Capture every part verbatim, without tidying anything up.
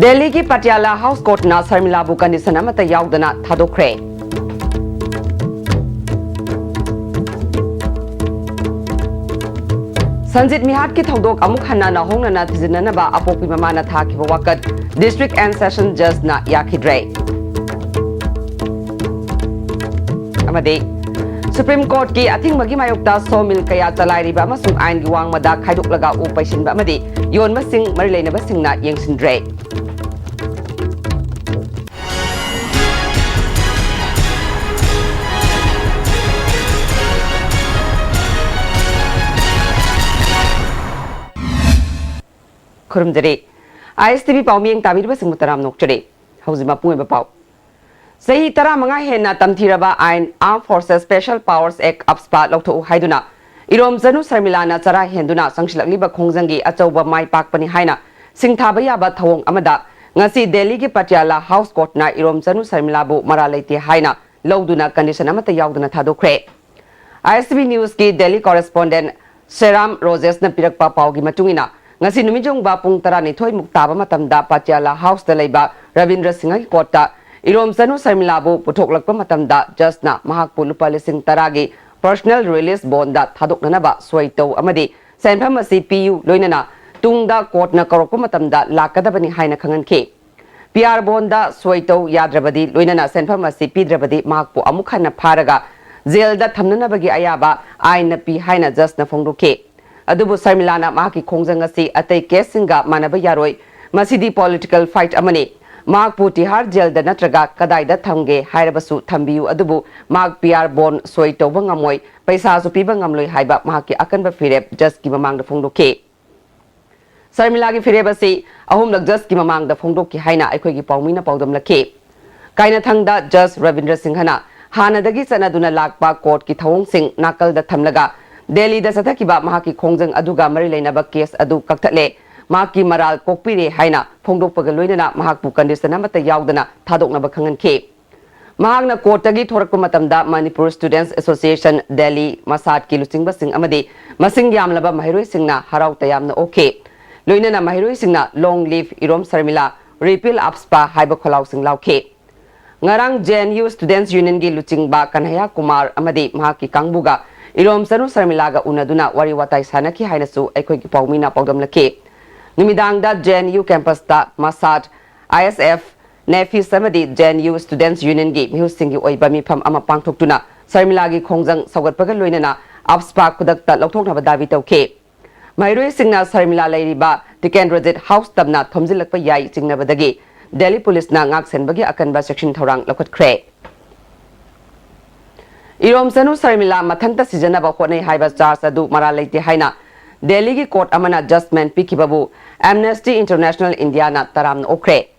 ꯗꯦꯜꯂꯤꯒꯤ ꯄꯇꯤꯌꯥꯂꯥ house ꯀꯣꯔꯠꯅ ꯁꯔꯃꯤꯂꯥꯕꯨ condition ꯑꯃꯠꯇ ꯌꯥꯎꯗꯅ ꯊꯥꯗꯣꯛꯈ꯭ꯔꯦ꯫ ꯁꯟꯖꯤꯠ ꯃꯤꯍꯥꯠꯀꯤ ꯊꯧꯗꯣꯛ ꯑꯃꯨꯛ ꯍꯟꯅ ꯅꯧꯍꯧꯅꯅ ꯊꯤꯖꯤꯟꯅꯅꯕ ꯑꯄꯣꯛꯄꯤ ꯃꯃꯥꯅ ꯊꯥꯈꯤꯕ ꯋꯥꯀꯠ District and Session Judgeꯅ ꯌꯥꯈꯤꯗ꯭ꯔꯦ꯫ ꯑꯃꯗꯤ Supreme Courtꯀꯤ ꯑꯊꯤꯡꯕꯒꯤ ꯃꯥꯌꯣꯛꯇ sawmill ꯀꯌꯥ ꯆꯂꯥꯏꯔꯤꯕ ꯑꯃꯁꯨꯡ ꯑꯥꯏꯟꯒꯤ ꯋꯥꯡꯃꯗ ꯈꯥꯏꯗꯣꯛꯂꯒ ꯎ ꯄꯩꯁꯤꯟꯕ ꯑꯃꯗꯤ ꯌꯣꯟꯕꯁꯤꯡ ꯃꯔꯤ ꯂꯩꯅꯕꯁꯤꯡꯅ ꯌꯦꯡꯁꯤꯟꯗ꯭ꯔꯦ꯫ ꯈꯨꯔꯨꯝꯖꯔꯤ꯫ ISTV ꯄꯥꯎ ꯃꯤꯠꯌꯦꯡ ꯇꯥꯕꯤꯔꯤꯕꯁꯤꯡꯕꯨ ꯇꯔꯥꯝꯅ ꯑꯣꯛꯆꯔꯤ꯫ ꯍꯧꯖꯤꯛ ꯃꯄꯨꯡ ꯑꯣꯏꯕ ꯄꯥꯎ꯫ ꯆꯍꯤ ꯇꯔꯥꯃꯉꯥ ꯍꯦꯟꯅ ꯇꯝꯊꯤꯔꯕ ꯑꯥꯏꯟ Armed Forces Special Powers Act, AFSPA ꯂꯧꯊꯣꯛꯎ ꯍꯥꯏꯗꯨꯅ ꯏꯔꯣꯝꯆꯅꯨ ꯁꯔꯃꯤꯂꯥꯅ ꯆꯔꯥ ꯍꯦꯟꯗꯨꯅ ꯆꯪꯁꯤꯜꯂꯛꯂꯤꯕ ꯈꯣꯡꯖꯪꯒꯤ ꯑꯆꯧꯕ ꯃꯥꯏ ꯄꯥꯛꯄꯅꯤ ꯍꯥꯏꯅ ꯁꯤꯡꯊꯥꯕ ꯌꯥꯕ ꯊꯧꯑꯣꯡ ꯑꯃꯗ ꯉꯁꯤ ꯗꯦꯜꯂꯤꯒꯤ ꯄꯇꯤꯌꯥꯂꯥ ꯍꯥꯎꯁ ꯀꯣꯔꯠꯅ ꯏꯔꯣꯝꯆꯅꯨ ꯁꯔꯃꯤꯂꯥꯕꯨ ꯃꯔꯥꯜ ꯂꯩꯇꯦ ꯍꯥꯏꯅ ꯂꯧꯗꯨꯅ ꯀꯟꯗꯤꯁꯟ ꯑꯃꯠꯇ ꯌꯥꯎꯗꯅ ꯊꯥꯗꯣꯛꯈ꯭ꯔꯦ꯫ ISTV Newsꯀꯤ Delhi correspondent ꯁꯦꯔꯥꯝ ꯔꯣꯖꯦꯁꯅ ꯄꯤꯔꯛꯄ ꯄꯥꯎꯒꯤ ꯃꯇꯨꯡ ꯏꯟꯅ, ꯉꯁꯤ ꯅꯨꯃꯤꯠꯌꯨꯡꯕ ꯄꯨꯡ ꯇꯔꯥꯅꯤꯊꯣꯏ ꯃꯨꯛ ꯇꯥꯕ ꯃꯇꯝꯗ ꯄꯇꯤꯌꯥꯂꯥ ꯍꯥꯎꯁꯇ ꯂꯩꯕ ꯔꯕꯤꯟꯗ꯭ꯔ ꯁꯤꯡꯍꯒꯤ ꯀꯣꯔꯠꯇ ꯏꯔꯣꯝꯆꯅꯨ ꯁꯔꯃꯤꯂꯥꯕꯨ ꯄꯨꯊꯣꯛꯂꯛꯄ ꯃꯇꯝꯗ ꯖꯖꯅ ꯃꯍꯥꯛꯄꯨ ꯂꯨꯄꯥ ꯂꯤꯁꯤꯡ ꯇꯔꯥꯒꯤ personal release bondꯗ ꯊꯥꯗꯣꯛꯅꯅꯕ ꯁꯣꯏꯇꯧ ꯑꯃꯗꯤ ꯁꯦꯟꯐꯝ ꯑꯁꯤ ꯄꯤꯌꯨ, ꯂꯣꯏꯅꯅ ꯇꯨꯡꯗ ꯀꯣꯔꯠꯅ ꯀꯧꯔꯛꯄ ꯃꯇꯝꯗ ꯂꯥꯛꯀꯗꯕꯅꯤ ꯍꯥꯏꯅ ꯈꯪꯍꯟꯈꯤ꯫ PR bondꯗ ꯁꯣꯏꯇꯧ ꯌꯥꯗ꯭ꯔꯕꯗꯤ, ꯂꯣꯏꯅꯅ ꯁꯦꯟꯐꯝ ꯑꯁꯤ ꯄꯤꯗ꯭ꯔꯕꯗꯤ ꯃꯍꯥꯛꯄꯨ ꯑꯃꯨꯛ ꯍꯟꯅ ꯐꯥꯔꯒ ꯖꯦꯜꯗ ꯊꯝꯅꯅꯕꯒꯤ ꯑꯌꯥꯕ ꯑꯥꯏꯟꯅ ꯄꯤ ꯍꯥꯏꯅ ꯖꯖꯅ ꯐꯣꯡꯗꯣꯛꯈꯤ꯫ ꯑꯗꯨꯕꯨ ꯁꯔꯃꯤꯂꯥꯅ ꯃꯍꯥꯛꯀꯤ ꯈꯣꯡꯖꯪ ꯑꯁꯤ ꯑꯇꯩ ꯀꯦꯁꯁꯤꯡꯒ ꯃꯥꯟꯅꯕ ꯌꯥꯔꯣꯏ, ꯃꯁꯤꯗꯤ political fight ꯑꯃꯅꯤ꯫ ꯃꯍꯥꯛꯄꯨ ꯇꯤꯍꯥꯔ ꯖꯦꯜꯗ ꯅꯠꯇ꯭ꯔꯒ ꯀꯗꯥꯏꯗ ꯊꯝꯒꯦ ꯍꯥꯏꯔꯕꯁꯨ ꯊꯝꯕꯤꯌꯨ, ꯑꯗꯨꯕꯨ ꯃꯍꯥꯛ PR bond ꯁꯣꯏ ꯇꯧꯕ ꯉꯝꯃꯣꯏ, ꯄꯩꯁꯥꯁꯨ ꯄꯤꯕ ꯉꯝꯂꯣꯏ ꯍꯥꯏꯕ ꯃꯍꯥꯛꯀꯤ ꯑꯀꯟꯕ ꯐꯤꯔꯦꯞ ꯖꯖꯀꯤ ꯃꯃꯥꯡꯗ ꯐꯣꯡꯗꯣꯛꯈꯤ꯫ ꯁꯔꯃꯤꯂꯥꯒꯤ ꯐꯤꯔꯦꯞ ꯑꯁꯤ ꯑꯍꯨꯝꯂꯛ ꯖꯖꯀꯤ ꯃꯃꯥꯡꯗ ꯐꯣꯡꯗꯣꯛꯈꯤ ꯍꯥꯏꯅ ꯑꯩꯈꯣꯏꯒꯤ ꯄꯥꯎꯃꯤꯅ ꯄꯥꯎꯗꯝꯂꯛꯈꯤ꯫ ꯀꯥꯏꯅꯊꯪꯗ ꯖꯖ ꯔꯕꯤꯟꯗ꯭ꯔ ꯁꯤꯡꯍꯅ ꯍꯥꯟꯅꯗꯒꯤ ꯆꯠꯅꯗꯨꯅ ꯂꯥꯛꯄ ꯀꯣꯔꯠꯀꯤ ꯊꯧꯑꯣꯡꯁꯤꯡ ꯅꯥꯀꯜꯗ ꯊꯝꯂꯒ ꯗꯦꯜꯂꯤꯗ ꯆꯠꯊꯈꯤꯕ ꯃꯍꯥꯛꯀꯤ ꯈꯣꯡꯖꯪ ꯑꯗꯨꯒ ꯃꯔꯤ ꯂꯩꯅꯕ ꯀꯦꯁ ꯑꯗꯨ ꯀꯛꯊꯠꯂꯦ, ꯃꯍꯥꯛꯀꯤ ꯃꯔꯥꯜ ꯀꯣꯛꯄꯤꯔꯦ ꯍꯥꯏꯅ ꯐꯣꯡꯗꯣꯛꯄꯒ ꯂꯣꯏꯅꯅ ꯃꯍꯥꯛꯄꯨ ꯀꯟꯗꯤꯁꯟ ꯑꯃꯠꯇ ꯌꯥꯎꯗꯅ ꯊꯥꯗꯣꯛꯅꯕ ꯈꯪꯍꯟꯈꯤ꯫ ꯃꯍꯥꯛꯅ ꯀꯣꯔꯠꯇꯒꯤ ꯊꯣꯔꯛꯄ ꯃꯇꯝꯗ ꯃꯅꯤꯄꯨꯔ Students Association, ꯗꯦꯜꯂꯤ, ꯃꯁꯥꯠꯀꯤ ꯂꯨꯆꯤꯡꯕꯁꯤꯡ ꯑꯃꯗꯤ ꯃꯁꯤꯡ ꯌꯥꯝꯂꯕ ꯃꯍꯩꯔꯣꯏꯁꯤꯡꯅ ꯍꯔꯥꯎ ꯇꯌꯥꯝꯅ ꯑꯣꯛꯈꯤ꯫ ꯂꯣꯏꯅꯅ ꯃꯍꯩꯔꯣꯏꯁꯤꯡꯅ "Long live ꯏꯔꯣꯝ ꯁꯔꯃꯤꯂꯥ, Repeal AFSPA ꯍꯥꯏꯕ ꯈꯣꯜꯂꯥꯎꯁꯤꯡ ꯂꯥꯎꯈꯤ꯫ ꯉꯔꯥꯡ J N U Students Unionꯒꯤ ꯂꯨꯆꯤꯡꯕ ꯀꯟꯍꯩꯌꯥ ꯀꯨꯃꯥꯔ ꯑꯃꯗꯤ ꯃꯍꯥꯛꯀꯤ ꯀꯥꯡꯕꯨꯒ ꯏꯔꯣꯝꯆꯅꯨ ꯁꯔꯃꯤꯂꯥꯒ ꯎꯅꯗꯨꯅ ꯋꯥꯔꯤ ꯋꯥꯇꯥꯏ ꯁꯥꯟꯅꯈꯤ ꯍꯥꯏꯅꯁꯨ ꯑꯩꯈꯣꯏꯒꯤ ꯄꯥꯎꯃꯤꯅ ꯄꯥꯎꯗꯝꯂꯛꯈꯤ꯫ ꯅꯨꯃꯤꯗꯥꯡꯗ J N U campusꯇ ꯃꯁꯥꯗ, I S F, NEFIS ꯑꯃꯗꯤ J N U Students Unionꯒꯤ ꯃꯤꯍꯨꯠꯁꯤꯡꯒꯤ ꯑꯣꯏꯕ ꯃꯤꯐꯝ ꯑꯃ ꯄꯥꯡꯊꯣꯛꯇꯨꯅ ꯁꯔꯃꯤꯂꯥꯒꯤ ꯈꯣꯡꯖꯪ ꯁꯧꯒꯠꯄꯒ ꯂꯣꯏꯅꯅ AFSPA ꯈꯨꯗꯛꯇ ꯂꯧꯊꯣꯛꯅꯕ ꯗꯥꯕꯤ ꯇꯧꯈꯤ꯫ ꯃꯍꯩꯔꯣꯏꯁꯤꯡꯅ ꯁꯔꯃꯤꯂꯥ ꯂꯩꯔꯤꯕ ꯇꯤꯀꯦꯟꯗ꯭ꯔꯖꯤꯠ ꯍꯥꯎꯁ ꯇꯝꯅ ꯊꯣꯝꯖꯤꯜꯂꯛꯄ ꯌꯥꯏ ꯆꯤꯡꯅꯕꯗꯒꯤ ꯗꯦꯜꯂꯤ ꯄꯨꯂꯤꯁꯅ ꯉꯥꯛꯁꯦꯟꯕꯒꯤ ꯑꯀꯟꯕ ꯆꯦꯛꯁꯤꯟ ꯊꯧꯔꯥꯡ ꯂꯧꯈꯠꯈ꯭ꯔꯦ꯫ ꯏꯔꯣꯝꯆꯅꯨ ꯁꯔꯃꯤꯂꯥ ꯃꯊꯟꯇ ꯁꯤꯖꯟꯅꯕ ꯍꯣꯠꯅꯩ ꯍꯥꯏꯕ ꯆꯥꯔꯖ ꯑꯗꯨ ꯃꯔꯥꯜ ꯂꯩꯇꯦ ꯍꯥꯏꯅ ꯗꯦꯜꯂꯤꯒꯤ ꯀꯣꯔꯠ ꯑꯃꯅ ꯖꯖꯃꯦꯟ ꯄꯤꯈꯤꯕꯕꯨ Amnesty International Indiaꯅ ꯇꯔꯥꯝꯅ ꯑꯣꯛꯈ꯭ꯔꯦ꯫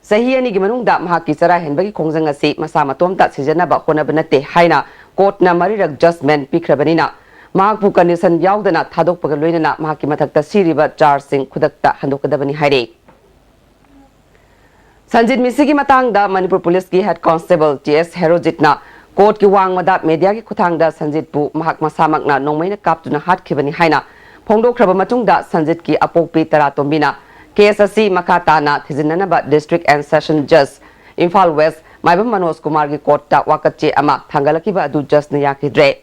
ꯆꯍꯤ ꯑꯅꯤꯒꯤ ꯃꯅꯨꯡꯗ ꯃꯍꯥꯛꯀꯤ ꯆꯔꯥ ꯍꯦꯟꯕꯒꯤ ꯈꯣꯡꯖꯪ ꯑꯁꯤ ꯃꯁꯥ ꯃꯇꯣꯝꯇ ꯁꯤꯖꯟꯅꯕ ꯍꯣꯠꯅꯕ ꯅꯠꯇꯦ ꯍꯥꯏꯅ ꯀꯣꯔꯠꯅ ꯃꯔꯤꯔꯛ ꯖꯖꯃꯦꯟ ꯄꯤꯈ꯭ꯔꯕꯅꯤꯅ, ꯃꯍꯥꯛꯄꯨ ꯀꯟꯗꯤꯁꯟ ꯌꯥꯎꯗꯅ ꯊꯥꯗꯣꯛꯄꯒ ꯂꯣꯏꯅꯅ ꯃꯍꯥꯛꯀꯤ ꯃꯊꯛꯇ ꯁꯤꯔꯤꯕ ꯆꯥꯔꯖꯁꯤꯡ ꯈꯨꯗꯛꯇ ꯍꯟꯗꯣꯛꯀꯗꯕꯅꯤ ꯍꯥꯏꯔꯤ꯫ ꯁꯟꯖꯤꯠ ꯃꯤꯁꯤꯒꯤ ꯃꯇꯥꯡꯗ ꯃꯅꯤꯄꯨꯔ ꯄꯨꯂꯤꯁꯀꯤ ꯍꯦꯗ ꯀꯣꯟꯁꯇꯦꯕꯜ ꯇꯤ ꯑꯦꯁ ꯍꯦꯔꯣꯖꯤꯠꯅ ꯀꯣꯔꯠꯀꯤ ꯋꯥꯡꯃꯗ ꯃꯦꯗꯤꯌꯥꯒꯤ ꯈꯨꯠꯊꯥꯡꯗ ꯁꯟꯖꯤꯠꯄꯨ ꯃꯍꯥꯛ ꯃꯁꯥꯃꯛꯅ ꯅꯣꯡꯃꯩꯅ ꯀꯥꯞꯇꯨꯅ ꯍꯥꯠꯈꯤꯕꯅꯤ ꯍꯥꯏꯅ ꯐꯣꯡꯗꯣꯛꯈ꯭ꯔꯕ ꯃꯇꯨꯡꯗ, ꯁꯟꯖꯤꯠꯀꯤ ꯑꯄꯣꯛꯄꯤ ꯇꯔꯥꯇꯣꯝꯕꯤꯅ ꯀꯦꯁ ꯑꯁꯤ ꯃꯈꯥ ꯇꯥꯅ ꯊꯤꯖꯤꯟꯅꯅꯕ District and Session Judge, Imphal west, Maibam Manoj ꯀꯨꯃꯥꯔꯒꯤ ꯀꯣꯔꯠꯇ ꯋꯥꯀꯠꯆꯦ ꯑꯃ ꯊꯥꯡꯒꯠꯂꯛꯈꯤꯕ ꯑꯗꯨ ꯖꯖꯅ ꯌꯥꯈꯤꯗ꯭ꯔꯦ꯫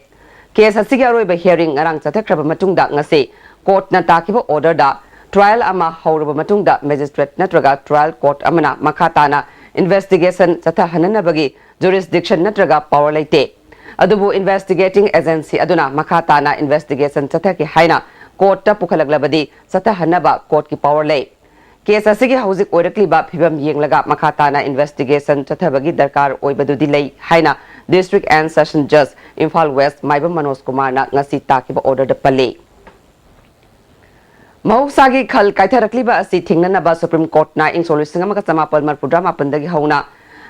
ꯀꯦꯁ ꯑꯁꯤꯒꯤ ꯑꯔꯣꯏꯕ hearing ꯉꯔꯥꯡ ꯆꯠꯊꯈ꯭ꯔꯕ ꯃꯇꯨꯡꯗ, ꯉꯁꯤ ꯀꯣꯔꯠꯅ ꯇꯥꯈꯤꯕ orderꯗ trial ꯑꯃ ꯍꯧꯔꯕ ꯃꯇꯨꯡꯗ, ꯃꯦꯖꯤꯁꯇ꯭ꯔꯦꯠ ꯅꯠꯇ꯭ꯔꯒ trial court ꯑꯃꯅ ꯃꯈꯥ ꯇꯥꯅ investigation ꯆꯠꯊꯍꯟꯅꯅꯕꯒꯤ jurisdiction ꯅꯠꯇ꯭ꯔꯒ power ꯂꯩꯇꯦ꯫ ꯑꯗꯨꯕꯨ investigating agency ꯑꯗꯨꯅ ꯃꯈꯥ ꯇꯥꯅ investigation ꯆꯠꯊꯈꯤ ꯍꯥꯏꯅ ꯀꯣꯔꯠꯇ ꯄꯨꯈꯠꯂꯛꯂꯕꯗꯤ, ꯆꯠꯊꯍꯟꯅꯕ ꯀꯣꯔꯠꯀꯤ power ꯂꯩ꯫ ꯀꯦꯁ ꯑꯁꯤꯒꯤ ꯍꯧꯖꯤꯛ ꯑꯣꯏꯔꯛꯂꯤꯕ ꯐꯤꯕꯝ ꯌꯦꯡꯂꯒ ꯃꯈꯥ ꯇꯥꯅ investigation ꯆꯠꯊꯕꯒꯤ ꯗꯔꯀꯥꯔ ꯑꯣꯏꯕꯗꯨꯗꯤ ꯂꯩ ꯍꯥꯏꯅ District and Session Judge, Imphal west, Maibam Manoj ꯀꯨꯃꯥꯔꯅ ꯉꯁꯤ ꯇꯥꯈꯤꯕ orderꯗ ꯄꯜꯂꯤ꯫ ꯃꯍꯧꯁꯥꯒꯤ ꯈꯜ ꯀꯥꯏꯊꯔꯛꯂꯤꯕ ꯑꯁꯤ ꯊꯤꯡꯅꯅꯕ ꯁꯨꯄ꯭ꯔꯤꯝ ꯀꯣꯔꯠꯅ ꯏꯪ ꯁꯣꯛ ꯂꯤꯁꯤꯡ ꯑꯃꯒ ꯆꯃꯥꯄꯜ ꯃꯔꯤꯐꯨꯇꯔꯥ ꯃꯥꯄꯟꯗꯒꯤ ꯍꯧꯅ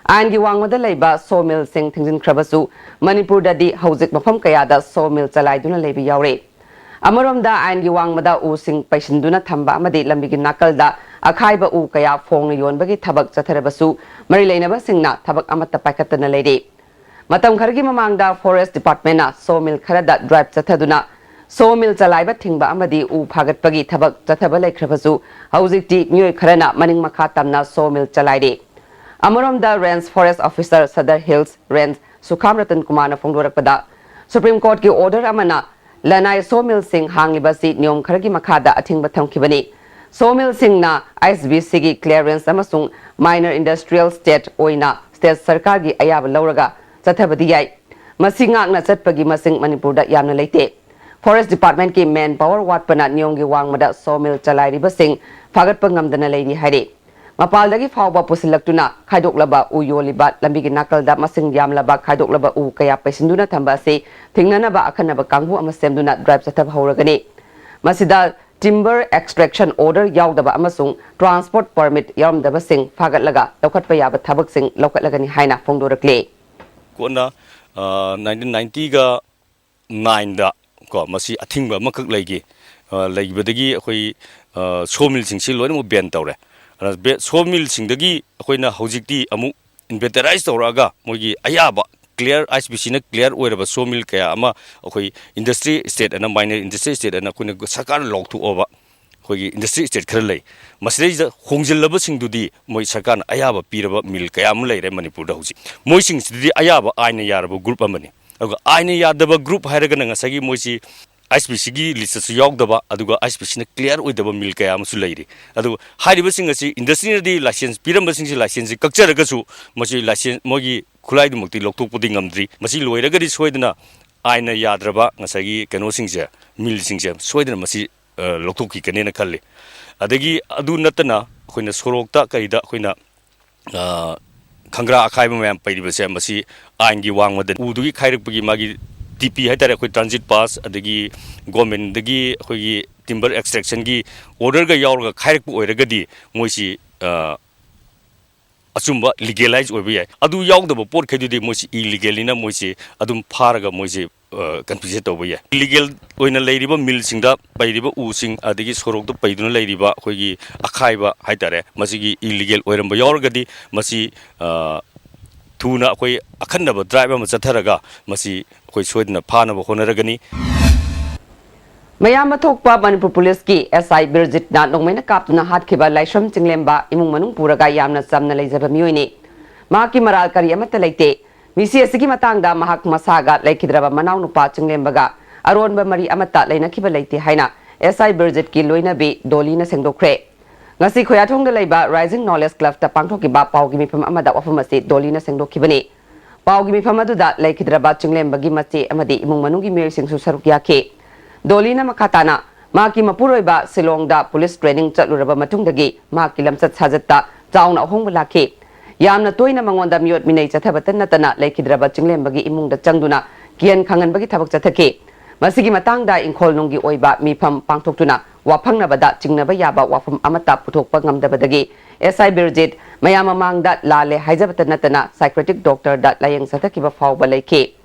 ꯑꯥꯏꯟꯒꯤ ꯋꯥꯡꯃꯗ ꯂꯩꯕ saw millꯁꯤꯡ ꯊꯤꯡꯖꯤꯟꯈ꯭ꯔꯕꯁꯨ, ꯃꯅꯤꯄꯨꯔꯗꯗꯤ ꯍꯧꯖꯤꯛ ꯃꯐꯝ ꯀꯌꯥꯗ saw mill ꯆꯂꯥꯏꯗꯨꯅ ꯂꯩꯕ ꯌꯥꯎꯔꯤ꯫ ꯑꯃꯔꯣꯝꯗ, ꯑꯥꯏꯟꯒꯤ ꯋꯥꯡꯃꯗ ꯎꯁꯤꯡ ꯄꯩꯁꯤꯟꯗꯨꯅ ꯊꯝꯕ ꯑꯃꯗꯤ ꯂꯝꯕꯤꯒꯤ ꯅꯥꯀꯜꯗ ꯑꯈꯥꯏꯕ ꯎ ꯀꯌꯥ ꯐꯣꯡꯅ ꯌꯣꯟꯕꯒꯤ ꯊꯕꯛ ꯆꯠꯊꯔꯕꯁꯨ, ꯃꯔꯤ ꯂꯩꯅꯕꯁꯤꯡꯅ ꯊꯕꯛ ꯑꯃꯠꯇ ꯄꯥꯏꯈꯠꯇꯅ ꯂꯩꯔꯤ꯫ ꯃꯇꯝ ꯈꯔꯒꯤ ꯃꯃꯥꯡꯗ Forest Departmentꯅ saw mill ꯈꯔꯗ drive ꯆꯠꯊꯗꯨꯅ ꯁꯣ ꯃꯤꯜ ꯆꯂꯥꯏꯕ ꯊꯤꯡꯕ ꯑꯃꯗꯤ ꯎ ꯐꯥꯒꯠꯄꯒꯤ ꯊꯕꯛ ꯆꯠꯊꯕ ꯂꯩꯈ꯭ꯔꯕꯁꯨ, ꯍꯧꯖꯤꯛꯇꯤ ꯃꯤꯑꯣꯏ ꯈꯔꯅ ꯃꯅꯤꯡ ꯃꯈꯥ ꯇꯝꯅ ꯁꯣ ꯃꯤꯜ ꯆꯂꯥꯏꯔꯤ꯫ ꯑꯃꯔꯣꯝꯗ, range forest officer, Sadar hills range, Sukham Ratan ꯀꯨꯃꯥꯔꯅ ꯐꯣꯡꯗꯣꯔꯛꯄꯗ, ꯁꯨꯄ꯭ꯔꯤꯝ ꯀꯣꯔꯠꯀꯤ ꯑꯣꯔꯗꯔ ꯑꯃꯅ ꯂꯅꯥꯏ ꯁꯣ ꯃꯤꯜꯁꯤꯡ ꯍꯥꯡꯂꯤꯕ ꯑꯁꯤ ꯅꯤꯌꯣꯝ ꯈꯔꯒꯤ ꯃꯈꯥꯗ ꯑꯊꯤꯡꯕ ꯊꯝꯈꯤꯕꯅꯤ꯫ ꯁꯣ ꯃꯤꯜꯁꯤꯡꯅ ꯑꯥꯏ ꯑꯦꯁ ꯕꯤ ꯁꯤꯒꯤ ꯀ꯭ꯂꯤꯌꯥꯔꯦꯟꯁ ꯑꯃꯁꯨꯡ ꯃꯥꯏꯅꯔ ꯏꯟꯗꯁꯇ꯭ꯔꯤꯌꯦꯜ ꯁ꯭ꯇꯦꯠ ꯑꯣꯏꯅ ꯁ꯭ꯇꯦꯠ ꯁꯔꯀꯥꯔꯒꯤ ꯑꯌꯥꯕ ꯂꯧꯔꯒ ꯆꯠꯊꯕꯗꯤ ꯌꯥꯏ꯫ ꯃꯁꯤ ꯉꯥꯛꯅ ꯆꯠꯄꯒꯤ ꯃꯁꯤꯡ ꯃꯅꯤꯄꯨꯔꯗ ꯌꯥꯝꯅ ꯂꯩꯇꯦ꯫ ꯐꯣꯔꯦꯁ ꯗꯤꯄꯥꯔꯠꯃꯦꯟꯠꯀꯤ ꯃꯦꯟ ꯄꯥꯋꯔ ꯋꯥꯠꯄꯅ ꯅꯤꯌꯣꯝꯒꯤ ꯋꯥꯡꯃꯗ ꯁꯣ ꯃꯤꯜ ꯆꯂꯥꯏꯔꯤꯕꯁꯤꯡ ꯐꯥꯒꯠꯄ ꯉꯝꯗꯅ ꯂꯩꯔꯤ ꯍꯥꯏꯔꯤ꯫ ꯃꯄꯥꯟꯗꯒꯤ ꯐꯥꯎꯕ ꯄꯨꯁꯤꯜꯂꯛꯇꯨꯅ ꯈꯥꯏꯗꯣꯛꯂꯕ ꯎ ꯌꯣꯜꯂꯤꯕ ꯂꯝꯕꯤꯒꯤ ꯅꯥꯀꯜꯗ ꯃꯁꯤꯡ ꯌꯥꯝꯂꯕ ꯈꯥꯏꯗꯣꯛꯂꯕ ꯎ ꯀꯌꯥ ꯄꯩꯁꯤꯟꯗꯨꯅ ꯊꯝꯕ ꯑꯁꯤ ꯊꯤꯡꯅꯅꯕ ꯑꯈꯟꯅꯕ ꯀꯥꯡꯕꯨ ꯑꯃ ꯁꯦꯝꯗꯨꯅ ꯗ꯭ꯔꯥꯏꯚ ꯆꯠꯊꯕ ꯍꯧꯔꯒꯅꯤ꯫ ꯃꯁꯤꯗ ꯇꯤꯝꯕꯔ ꯑꯦꯛꯁꯇ꯭ꯔꯦꯛꯁꯟ ꯑꯣꯔꯗꯔ ꯌꯥꯎꯗꯕ ꯑꯃꯁꯨꯡ ꯇ꯭ꯔꯥꯟꯁꯄꯣꯔꯠ ꯄꯔꯃꯤꯠ ꯌꯥꯎꯔꯝꯗꯕꯁꯤꯡ ꯐꯥꯒꯠꯂꯒ ꯂꯧꯈꯠꯄ ꯌꯥꯕ ꯊꯕꯛꯁꯤꯡ ꯂꯧꯈꯠꯂꯒꯅꯤ ꯍꯥꯏꯅ ꯐꯣꯡꯗꯣꯔꯛꯂꯤ꯫ ꯀꯣꯟꯅ ꯅꯥꯏꯟꯇꯤꯟ ꯅꯥꯏꯟꯇꯤꯒ ꯅꯥꯏꯟꯗ ꯀꯣ ꯃꯁꯤ ꯑꯊꯤꯡꯕ ꯑꯃꯈꯛ ꯂꯩꯈꯤ꯫ ꯑ, ꯂꯩꯈꯤꯕꯗꯒꯤ ꯑꯩꯈꯣꯏ, ꯑ, ꯁꯣ ꯃꯤꯜꯁꯤꯡꯁꯤ ꯂꯣꯏꯅꯃꯛ ꯕꯦꯟ ꯇꯧꯔꯦ꯫ ꯑꯗ ꯕꯦ-, ꯁꯣ ꯃꯤꯜꯁꯤꯡꯗꯒꯤ ꯑꯩꯈꯣꯏꯅ ꯍꯧꯖꯤꯛꯇꯤ ꯑꯃꯨꯛ ꯏꯟꯚꯦꯟꯇꯔꯥꯏꯁ ꯇꯧꯔꯛꯑꯒ ꯃꯣꯏꯒꯤ ꯑꯌꯥꯕ ꯀ꯭ꯂꯤꯌꯥꯔ, ꯑꯥꯏ ꯑꯦꯁ ꯕꯤ ꯁꯤꯅ ꯀ꯭ꯂꯤꯌꯥꯔ ꯑꯣꯏꯔꯕ ꯁꯣ ꯃꯤꯜ ꯀꯌꯥ ꯑꯃ ꯑꯩꯈꯣꯏ ꯏꯟꯗꯁꯇ꯭ꯔꯤ ꯏꯁꯇꯦꯠ ꯑꯅ, ꯃꯥꯏꯅꯔ ꯏꯟꯗꯁꯇ꯭ꯔꯤ ꯏꯁꯇꯦꯠ ꯑꯅ ꯑꯩꯈꯣꯏꯅ ꯁꯔꯀꯥꯔꯅ ꯂꯥꯎꯊꯣꯛꯑꯕ ꯑꯩꯈꯣꯏꯒꯤ ꯏꯟꯗꯁꯇ꯭ꯔꯤ ꯏꯁꯇꯦꯠ ꯈꯔ ꯂꯩ꯫ ꯃꯁꯤꯗꯩꯁꯤꯗ ꯍꯣꯡꯖꯤꯜꯂꯕꯁꯤꯡꯗꯨꯗꯤ ꯃꯣꯏ ꯁꯔꯀꯥꯔꯅ ꯑꯌꯥꯕ ꯄꯤꯔꯕ ꯃꯤꯜ ꯀꯌꯥ ꯑꯃ ꯂꯩꯔꯦ ꯃꯅꯤꯄꯨꯔꯗ ꯍꯧꯖꯤꯛ꯫ ꯃꯣꯏꯁꯤꯡꯁꯤꯗꯗꯤ ꯑꯌꯥꯕ ꯑꯥꯏꯟꯅ ꯌꯥꯔꯕ ꯒ꯭ꯔꯨꯞ ꯑꯃꯅꯤ꯫ ꯑꯗꯨꯒ ꯑꯥꯏꯟꯅ ꯌꯥꯗꯕ ꯒ꯭ꯔꯨꯞ ꯍꯥꯏꯔꯒꯅ ꯉꯁꯥꯏꯒꯤ ꯃꯣꯏꯁꯤ ꯑꯥꯏ ꯑꯦꯁ ꯕꯤ ꯁꯤꯒꯤ ꯂꯤꯁꯇꯁꯨ ꯌꯥꯎꯗꯕ, ꯑꯗꯨꯒ ꯑꯥꯏ ꯑꯦꯁ ꯕꯤ ꯁꯤꯅ ꯀ꯭ꯂꯤꯌꯥꯔ ꯑꯣꯏꯗꯕ ꯃꯤꯜ ꯀꯌꯥ ꯑꯃꯁꯨ ꯂꯩꯔꯤ꯫ ꯑꯗꯨ ꯍꯥꯏꯔꯤꯕꯁꯤꯡ ꯑꯁꯤ ꯏꯟꯗꯁꯇ꯭ꯔꯤꯅꯗꯤ ꯂꯥꯏꯁꯦꯟꯁ ꯄꯤꯔꯝꯕꯁꯤꯡꯁꯤ ꯂꯥꯏꯁꯦꯟꯁꯁꯤ ꯀꯛꯆꯔꯒꯁꯨ ꯃꯁꯤ ꯂꯥꯏꯁꯦꯟꯁ ꯃꯣꯏꯒꯤ ꯈꯨꯠꯂꯥꯏꯗꯨꯃꯛꯇꯤ ꯂꯧꯊꯣꯛꯄꯗꯤ ꯉꯝꯗ꯭ꯔꯤ꯫ ꯃꯁꯤ ꯂꯣꯏꯔꯒꯗꯤ ꯁꯣꯏꯗꯅ ꯑꯥꯏꯟꯅ ꯌꯥꯗ꯭ꯔꯕ ꯉꯁꯥꯏꯒꯤ ꯀꯩꯅꯣꯁꯤꯡꯁꯦ, ꯃꯤꯜꯁꯤꯡꯁꯦ ꯁꯣꯏꯗꯅ ꯃꯁꯤ, ꯑ, ꯂꯧꯊꯣꯛꯈꯤꯒꯅꯦꯅ ꯈꯜꯂꯤ꯫ ꯑꯗꯒꯤ ꯑꯗꯨ ꯅꯠꯇꯅ ꯑꯩꯈꯣꯏꯅ ꯁꯣꯔꯣꯛꯇ ꯀꯔꯤꯗ ꯑꯩꯈꯣꯏꯅ, ꯑ, ꯈꯪꯒ꯭ꯔꯥ ꯑꯈꯥꯏꯕ ꯃꯌꯥꯝ ꯄꯩꯔꯤꯕꯁꯦ ꯃꯁꯤ ꯑꯥꯏꯟꯒꯤ ꯋꯥꯡꯃꯗ ꯎꯗꯨꯒꯤ ꯈꯥꯏꯔꯛꯄꯒꯤ ꯃꯥꯒꯤ ꯇꯤ ꯄꯤ ꯍꯥꯏꯇꯥꯔꯦ, ꯑꯩꯈꯣꯏ ꯇ꯭ꯔꯥꯟꯖꯤꯠ ꯄꯥꯁ, ꯑꯗꯒꯤ ꯒꯣꯔꯃꯦꯟꯗꯒꯤ ꯑꯩꯈꯣꯏꯒꯤ ꯇꯤꯝꯕꯔ ꯑꯦꯛꯁꯇ꯭ꯔꯦꯛꯁꯟꯒꯤ ꯑꯣꯔꯗꯔꯒ ꯌꯥꯎꯔꯒ ꯈꯥꯏꯔꯛꯄ ꯑꯣꯏꯔꯒꯗꯤ ꯃꯣꯏꯁꯤ, ꯑ, ꯑꯆꯨꯝꯕ ꯂꯤꯒꯦꯂꯥꯏꯖ ꯑꯣꯏꯕ ꯌꯥꯏ꯫ ꯑꯗꯨ ꯌꯥꯎꯗꯕ ꯄꯣꯠꯈꯩꯗꯨꯗꯤ ꯃꯣꯏꯁꯤ ꯏꯂꯤꯒꯦꯜꯅꯤꯅ ꯃꯣꯏꯁꯤ ꯑꯗꯨꯝ ꯐꯥꯔꯒ ꯃꯣꯏꯁꯤ, ꯑ, ꯀꯟꯐꯤꯁꯦꯠ ꯇꯧꯕ ꯌꯥꯏ꯫ ꯏꯂꯤꯒꯦꯜ ꯑꯣꯏꯅ ꯂꯩꯔꯤꯕ ꯃꯤꯜꯁꯤꯡꯗ ꯄꯩꯔꯤꯕ ꯎꯁꯤꯡ ꯑꯗꯒꯤ ꯁꯣꯔꯣꯛꯇ ꯄꯩꯗꯨꯅ ꯂꯩꯔꯤꯕ ꯑꯩꯈꯣꯏꯒꯤ ꯑꯈꯥꯏꯕ ꯍꯥꯏꯇꯥꯔꯦ, ꯃꯁꯤꯒꯤ ꯏꯂꯤꯒꯦꯜ ꯑꯣꯏꯔꯝꯕ ꯌꯥꯎꯔꯒꯗꯤ ꯃꯁꯤ, ꯑ, ꯊꯨꯅ ꯑꯩꯈꯣꯏ ꯑꯈꯟꯅꯕ ꯗ꯭ꯔꯥꯏꯚ ꯑꯃ ꯆꯠꯊꯔꯒ ꯃꯁꯤ ꯑꯩꯈꯣꯏ ꯁꯣꯏꯗꯅ ꯐꯥꯅꯕ ꯍꯣꯠꯅꯔꯒꯅꯤ꯫ ꯃꯌꯥꯝ ꯑꯃ ꯊꯣꯛꯄ ꯃꯅꯤꯄꯨꯔ ꯄꯨꯂꯤꯁꯀꯤ ꯑꯦꯁ ꯑꯥꯏ ꯕꯤꯔꯖꯤꯠꯅ ꯅꯣꯡꯃꯩꯅ ꯀꯥꯞꯇꯨꯅ ꯍꯥꯠꯈꯤꯕ ꯂꯥꯏꯁ꯭ꯔꯝ ꯆꯤꯡꯂꯦꯝꯕ ꯏꯃꯨꯡ ꯃꯅꯨꯡ ꯄꯨꯔꯒ ꯌꯥꯝꯅ ꯆꯝꯅ ꯂꯩꯖꯕ ꯃꯤꯑꯣꯏꯅꯤ꯫ ꯃꯍꯥꯛꯀꯤ ꯃꯔꯥꯜ ꯀꯔꯤ ꯑꯃꯠꯇ ꯂꯩꯇꯦ꯫ ꯃꯤꯁꯤ ꯑꯁꯤꯒꯤ ꯃꯇꯥꯡꯗ ꯃꯍꯥꯛ ꯃꯁꯥꯒ ꯂꯩꯈꯤꯗ꯭ꯔꯕ ꯃꯅꯥꯎꯅꯨꯄꯥ ꯆꯤꯡꯂꯦꯝꯕꯒ ꯑꯔꯣꯟꯕ ꯃꯔꯤ ꯑꯃꯠꯇ ꯂꯩꯅꯈꯤꯕ ꯂꯩꯇꯦ ꯍꯥꯏꯅ ꯑꯦꯁ ꯑꯥꯏ ꯕꯤꯔꯖꯤꯠꯀꯤ ꯂꯣꯏꯅꯕꯤ ꯗꯣꯂꯤꯅ ꯁꯦꯡꯗꯣꯛꯈ꯭ꯔꯦ꯫ ꯉꯁꯤ ꯈꯣꯌꯥꯊꯣꯡꯗ ꯂꯩꯕ ꯔꯥꯏꯖꯤꯡ ꯅꯣꯂꯦꯖ ꯀ꯭ꯂꯕꯇ ꯄꯥꯡꯊꯣꯛꯈꯤꯕ ꯄꯥꯎꯒꯤ ꯃꯤꯐꯝ ꯑꯃꯗ ꯋꯥꯐꯝ ꯑꯁꯤ ꯗꯣꯂꯤꯅ ꯁꯦꯡꯗꯣꯛꯈꯤꯕꯅꯤ꯫ ꯄꯥꯎꯒꯤ ꯃꯤꯐꯝ ꯑꯗꯨꯗ ꯂꯩꯈꯤꯗ꯭ꯔꯕ ꯆꯤꯡꯂꯦꯝꯕꯒꯤ ꯃꯆꯦ ꯑꯃꯗꯤ ꯏꯃꯨꯡ ꯃꯅꯨꯡꯒꯤ ꯃꯤꯑꯣꯏꯁꯤꯡꯁꯨ ꯁꯔꯨꯛ ꯌꯥꯈꯤ꯫ ꯗꯣꯂꯤꯅ ꯃꯈꯥ ꯇꯥꯅ ꯃꯍꯥꯛꯀꯤ ꯃꯄꯨꯔꯣꯏꯕ ꯁꯤꯂꯣꯡꯗ ꯄꯨꯂꯤꯁ ꯇ꯭ꯔꯦꯅꯤꯡ ꯆꯠꯂꯨꯔꯕ ꯃꯇꯨꯡꯗꯒꯤ ꯃꯍꯥꯛꯀꯤ ꯂꯝꯆꯠ ꯁꯥꯖꯠꯇ ꯆꯥꯎꯅ ꯑꯍꯣꯡꯕ ꯂꯥꯛꯈꯤ꯫ ꯌꯥꯝꯅ ꯇꯣꯏꯅ ꯃꯉꯣꯟꯗ ꯃꯤꯑꯣꯠ ꯃꯤꯅꯩ ꯆꯠꯊꯕꯇ ꯅꯠꯇꯅ ꯂꯩꯈꯤꯗ꯭ꯔꯕ ꯆꯤꯡꯂꯦꯝꯕꯒꯤ ꯏꯃꯨꯡꯗ ꯆꯪꯗꯨꯅ ꯀꯤꯍꯟ ꯈꯪꯍꯟꯕꯒꯤ ꯊꯕꯛ ꯆꯠꯊꯈꯤ꯫ ꯃꯁꯤꯒꯤ ꯃꯇꯥꯡꯗ ꯏꯪꯈꯣꯜ ꯅꯨꯡꯒꯤ ꯑꯣꯏꯕ ꯃꯤꯐꯝ ꯄꯥꯡꯊꯣꯛꯇꯨꯅ ꯋꯥꯐꯪꯅꯕꯗ ꯆꯤꯡꯅꯕ ꯌꯥꯕ ꯋꯥꯐꯝ ꯑꯃꯠꯇ ꯄꯨꯊꯣꯛꯄ ꯉꯝꯗꯕꯗꯒꯤ ꯑꯦꯁ ꯑꯥꯏ ꯕꯤꯔꯖꯤꯠ ꯃꯌꯥꯝ ꯃꯃꯥꯡꯗ ꯂꯥꯜꯂꯦ ꯍꯥꯏꯖꯕꯇ ꯅꯠꯇꯅ psychiatric doctorꯗ ꯂꯥꯌꯦꯡ ꯆꯠꯊꯈꯤꯕ ꯐꯥꯎꯕ ꯂꯩꯈꯤ꯫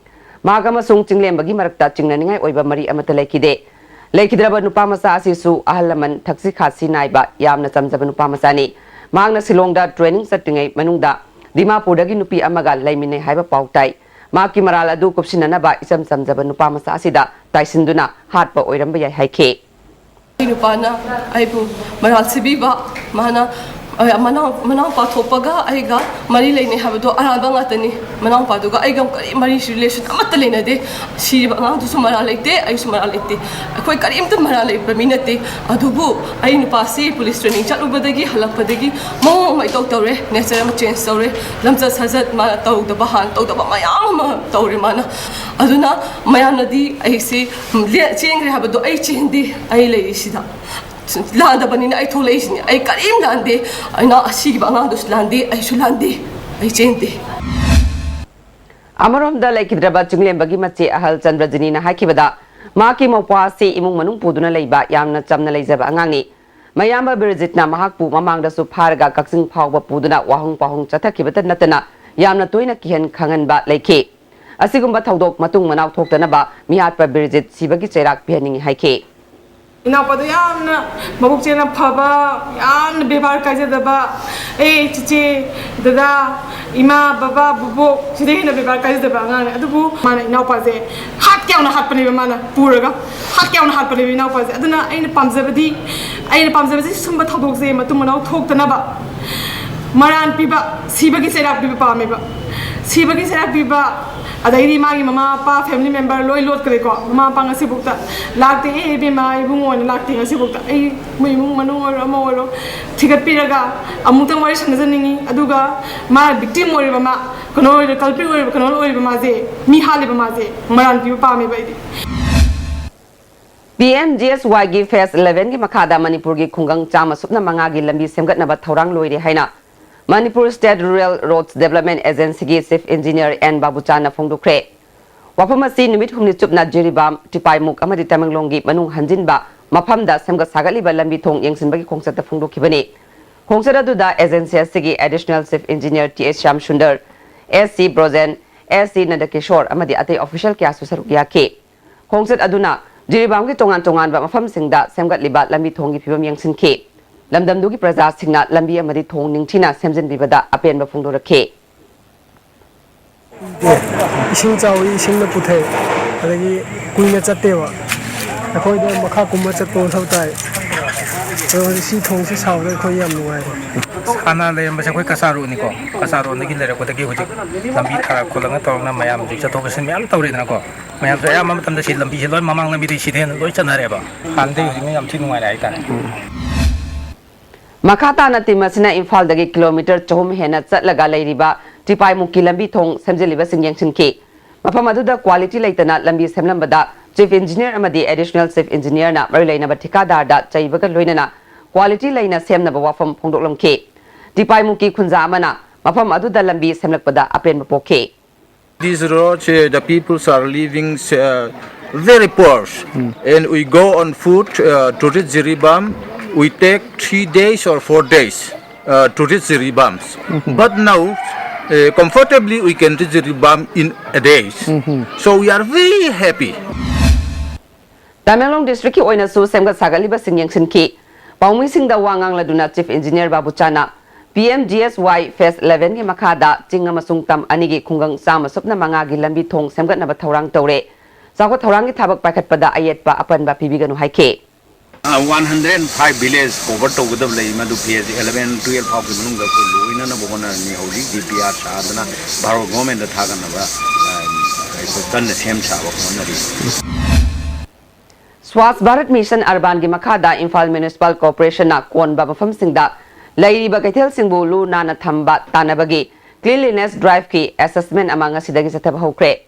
ꯃꯍꯥꯛ ꯑꯃꯁꯨꯡ ꯆꯤꯡꯂꯦꯝꯕꯒꯤ ꯃꯔꯛꯇ ꯆꯤꯡꯅꯅꯤꯡꯉꯥꯏ ꯑꯣꯏꯕ ꯃꯔꯤ ꯑꯃꯠꯇ ꯂꯩꯈꯤꯗꯦ꯫ ꯂꯩꯈꯤꯗ꯭ꯔꯕ ꯅꯨꯄꯥ ꯃꯆꯥ ꯑꯁꯤꯁꯨ ꯑꯍꯜ ꯂꯃꯟ ꯊꯛꯁꯤ ꯈꯥꯁꯤ ꯅꯥꯏꯕ ꯌꯥꯝꯅ ꯆꯝꯖꯕ ꯅꯨꯄꯥ ꯃꯆꯥꯅꯤ꯫ ꯃꯍꯥꯛꯅ ꯁꯤꯂꯣꯡꯗ ꯇ꯭ꯔꯦꯅꯤꯡ ꯆꯠꯇ꯭ꯔꯤꯉꯩ ꯃꯅꯨꯡꯗ ꯗꯤꯃꯥꯄꯨꯔꯗꯒꯤ ꯅꯨꯄꯤ ꯑꯃꯒ ꯂꯩꯃꯤꯟꯅꯩ ꯍꯥꯏꯕ ꯄꯥꯎ ꯇꯥꯏ꯫ ꯃꯍꯥꯛꯀꯤ ꯃꯔꯥꯜ ꯑꯗꯨ ꯀꯨꯞꯁꯤꯟꯅꯅꯕ ꯏꯆꯝ ꯆꯝꯖꯕ ꯅꯨꯄꯥ ꯃꯆꯥ ꯑꯁꯤꯗ ꯇꯥꯏꯁꯤꯟꯗꯨꯅ ꯍꯥꯠꯄ ꯑꯣꯏꯔꯝꯕ ꯌꯥꯏ ꯍꯥꯏꯈꯤ꯫ ꯑꯩ ꯅꯨꯄꯥꯅ ꯑꯩꯕꯨ ꯃꯔꯥꯜ ꯁꯤꯕꯤꯕ, ꯃꯥꯅ, ꯑ, ꯃꯅꯥꯎ-, ꯃꯅꯥꯎꯄꯥ ꯊꯣꯛꯄꯒ ꯑꯩꯒ ꯃꯔꯤ ꯂꯩꯅꯩ ꯍꯥꯏꯕꯗꯣ ꯑꯔꯥꯟꯕ ꯉꯥꯛꯇꯅꯤ꯫ ꯃꯅꯥꯎꯄꯥꯗꯨꯒ ꯑꯩꯒ ꯀꯔꯤ ꯃꯔꯤ relation ꯑꯃꯠꯇ ꯂꯩꯅꯗꯦ꯫ ꯁꯤꯔꯤꯕ ꯑꯉꯥꯡꯗꯨꯁꯨ ꯃꯔꯥꯜ ꯂꯩꯇꯦ, ꯑꯩꯁꯨ ꯃꯔꯥꯜ ꯂꯩꯇꯦ꯫ ꯑꯩꯈꯣꯏ ꯀꯔꯤꯝꯇ ꯃꯔꯥꯜ ꯂꯩꯕ ꯃꯤ ꯅꯠꯇꯦ꯫ ꯑꯗꯨꯕꯨ ꯑꯩ ꯅꯨꯄꯥꯁꯤ ꯄꯨꯂꯤꯁ ꯇ꯭ꯔꯦꯅꯤꯡ ꯆꯠꯂꯨꯕꯗꯒꯤ ꯍꯜꯂꯛꯄꯗꯒꯤ ꯃꯑꯣꯡ ꯑꯃ ꯏꯇꯧ ꯇꯧꯔꯦ, ꯅꯦꯆꯔ ꯑꯃ ꯆꯦꯟꯖ ꯇꯧꯔꯦ, ꯂꯝꯆꯠ ꯁꯥꯖꯠ ꯃꯥꯅ ꯇꯧꯗꯕ, ꯍꯥꯟꯅ ꯇꯧꯗꯕ ꯃꯌꯥꯝ ꯑꯃ ꯇꯧꯔꯦ ꯃꯥꯅ꯫ ꯑꯗꯨꯅ ꯃꯌꯥꯝꯅꯗꯤ ꯑꯩꯁꯤ ꯂꯦ-, ꯆꯦꯟꯈ꯭ꯔꯦ ꯍꯥꯏꯕꯗꯣ ꯑꯩ ꯆꯦꯟꯗꯦ, ꯑꯩ ꯂꯩꯔꯤꯁꯤꯗ꯫ ꯂꯥꯟꯗꯕꯅꯤꯅ ꯑꯩ ꯊꯣꯛꯂꯛꯏꯁꯤꯅꯤ꯫ ꯑꯩ ꯀꯔꯤꯝ ꯂꯥꯟꯗꯦ꯫ ꯑꯩꯅ ꯑꯁꯤꯒꯤꯕ ꯑꯉꯥꯡꯗꯨꯁꯨ ꯂꯥꯟꯗꯦ, ꯑꯩꯁꯨ ꯂꯥꯟꯗꯦ꯫ ꯑꯩ ꯆꯦꯟꯗꯦ꯫ ꯑꯃꯔꯣꯝꯗ ꯂꯩꯈꯤꯗ꯭ꯔꯕ ꯆꯤꯡꯂꯦꯝꯕꯒꯤ ꯃꯆꯦ ꯑꯍꯜ ꯆꯟꯗ꯭ꯔꯖꯤꯅꯤꯅ ꯍꯥꯏꯈꯤꯕꯗ, ꯃꯍꯥꯛꯀꯤ ꯃꯧꯄ꯭ꯋꯥ ꯑꯁꯤ ꯏꯃꯨꯡ ꯃꯅꯨꯡ ꯄꯨꯗꯨꯅ ꯂꯩꯕ ꯌꯥꯝꯅ ꯆꯝꯅ ꯂꯩꯖꯕ ꯑꯉꯥꯡꯅꯤ꯫ ꯃꯌꯥꯝꯕ ꯕꯤꯔꯖꯤꯠꯅ ꯃꯍꯥꯛꯄꯨ ꯃꯃꯥꯡꯗꯁꯨ ꯐꯥꯔꯒ ꯀꯛꯆꯤꯡ ꯐꯥꯎꯕ ꯄꯨꯗꯨꯅ ꯋꯥꯍꯪ ꯄꯥꯎꯍꯪ ꯆꯠꯊꯈꯤꯕꯇ ꯅꯠꯇꯅ ꯌꯥꯝꯅ ꯇꯣꯏꯅ ꯀꯤꯍꯟ ꯈꯪꯍꯟꯕ ꯂꯩꯈꯤ꯫ ꯑꯁꯤꯒꯨꯝꯕ ꯊꯧꯗꯣꯛ ꯃꯇꯨꯡ ꯃꯅꯥꯎ ꯊꯣꯛꯇꯅꯕ ꯃꯤꯍꯥꯠꯄ ꯕꯤꯔꯖꯤꯠ ꯁꯤꯕꯒꯤ ꯆꯩꯔꯥꯛ ꯄꯤꯍꯟꯅꯤꯡꯏ ꯍꯥꯏꯈꯤ꯫ ꯏꯅꯥꯎꯄꯥꯗꯣ ꯌꯥꯝꯅ ꯃꯕꯨꯛ ꯆꯦꯜꯅ ꯐꯕ, ꯌꯥꯝꯅ ꯕꯦꯕꯥꯔ ꯀꯥꯏꯖꯗꯕ, ꯑꯦ ꯆꯤꯆꯦ, ꯗꯗꯥ, ꯏꯃꯥ, ꯕꯕꯥ, ꯕꯨꯕꯣꯛ, ꯁꯤꯗꯩ ꯍꯦꯟꯅ ꯕꯦꯕꯥꯔ ꯀꯥꯏꯖꯗꯕ ꯑꯉꯥꯡꯅꯦ꯫ ꯑꯗꯨꯕꯨ ꯃꯥꯅ ꯏꯅꯥꯎꯄꯥꯁꯦ ꯍꯥꯠꯀꯦ ꯌꯥꯎꯅ ꯍꯥꯠꯄꯅꯦꯕ, ꯃꯥꯅ ꯄꯨꯔꯒ ꯍꯥꯠꯀꯦ ꯌꯥꯎꯅ ꯍꯥꯠꯄꯅꯦꯕ ꯏꯅꯥꯎꯄꯥꯁꯦ꯫ ꯑꯗꯨꯅ ꯑꯩꯅ ꯄꯥꯝꯖꯕꯗꯤ, ꯑꯩꯅ ꯄꯥꯝꯖꯕꯁꯤ ꯁꯨꯝꯕ ꯊꯧꯗꯣꯛꯁꯦ ꯃꯇꯨꯡ ꯃꯅꯥꯎ ꯊꯣꯛꯇꯅꯕ, ꯃꯔꯥꯟ ꯄꯤꯕ, ꯁꯤꯕꯒꯤ ꯆꯩꯔꯥꯛ ꯄꯤꯕ ꯄꯥꯝꯃꯦꯕ꯫ ꯁꯤꯕꯒꯤ ꯆꯩꯔꯥꯛ ꯄꯤꯕ, ꯑꯗꯩꯗꯤ ꯃꯥꯒꯤ ꯃꯃꯥ ꯃꯄꯥ, family member ꯂꯣꯏ ꯂꯣꯠꯈ꯭ꯔꯦꯀꯣ꯫ ꯃꯃꯥ ꯃꯄꯥ ꯉꯁꯤꯐꯥꯎꯗ ꯂꯥꯛꯇꯦ, "ꯑꯦ ꯏꯕꯦꯝꯃ, ꯏꯕꯨꯡꯉꯣꯅ ꯂꯥꯛꯇꯦ ꯉꯁꯤꯐꯥꯎꯗ"꯫ ꯑꯩ ꯃꯣꯏ ꯏꯃꯨꯡ ꯃꯅꯨꯡ ꯑꯣꯏꯔꯣ ꯑꯃ ꯑꯣꯏꯔꯣ ꯊꯤꯒꯠꯄꯤꯔꯒ ꯑꯃꯨꯛꯇꯪ ꯋꯥꯔꯤ ꯁꯥꯟꯅꯖꯅꯤꯡꯉꯤ꯫ ꯑꯗꯨꯒ ꯃꯥ victim ꯑꯣꯏꯔꯤꯕ, ꯃꯥ ꯀꯩꯅꯣ ꯑꯣꯏꯔꯤꯕ, culprit ꯑꯣꯏꯔꯤꯕ, ꯀꯩꯅꯣ ꯑꯣꯏꯔꯤꯕ ꯃꯥꯁꯦ, ꯃꯤ ꯍꯥꯠꯂꯤꯕ ꯃꯥꯁꯦ ꯃꯔꯥꯟ ꯄꯤꯕ ꯄꯥꯝꯃꯦꯕ ꯑꯩꯗꯤ꯫ ꯄꯤ ꯑꯦꯝ ꯖꯤ ꯑꯦꯁ ꯋꯥꯏꯒꯤ phase elevenꯒꯤ ꯃꯈꯥꯗ ꯃꯅꯤꯄꯨꯔꯒꯤ ꯈꯨꯡꯒꯪ ꯆꯥꯝꯃ ꯁꯨꯞꯅ ꯃꯉꯥꯒꯤ ꯂꯝꯕꯤ ꯁꯦꯝꯒꯠꯅꯕ ꯊꯧꯔꯥꯡ ꯂꯣꯏꯔꯦ ꯍꯥꯏꯅ Manipur State Rural Roads Development Agencyꯒꯤ Chief Engineer ꯑꯦꯟ ꯕꯥꯕꯨꯆꯥꯟꯅ ꯐꯣꯡꯗꯣꯛꯈ꯭ꯔꯦ꯫ ꯋꯥꯐꯝ ꯑꯁꯤ ꯅꯨꯃꯤꯠ ꯍꯨꯝꯅꯤ ꯆꯨꯞꯅ ꯖꯤꯔꯤꯕꯥꯝ, ꯇꯤꯄꯥꯏꯃꯨꯛ ꯑꯃꯗꯤ ꯇꯃꯦꯡꯂꯣꯡꯒꯤ ꯃꯅꯨꯡ ꯍꯟꯖꯤꯟꯕ ꯃꯐꯝꯗ ꯁꯦꯝꯒꯠ ꯁꯥꯒꯠꯂꯤꯕ ꯂꯝꯕꯤ ꯊꯣꯡ ꯌꯦꯡꯁꯤꯟꯕꯒꯤ ꯈꯣꯡꯆꯠꯇ ꯐꯣꯡꯗꯣꯛꯈꯤꯕꯅꯤ꯫ ꯈꯣꯡꯆꯠ ꯑꯗꯨꯗ agency ꯑꯁꯤꯒꯤ Additional Chief Engineer ꯇꯤ ꯑꯦꯁ Shyam Sundar, S C Brojen, S C ꯅꯟꯗꯀꯤꯁꯣꯔ ꯑꯃꯗꯤ ꯑꯇꯩ official ꯀꯌꯥꯁꯨ ꯁꯔꯨꯛ ꯌꯥꯈꯤ꯫ ꯈꯣꯡꯆꯠ ꯑꯗꯨꯅ ꯖꯤꯔꯤꯕꯥꯝꯒꯤ ꯇꯣꯉꯥꯟ ꯇꯣꯉꯥꯟꯕ ꯃꯐꯝꯁꯤꯡꯗ ꯁꯦꯝꯒꯠꯂꯤꯕ ꯂꯝꯕꯤ ꯊꯣꯡꯒꯤ ꯐꯤꯕꯝ ꯌꯦꯡꯁꯤꯟꯈꯤ꯫ ꯂꯝꯗꯝꯗꯨꯒꯤ ꯄ꯭ꯔꯖꯥꯁꯤꯡꯅ ꯂꯝꯕꯤ ꯑꯃꯗꯤ ꯊꯣꯡ ꯅꯤꯡꯊꯤꯅ ꯁꯦꯝꯖꯤꯟꯕꯤꯕꯗ ꯑꯄꯦꯟꯕ ꯐꯣꯡꯗꯣꯔꯛꯈꯤ꯫ ꯏꯁꯤꯡ ꯆꯥꯎꯏ, ꯏꯁꯤꯡꯅ ꯄꯨꯊꯩ, ꯑꯗꯒꯤ ꯀꯨꯏꯅ ꯆꯠꯇꯦꯕ꯫ ꯑꯩꯈꯣꯏꯗ ꯃꯈꯥ ꯀꯨꯝꯕ ꯆꯠꯄ ꯃꯊꯧ ꯇꯥꯏ꯫ ꯑꯗꯣ ꯍꯧꯖꯤꯛ ꯁꯤ ꯊꯣꯡꯁꯤ ꯁꯥꯕꯗ ꯑꯩꯈꯣꯏ ꯌꯥꯝ ꯅꯨꯡꯉꯥꯏꯔꯦ꯫ ꯍꯥꯟꯅ ꯂꯩꯔꯝꯕꯁꯦ ꯑꯩꯈꯣꯏ ꯀꯆꯥꯔꯣꯛꯅꯤꯀꯣ꯫ ꯀꯆꯥꯔꯣꯛꯗꯒꯤ ꯂꯩꯔꯛꯄꯗꯒꯤ ꯍꯧꯖꯤꯛ ꯂꯝꯕꯤ ꯊꯥꯔꯛ ꯈꯣꯠꯂꯛꯅ ꯇꯧꯔꯒ ꯃꯌꯥꯝ ꯍꯧꯖꯤꯛ ꯆꯠꯊꯣꯛ ꯆꯠꯁꯤꯟ ꯃꯌꯥꯝ ꯇꯧꯔꯦꯗꯅꯀꯣ꯫ ꯃꯌꯥꯝꯁꯨ ꯑꯌꯥꯝꯕ ꯃꯇꯝꯗ ꯁꯤ ꯂꯝꯕꯤꯁꯦ ꯂꯣꯏ ꯃꯃꯥꯡ ꯂꯝꯕꯤꯗꯒꯤ ꯁꯤꯗ ꯍꯦꯟꯅ ꯂꯣꯏ ꯆꯠꯅꯔꯦꯕ꯫ ꯍꯥꯟꯅꯗꯒꯤ ꯍꯧꯖꯤꯛꯅ ꯌꯥꯝ ꯊꯤ ꯅꯨꯡꯉꯥꯏꯔꯦ ꯍꯥꯏꯇꯥꯔꯦ꯫ ꯃꯈꯥ ꯇꯥꯅ team ꯑꯁꯤꯅ ꯏꯝꯐꯥꯜꯗꯒꯤ kilometre ꯆꯍꯨꯝ ꯍꯦꯟꯅ ꯆꯠꯂꯒ ꯂꯩꯔꯤꯕ ꯇꯤꯄꯥꯏꯃꯨꯛꯀꯤ ꯂꯝꯕꯤ ꯊꯣꯡ ꯁꯦꯝꯖꯤꯜꯂꯤꯕꯁꯤꯡ ꯌꯦꯡꯁꯤꯟꯈꯤ꯫ ꯃꯐꯝ ꯑꯗꯨꯗ quality ꯂꯩꯇꯅ ꯂꯝꯕꯤ ꯁꯦꯝꯂꯝꯕꯗ Chief Engineer ꯑꯃꯗꯤ Additional Chief Engineerꯅ ꯃꯔꯤ ꯂꯩꯅꯕ ꯊꯤꯀꯥꯗꯥꯔꯗ ꯆꯩꯕꯒ ꯂꯣꯏꯅꯅ quality ꯂꯩꯅ ꯁꯦꯝꯅꯕ ꯋꯥꯐꯝ ꯐꯣꯡꯗꯣꯛꯂꯝꯈꯤ꯫ ꯇꯤꯄꯥꯏꯃꯨꯛꯀꯤ ꯈꯨꯟꯖꯥ ꯑꯃꯅ ꯃꯐꯝ ꯑꯗꯨꯗ ꯂꯝꯕꯤ ꯁꯦꯝꯂꯛꯄꯗ ꯑꯄꯦꯟꯕ ꯄꯣꯛꯈꯤ꯫ These roads, uh, the peoples are living uh, very poor, and we go on foot uh, to reach Jiribam. We take three days or four days uh, to reach Jiribam. But now, uh, comfortably, we can reach Jiribam in a day. So we are very happy. Tamenglong ꯗꯤꯁꯇ꯭ꯔꯤꯛꯀꯤ ꯑꯣꯏꯅꯁꯨ ꯁꯦꯝꯒꯠ ꯁꯥꯒꯠꯂꯤꯕꯁꯤꯡ ꯌꯦꯡꯁꯤꯟꯈꯤ꯫ ꯄꯥꯎꯃꯤꯁꯤꯡꯗ ꯋꯥ ꯉꯥꯡꯂꯗꯨꯅ Chief Engineer ꯕꯥꯕꯨꯆꯥꯅ P M G S Y Phase eleven ꯒꯤ ꯃꯈꯥꯗ ꯆꯤꯡ ꯑꯃꯁꯨꯡ ꯇꯝ ꯑꯅꯤꯒꯤ ꯈꯨꯡꯒꯪ ꯆꯥꯝꯃ ꯁꯨꯞꯅ ꯃꯉꯥꯒꯤ ꯂꯝꯕꯤ ꯊꯣꯡ ꯁꯦꯝꯒꯠꯅꯕ ꯊꯧꯔꯥꯡ ꯇꯧꯔꯦ꯫ ꯆꯥꯎꯈꯠ ꯊꯧꯔꯥꯡꯒꯤ ꯊꯕꯛ ꯄꯥꯏꯈꯠꯄꯗ ꯑꯌꯦꯠꯄ ꯑꯄꯟꯕ ꯄꯤꯕꯤꯒꯅꯨ ꯍꯥꯏꯈꯤ꯫ One hundred five village cover ꯇꯧꯒꯗꯕ ꯂꯩ, ꯃꯗꯨ Phase eleven, twelve ꯐꯥꯎꯒꯤ ꯃꯅꯨꯡꯗ ꯑꯩꯈꯣꯏ ꯂꯣꯏꯅꯅꯕ ꯍꯣꯠꯅꯔꯅꯤ꯫ ꯍꯧꯖꯤꯛ D P R ꯁꯥꯗꯅ ꯚꯥꯔꯠ ꯒꯣꯔꯃꯦꯟꯗ ꯊꯥꯒꯠꯅꯕ ꯑꯩꯈꯣꯏ ꯀꯟꯅ ꯁꯦꯝ ꯁꯥꯕ ꯍꯣꯠꯅꯔꯤ꯫ Swachh Bharat Mission Urban ꯒꯤ ꯃꯈꯥꯗ ꯏꯝꯐꯥꯜ Municipal Corporation ꯅ ꯀꯣꯟꯕ ꯃꯐꯝꯁꯤꯡꯗ ꯂꯩꯔꯤꯕ ꯀꯩꯊꯦꯜꯁꯤꯡꯕꯨ ꯂꯨ ꯅꯥꯟꯅ ꯊꯝꯕ ꯇꯥꯟꯅꯕꯒꯤ Cleanliness Drive ꯀꯤ assessment ꯑꯃ ꯉꯁꯤꯗꯒꯤ ꯆꯠꯊꯕ ꯍꯧꯈ꯭ꯔꯦ꯫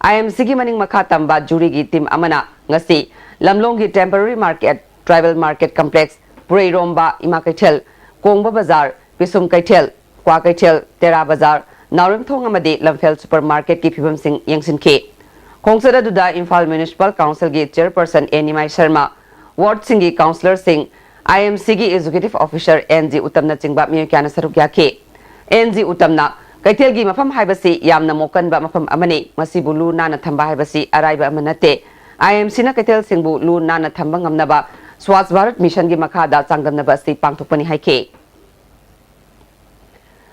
I M C ꯒꯤ ꯃꯅꯤꯡ ꯃꯈꯥ ꯇꯝꯕ ꯖꯨꯔꯤꯒꯤ ꯇꯤꯝ ꯑꯃꯅ ꯉꯁꯤ ꯂꯝꯂꯣꯡꯒꯤ Temporary Market, Tribal Market Complex, ꯄꯨꯔꯩꯔꯣꯝꯕ, ꯏꯃꯥ ꯀꯩꯊꯦꯜ, ꯀꯣꯡꯕ ꯕꯖꯥꯔ, ꯄꯤꯁꯨꯝ ꯀꯩꯊꯦꯜ, ꯀ꯭ꯋꯥ ꯀꯩꯊꯦꯜ, ꯇꯦꯔꯥ ꯕꯖꯥꯔ, ꯅꯥꯎꯔꯦꯝꯊꯣꯡ ꯑꯃꯗꯤ ꯂꯝꯐꯦꯜ supermarket ꯀꯤ ꯐꯤꯕꯝꯁꯤꯡ ꯌꯦꯡꯁꯤꯟꯈꯤ꯫ ꯈꯣꯡꯆꯠ ꯑꯗꯨꯗ ꯏꯝꯐꯥꯜ Municipal Council ꯒꯤ Chairperson ꯑꯦ ꯅꯤꯃꯥꯏ ꯁꯔꯃ, ward ꯁꯤꯡꯒꯤ councillor ꯁꯤꯡ, I M C ꯒꯤ Executive Officer ꯑꯦꯟ ꯖꯤ ꯎꯇꯝꯅꯆꯤꯡꯕ ꯃꯤꯑꯣꯏ ꯀꯌꯥꯅ ꯁꯔꯨꯛ ꯌꯥꯈꯤ꯫ ꯑꯦꯟ ꯖꯤ ꯎꯇꯝꯅ ꯀꯩꯊꯦꯜꯒꯤ ꯃꯐꯝ ꯍꯥꯏꯕꯁꯤ ꯌꯥꯝꯅ ꯃꯣꯠꯀꯟꯕ ꯃꯐꯝ ꯑꯃꯅꯤ, ꯃꯁꯤꯕꯨ ꯂꯨ ꯅꯥꯟꯅ ꯊꯝꯕ ꯍꯥꯏꯕꯁꯤ ꯑꯔꯥꯏꯕ ꯑꯃ ꯅꯠꯇꯦ꯫ I M C ꯅ ꯀꯩꯊꯦꯜꯁꯤꯡꯕꯨ ꯂꯨ ꯅꯥꯟꯅ ꯊꯝꯕ ꯉꯝꯅꯕ Swachh Bharat Mission ꯒꯤ ꯃꯈꯥꯗ ꯆꯥꯡꯗꯝꯅꯕ ꯑꯁꯤ ꯄꯥꯡꯊꯣꯛꯄꯅꯤ ꯍꯥꯏꯈꯤ꯫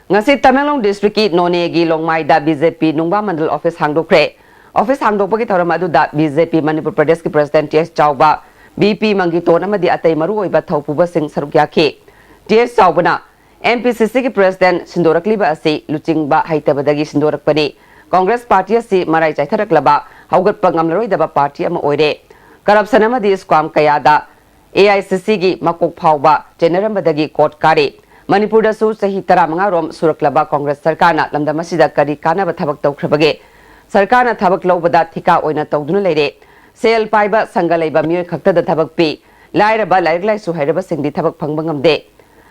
ꯉꯁꯤ ꯇꯃꯦꯡꯂꯣꯡ ꯗꯤꯁꯇ꯭ꯔꯤꯛꯀꯤ ꯅꯣꯅꯦꯒꯤ ꯂꯣꯡꯃꯥꯏꯗ B J P ꯅꯨꯡꯕꯥ ꯃꯟꯗꯜ office ꯍꯥꯡꯗꯣꯛꯈ꯭ꯔꯦ꯫ Office ꯍꯥꯡꯗꯣꯛꯄꯒꯤ ꯊꯧꯔꯝ ꯑꯗꯨꯗ B J P ꯃꯅꯤꯄꯨꯔ ꯄ꯭ꯔꯗꯦꯁꯀꯤ President T S ꯆꯥꯎꯕ, B P ꯃꯪꯒꯤꯇꯣꯟ ꯑꯃꯗꯤ ꯑꯇꯩ ꯃꯔꯨꯑꯣꯏꯕ ꯊꯧꯄꯨꯕꯁꯤꯡ ꯁꯔꯨꯛ ꯌꯥꯈꯤ꯫ T S ꯆꯥꯎꯕꯅ M P C C ꯒꯤ President ꯁꯤꯟꯗꯣꯔꯛꯂꯤꯕ ꯑꯁꯤ ꯂꯨꯆꯤꯡꯕ ꯍꯩꯇꯕꯗꯒꯤ ꯁꯤꯟꯗꯣꯔꯛꯄꯅꯤ꯫ Congress party ꯑꯁꯤ ꯃꯔꯥꯏ ꯆꯥꯏꯊꯔꯛꯂꯕ, ꯍꯧꯒꯠꯄ ꯉꯝꯂꯔꯣꯏꯗꯕ party ꯑꯃ ꯑꯣꯏꯔꯦ꯫ Corruption ꯑꯃꯗꯤ scam ꯀꯌꯥꯗ A I C C ꯒꯤ ꯃꯀꯣꯛ ꯐꯥꯎꯕ ꯆꯦꯟꯅꯔꯝꯕꯗꯒꯤ ꯀꯣꯔꯠ ꯀꯥꯔꯦ꯫ ꯃꯅꯤꯄꯨꯔꯗꯁꯨ ꯆꯍꯤ ꯇꯔꯥꯃꯉꯥ ꯔꯣꯝ ꯁꯨꯔꯛꯂꯕ ꯀꯣꯡꯒ꯭ꯔꯦꯁ ꯁꯔꯀꯥꯔꯅ ꯂꯝꯗꯝ ꯑꯁꯤꯗ ꯀꯔꯤ ꯀꯥꯟꯅꯕ ꯊꯕꯛ ꯇꯧꯈ꯭ꯔꯕꯒꯦ? ꯁꯔꯀꯥꯔꯅ ꯊꯕꯛ ꯂꯧꯕꯗ ꯊꯤꯀꯥ ꯑꯣꯏꯅ ꯇꯧꯗꯨꯅ ꯂꯩꯔꯦ꯫ ꯁꯦꯜ ꯄꯥꯏꯕ ꯁꯪꯒ ꯂꯩꯕ ꯃꯤꯑꯣꯏ ꯈꯛꯇꯗ ꯊꯕꯛ ꯄꯤ꯫ ꯂꯥꯏꯔꯕ ꯂꯥꯏꯔꯤꯛ ꯂꯥꯏꯁꯨ ꯍꯩꯔꯕꯁꯤꯡꯗꯤ ꯊꯕꯛ ꯐꯪꯕ ꯉꯝꯗꯦ꯫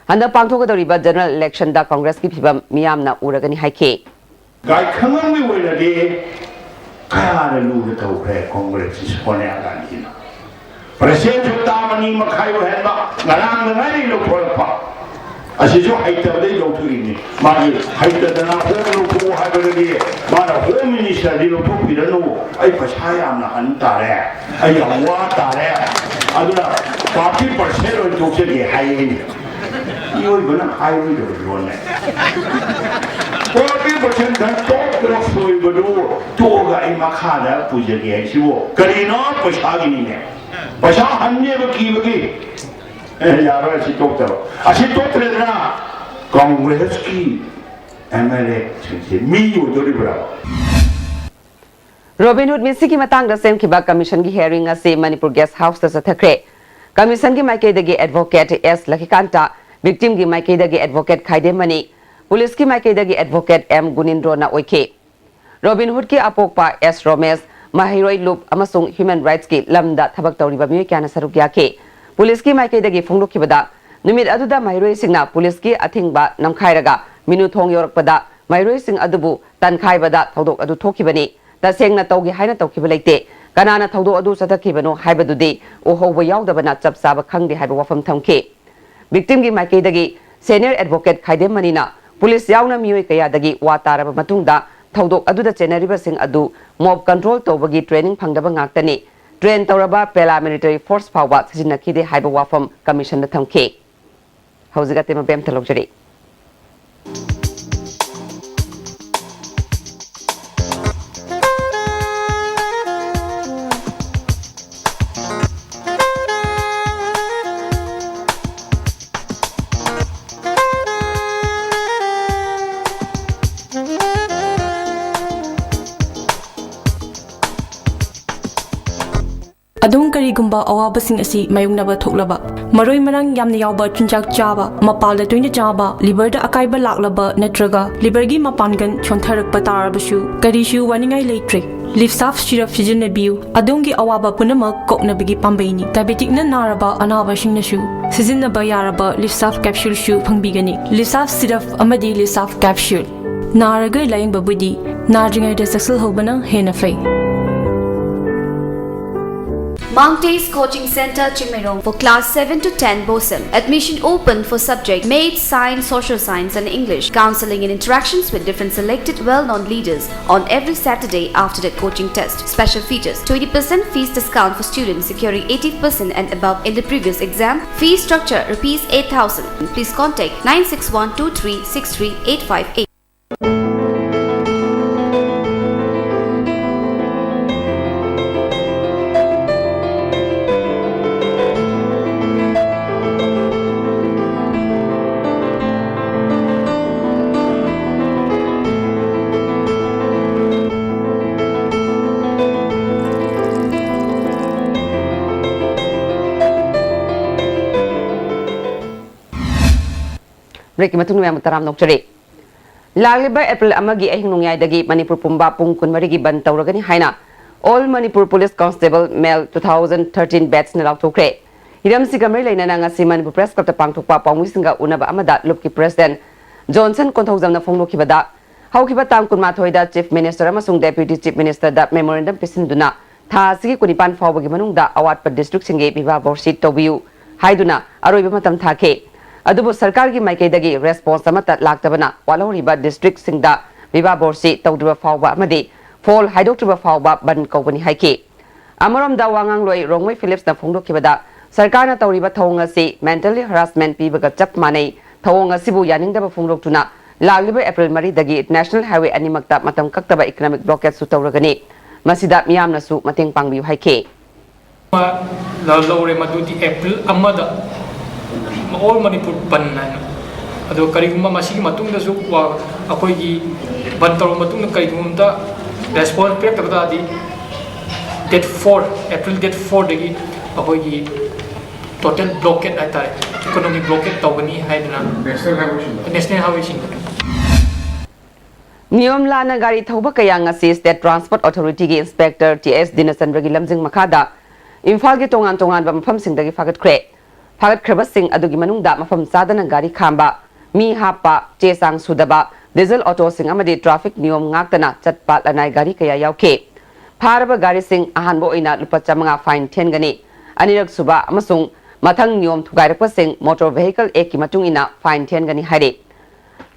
ꯍꯟꯗꯛ ꯄꯥꯡꯊꯣꯛꯀꯗꯧꯔꯤꯕ general election ꯗ ꯀꯣꯡꯒ꯭ꯔꯦꯁꯀꯤ ꯐꯤꯕꯝ ꯃꯤꯌꯥꯝꯅ ꯎꯔꯒꯅꯤ ꯍꯥꯏꯈꯤ꯫ ꯒꯥꯏꯈꯪꯉꯝꯒꯤ ꯑꯣꯏꯅꯗꯤ ꯀꯌꯥꯗ ꯂꯨꯅ ꯇꯧꯈ꯭ꯔꯦ ꯀꯣꯡꯒ꯭ꯔꯦꯁꯁꯤ ꯁꯣꯅꯤꯌꯥ ꯒꯥꯟꯙꯤꯅ꯫ President ꯁꯨ ꯇꯥꯝ ꯑꯅꯤ ꯃꯈꯥꯏ ꯑꯣꯏꯍꯟꯕ, ꯉꯔꯥꯡꯗ ꯉꯥꯏꯔꯤ ꯂꯧꯊꯣꯔꯛꯄ꯫ ꯑꯁꯤꯁꯨ ꯍꯩꯇꯕꯗꯩ ꯂꯧꯊꯣꯛꯏꯅꯤ꯫ ꯃꯥꯒꯤ ꯍꯩꯇꯗꯅ ꯍꯣꯝ ꯂꯧꯊꯣꯛꯎ ꯍꯥꯏꯕꯗꯒꯤ ꯃꯥꯅ ꯍꯣꯝ ꯃꯤꯅꯤꯁꯇꯔꯗꯤ ꯂꯧꯊꯣꯛꯄꯤꯔꯅꯨ, ꯑꯩ ꯄꯩꯁꯥ ꯌꯥꯝꯅ ꯍꯟ ꯇꯥꯔꯦ, ꯑꯩ ꯌꯥꯝ ꯋꯥ ꯇꯥꯔꯦ, ꯑꯗꯨꯅ ꯐꯣꯔꯇꯤ ꯄꯥꯔꯁꯦꯟ ꯑꯣꯏꯅ ꯇꯣꯛꯆꯒꯦ ꯍꯥꯏꯌꯦ꯫ ꯃꯤꯑꯣꯏꯕꯅ ꯍꯥꯏꯔꯣꯏꯗꯕ ꯂꯣꯟꯅꯦ꯫ ꯐꯣꯔꯇꯤ ꯄꯥꯔꯁꯦꯟ ꯈꯛ ꯇꯣꯛꯇꯅ ꯁꯣꯏꯕꯗꯨ ꯇꯣꯛꯑꯒ ꯑꯩ ꯃꯈꯥꯗ ꯄꯨꯖꯒꯦ ꯍꯥꯏꯁꯤꯕꯨ ꯀꯔꯤꯅꯣ? ꯄꯩꯁꯥꯒꯤꯅꯤꯅꯦ꯫ ꯄꯩꯁꯥ ꯍꯟꯅꯦꯕ ꯀꯤꯕꯒꯤ꯫ ꯑꯦ, ꯌꯥꯔꯣꯏ, ꯑꯁꯤ ꯇꯣꯛꯇꯕ꯫ ꯑꯁꯤ ꯇꯣꯛꯇ꯭ꯔꯦꯗꯅ ꯀꯪꯒ꯭ꯔꯦꯁꯀꯤ ꯑꯦꯝ ꯑꯦꯜ ꯑꯦꯁꯤꯡꯁꯦ ꯃꯤ ꯑꯣꯏꯗꯣꯔꯤꯕ꯭ꯔꯥ? ꯔꯣꯕꯤꯟꯍꯨꯗ ꯃꯤꯁꯤꯒꯤ ꯃꯇꯥꯡꯗ ꯁꯦꯝꯈꯤꯕ ꯀꯃꯤꯁꯟꯒꯤ ꯍꯤꯌꯥꯔꯤꯡ ꯑꯁꯤ ꯃꯅꯤꯄꯨꯔ ꯒꯦꯁ ꯍꯥꯎꯁꯇ ꯆꯠꯊꯈ꯭ꯔꯦ꯫ ꯀꯃꯤꯁꯟꯒꯤ ꯃꯥꯏꯀꯩꯗꯒꯤ ꯑꯦꯗꯚꯣꯀꯦꯠ ꯑꯦꯁ ꯂꯈꯤꯀꯥꯟꯇ, ꯚꯤꯛꯇꯤꯝꯒꯤ ꯃꯥꯏꯀꯩꯗꯒꯤ ꯑꯦꯗꯚꯣꯀꯦꯠ ꯈꯥꯏꯗꯦꯝꯃꯅꯤ, ꯄꯨꯂꯤꯁꯀꯤ ꯃꯥꯏꯀꯩꯗꯒꯤ ꯑꯦꯗꯚꯣꯀꯦꯠ ꯑꯦꯝ ꯒꯨꯅꯤꯟꯗ꯭ꯔꯣꯅ ꯑꯣꯏꯈꯤ꯫ ꯔꯣꯕꯤꯟꯍꯨꯗꯀꯤ ꯑꯄꯣꯛꯄ ꯑꯦꯁ ꯔꯣꯃꯦꯁ, ꯃꯍꯩꯔꯣꯏ ꯂꯨꯞ ꯑꯃꯁꯨꯡ ꯍ꯭ꯌꯨꯃꯦꯟ ꯔꯥꯏꯠꯁꯀꯤ ꯂꯝꯗ ꯊꯕꯛ ꯇꯧꯔꯤꯕ ꯃꯤꯑꯣꯏ ꯀꯌꯥꯅ ꯁꯔꯨꯛ ꯌꯥꯈꯤ꯫ ꯄꯨꯂꯤꯁꯀꯤ ꯃꯥꯏꯀꯩꯗꯒꯤ ꯐꯣꯡꯗꯣꯛꯈꯤꯕꯗ, ꯅꯨꯃꯤꯠ ꯑꯗꯨꯗ ꯃꯍꯩꯔꯣꯏꯁꯤꯡꯅ ꯄꯨꯂꯤꯁꯀꯤ ꯑꯊꯤꯡꯕ ꯅꯝꯈꯥꯏꯔꯒ ꯃꯤꯅꯨ ꯊꯣꯡ ꯌꯧꯔꯛꯄꯗ ꯃꯍꯩꯔꯣꯏꯁꯤꯡ ꯑꯗꯨꯕꯨ ꯇꯟꯈꯥꯏꯕꯗ ꯊꯧꯗꯣꯛ ꯑꯗꯨ ꯊꯣꯛꯈꯤꯕꯅꯤ꯫ ꯇꯁꯦꯡꯅ ꯇꯧꯒꯦ ꯍꯥꯏꯅ ꯇꯧꯈꯤꯕ ꯂꯩꯇꯦ꯫ ꯀꯅꯥꯅ ꯊꯧꯗꯣꯛ ꯑꯗꯨ ꯆꯠꯊꯈꯤꯕꯅꯣ ꯍꯥꯏꯕꯗꯨꯗꯤ ꯎꯍꯧꯕ ꯌꯥꯎꯗꯕꯅ ꯆꯞ ꯆꯥꯕ ꯈꯪꯗꯦ ꯍꯥꯏꯕ ꯋꯥꯐꯝ ꯊꯝꯈꯤ꯫ ꯚꯤꯛꯇꯤꯝꯒꯤ ꯃꯥꯏꯀꯩꯗꯒꯤ ꯁꯦꯅꯤꯌꯔ ꯑꯦꯗꯚꯣꯀꯦꯠ ꯈꯥꯏꯗꯦꯝꯃꯅꯤꯅ ꯄꯨꯂꯤꯁ ꯌꯥꯎꯅ ꯃꯤꯑꯣꯏ ꯀꯌꯥꯗꯒꯤ ꯋꯥ ꯇꯥꯔꯕ ꯃꯇꯨꯡꯗ ꯊꯧꯗꯣꯛ ꯑꯗꯨꯗ ꯆꯦꯟꯅꯔꯤꯕꯁꯤꯡ ꯑꯗꯨ ꯃꯣꯕ ꯀꯟꯇ꯭ꯔꯣꯜ ꯇꯧꯕꯒꯤ ꯇ꯭ꯔꯦꯅꯤꯡ ꯐꯪꯗꯕ ꯉꯥꯛꯇꯅꯤ, ꯇ꯭ꯔꯦꯟ ꯇꯧꯔꯕ ꯄꯦꯔꯥꯃꯤꯂꯤꯇꯔꯤ ꯐꯣꯔꯁ ꯐꯥꯎꯕ ꯁꯤꯖꯤꯟꯅꯈꯤꯗꯦ ꯍꯥꯏꯕ ꯋꯥꯐꯝ ꯀꯃꯤꯁꯟꯗ ꯊꯝꯈꯤ꯫ ꯍꯧꯖꯤꯛ ꯑꯇꯦꯟꯕ ꯕꯦꯝꯇ ꯂꯧꯖꯔꯤ꯫ ꯑꯗꯣꯝ ꯀꯔꯤꯒꯨꯝꯕ ꯑꯋꯥꯕꯁꯤꯡ ꯑꯁꯤ ꯃꯥꯌꯣꯛꯅꯕ ꯊꯣꯛꯂꯕ, ꯃꯔꯣꯏ ꯃꯔꯥꯡ ꯌꯥꯝꯅ ꯌꯥꯎꯕ ꯆꯤꯟꯖꯥꯛ ꯆꯥꯕ, ꯃꯄꯥꯜꯗ ꯇꯣꯏꯅ ꯆꯥꯕ, ꯂꯤꯚꯔꯗ ꯑꯀꯥꯏꯕ ꯂꯥꯛꯂꯕ ꯅꯠꯇ꯭ꯔꯒ ꯂꯤꯚꯔꯒꯤ ꯃꯄꯥꯡꯒꯜ ꯁꯣꯟꯊꯔꯛꯄ ꯇꯥꯔꯕꯁꯨ ꯀꯔꯤꯁꯨ ꯋꯥꯅꯤꯡꯉꯥꯏ ꯂꯩꯇ꯭ꯔꯦ꯫ ꯂꯤꯞꯁꯥꯐ ꯁꯤꯔꯞ ꯁꯤꯖꯤꯟꯅꯕꯤꯌꯨ, ꯑꯗꯣꯝꯒꯤ ꯑꯋꯥꯕ ꯄꯨꯝꯅꯃꯛ ꯀꯣꯛꯅꯕꯒꯤ ꯄꯥꯝꯕꯩꯅꯤ꯫ ꯗꯥꯏꯕꯦꯇꯤꯛꯅ ꯅꯥꯔꯕ ꯑꯅꯥꯕꯁꯤꯡꯅꯁꯨ ꯁꯤꯖꯤꯟꯅꯕ ꯌꯥꯔꯕ ꯂꯤꯞꯁꯥꯐ ꯀꯦꯞꯁꯨꯜꯁꯨ ꯐꯪꯕꯤꯒꯅꯤ꯫ ꯂꯤꯞꯁꯥꯐ ꯁꯤꯔꯞ ꯑꯃꯗꯤ ꯂꯤꯞꯁꯥꯐ ꯀꯦꯞꯁꯨꯜ꯫ ꯅꯥꯔꯒ ꯂꯥꯌꯦꯡꯕꯕꯨꯗꯤ ꯅꯥꯗ꯭ꯔꯤꯉꯩꯗ ꯆꯦꯛꯁꯤꯜꯍꯧꯕꯅ ꯍꯦꯟꯅ ꯐꯩ꯫ Mount East Coaching Center, Chingmeirong, for class seven to ten BOSEM. Admission open for subject Maths, Science, Social Science and English. Counseling and interactions with different selected well-known leaders on every Saturday after the coaching test. Special features: twenty percent fees discount for students securing eighty percent and above in the previous exam. Fee structure: rupees eight thousand. Please contact nine six one two three six three eight five eight. Breakꯀꯤ ꯃꯇꯨꯡꯗ ꯃꯌꯥꯝꯕꯨ ꯇꯔꯥꯝꯅ ꯑꯣꯛꯆꯔꯤ꯫ ꯂꯥꯛꯂꯤꯕ April ꯑꯃꯒꯤ ꯑꯍꯤꯡ ꯅꯣꯡꯌꯥꯏꯗꯒꯤ ꯃꯅꯤꯄꯨꯔ ꯄꯨꯝꯕ ꯄꯨꯡ ꯀꯨꯟꯃꯔꯤꯒꯤ ꯕꯟ ꯇꯧꯔꯒꯅꯤ ꯍꯥꯏꯅ All Manipur Police Constable Male two thousand thirteen batchꯅ ꯂꯥꯎꯊꯣꯛꯈ꯭ꯔꯦ꯫ ꯍꯤꯔꯝꯁꯤꯒ ꯃꯔꯤ ꯂꯩꯅꯅ ꯉꯁꯤ ꯃꯅꯤꯄꯨꯔ Press Clubꯇ ꯄꯥꯡꯊꯣꯛꯄ ꯄꯥꯎꯃꯤꯁꯤꯡꯒ ꯎꯅꯕ ꯑꯃꯗ ꯂꯨꯞꯀꯤ President ꯖꯣꯟꯁꯟ ꯀꯣꯟꯊꯧꯖꯝꯅ ꯐꯣꯡꯗꯣꯛꯈꯤꯕꯗ, ꯍꯧꯈꯤꯕ ꯇꯥꯡ ꯀꯨꯟꯃꯥꯊꯣꯏꯗ Chief Minister ꯑꯃꯁꯨꯡ Deputy Chief Ministerꯗ memorandum ꯄꯤꯁꯤꯟꯗꯨꯅ ꯊꯥ ꯑꯁꯤꯒꯤ ꯀꯨꯟꯅꯤꯄꯥꯟ ꯐꯥꯎꯕꯒꯤ ꯃꯅꯨꯡꯗ ꯑꯋꯥꯠꯄ districtꯁꯤꯡꯒꯤ ꯕꯤꯚꯥ ꯕꯣꯔꯁꯤ ꯇꯧꯕꯤꯌꯨ ꯍꯥꯏꯗꯨꯅ ꯑꯔꯣꯏꯕ ꯃꯇꯝ ꯊꯥꯈꯤ꯫ ꯑꯗꯨꯕꯨ ꯁꯔꯀꯥꯔꯒꯤ ꯃꯥꯏꯀꯩꯗꯒꯤ response ꯑꯃꯠꯇ ꯂꯥꯛꯇꯕꯅ ꯋꯥꯠꯍꯧꯔꯤꯕ districtꯁꯤꯡꯗ ꯕꯤꯚꯥ ꯕꯣꯔꯁꯤ ꯇꯧꯗ꯭ꯔꯤꯕ ꯐꯥꯎꯕ ꯑꯃꯗꯤ ꯐꯣꯜ ꯍꯥꯏꯗꯣꯛꯇ꯭ꯔꯤꯕ ꯐꯥꯎꯕ ꯕꯟ ꯀꯧꯒꯅꯤ ꯍꯥꯏꯈꯤ꯫ ꯑꯃꯔꯣꯝꯗ ꯋꯥꯉꯥꯡꯂꯣꯏ ꯔꯣꯡꯃꯩ ꯐꯤꯂꯤꯞꯁꯅ ꯐꯣꯡꯗꯣꯛꯈꯤꯕꯗ, ꯁꯔꯀꯥꯔꯅ ꯇꯧꯔꯤꯕ ꯊꯧꯑꯣꯡ ꯑꯁꯤ mentally harassment ꯄꯤꯕꯒ ꯆꯞ ꯃꯥꯟꯅꯩ꯫ ꯊꯧꯑꯣꯡ ꯑꯁꯤꯕꯨ ꯌꯥꯅꯤꯡꯗꯕ ꯐꯣꯡꯗꯣꯛꯇꯨꯅ ꯂꯥꯛꯂꯤꯕ ꯑꯦꯄ꯭ꯔꯤꯜ ꯃꯔꯤꯗꯒꯤ National Highway ꯑꯅꯤꯃꯛꯇ ꯃꯇꯝ ꯀꯛꯇꯕ economic blockadeꯁꯨ ꯇꯧꯔꯒꯅꯤ꯫ ꯃꯁꯤꯗ ꯃꯤꯌꯥꯝꯅꯁꯨ ꯃꯇꯦꯡ ꯄꯥꯡꯕꯤꯌꯨ ꯍꯥꯏꯈꯤ꯫ ꯂ-, ꯂꯧꯔꯦ, ꯃꯗꯨꯗꯤ ꯑꯦꯄ꯭ꯔꯤꯜ ꯑꯃꯗ all Manipur ꯕꯟ ꯍꯥꯏꯅ꯫ ꯑꯗꯣ ꯀꯔꯤꯒꯨꯝꯕ ꯃꯁꯤꯒꯤ ꯃꯇꯨꯡꯗꯁꯨ ꯋꯥ-, ꯑꯩꯈꯣꯏꯒꯤ ꯕꯟ ꯇꯧꯔꯕ ꯃꯇꯨꯡꯗ ꯀꯔꯤꯒꯨꯝꯕ ꯑꯝꯇ response ꯄꯤꯔꯛꯇꯕ ꯇꯥꯔꯗꯤ, date four, ꯑꯦꯄ꯭ꯔꯤꯜ date fourꯗꯒꯤ ꯑꯩꯈꯣꯏꯒꯤ total blockade ꯍꯥꯏꯇꯥꯔꯦ, economic blockade ꯇꯧꯒꯅꯤ ꯍꯥꯏꯗꯅ National Highwayꯁꯤꯡꯗ꯫ National Highwayꯁꯤꯡꯗ꯫ ꯅꯤꯌꯣꯝ ꯂꯥꯟꯅ ꯒꯥꯔꯤ ꯊꯧꯕ ꯀꯌꯥ ꯉꯁꯤ State Transport Authorityꯒꯤ Inspector ꯇꯤ ꯑꯦꯁ ꯗꯤꯅꯆꯟꯗ꯭ꯔꯒꯤ ꯂꯝꯖꯤꯡ ꯃꯈꯥꯗ ꯏꯝꯐꯥꯜꯒꯤ ꯇꯣꯉꯥꯟ ꯇꯣꯉꯥꯟꯕ ꯃꯐꯝꯁꯤꯡꯗꯒꯤ ꯐꯥꯒꯠꯈ꯭ꯔꯦ꯫ ꯐꯥꯒꯠꯈ꯭ꯔꯕꯁꯤꯡ ꯑꯗꯨꯒꯤ ꯃꯅꯨꯡꯗ ꯃꯐꯝ ꯆꯥꯗꯅ ꯒꯥꯔꯤ ꯈꯥꯝꯕ, ꯃꯤ ꯍꯥꯞꯄ, ꯆꯦ ꯆꯥꯡ ꯁꯨꯗꯕ, diesel autoꯁꯤꯡ ꯑꯃꯗꯤ traffic ꯅꯤꯌꯣꯝ ꯉꯥꯛꯇꯅ ꯆꯠꯄ ꯂꯅꯥꯏ ꯒꯥꯔꯤ ꯀꯌꯥ ꯌꯥꯎꯈꯤ꯫ ꯐꯥꯔꯕ ꯒꯥꯔꯤꯁꯤꯡ ꯑꯍꯥꯟꯕ ꯑꯣꯏꯅ ꯂꯨꯄꯥ ꯆꯥꯃꯉꯥ fine ꯊꯤꯍꯟꯒꯅꯤ꯫ ꯑꯅꯤꯔꯛ ꯁꯨꯕ ꯑꯃꯁꯨꯡ ꯃꯊꯪ ꯅꯤꯌꯣꯝ ꯊꯨꯒꯥꯏꯔꯛꯄꯁꯤꯡ Motor Vehicle Act ꯀꯤ ꯃꯇꯨꯡ ꯏꯟꯅ fine ꯊꯤꯍꯟꯒꯅꯤ ꯍꯥꯏꯔꯤ꯫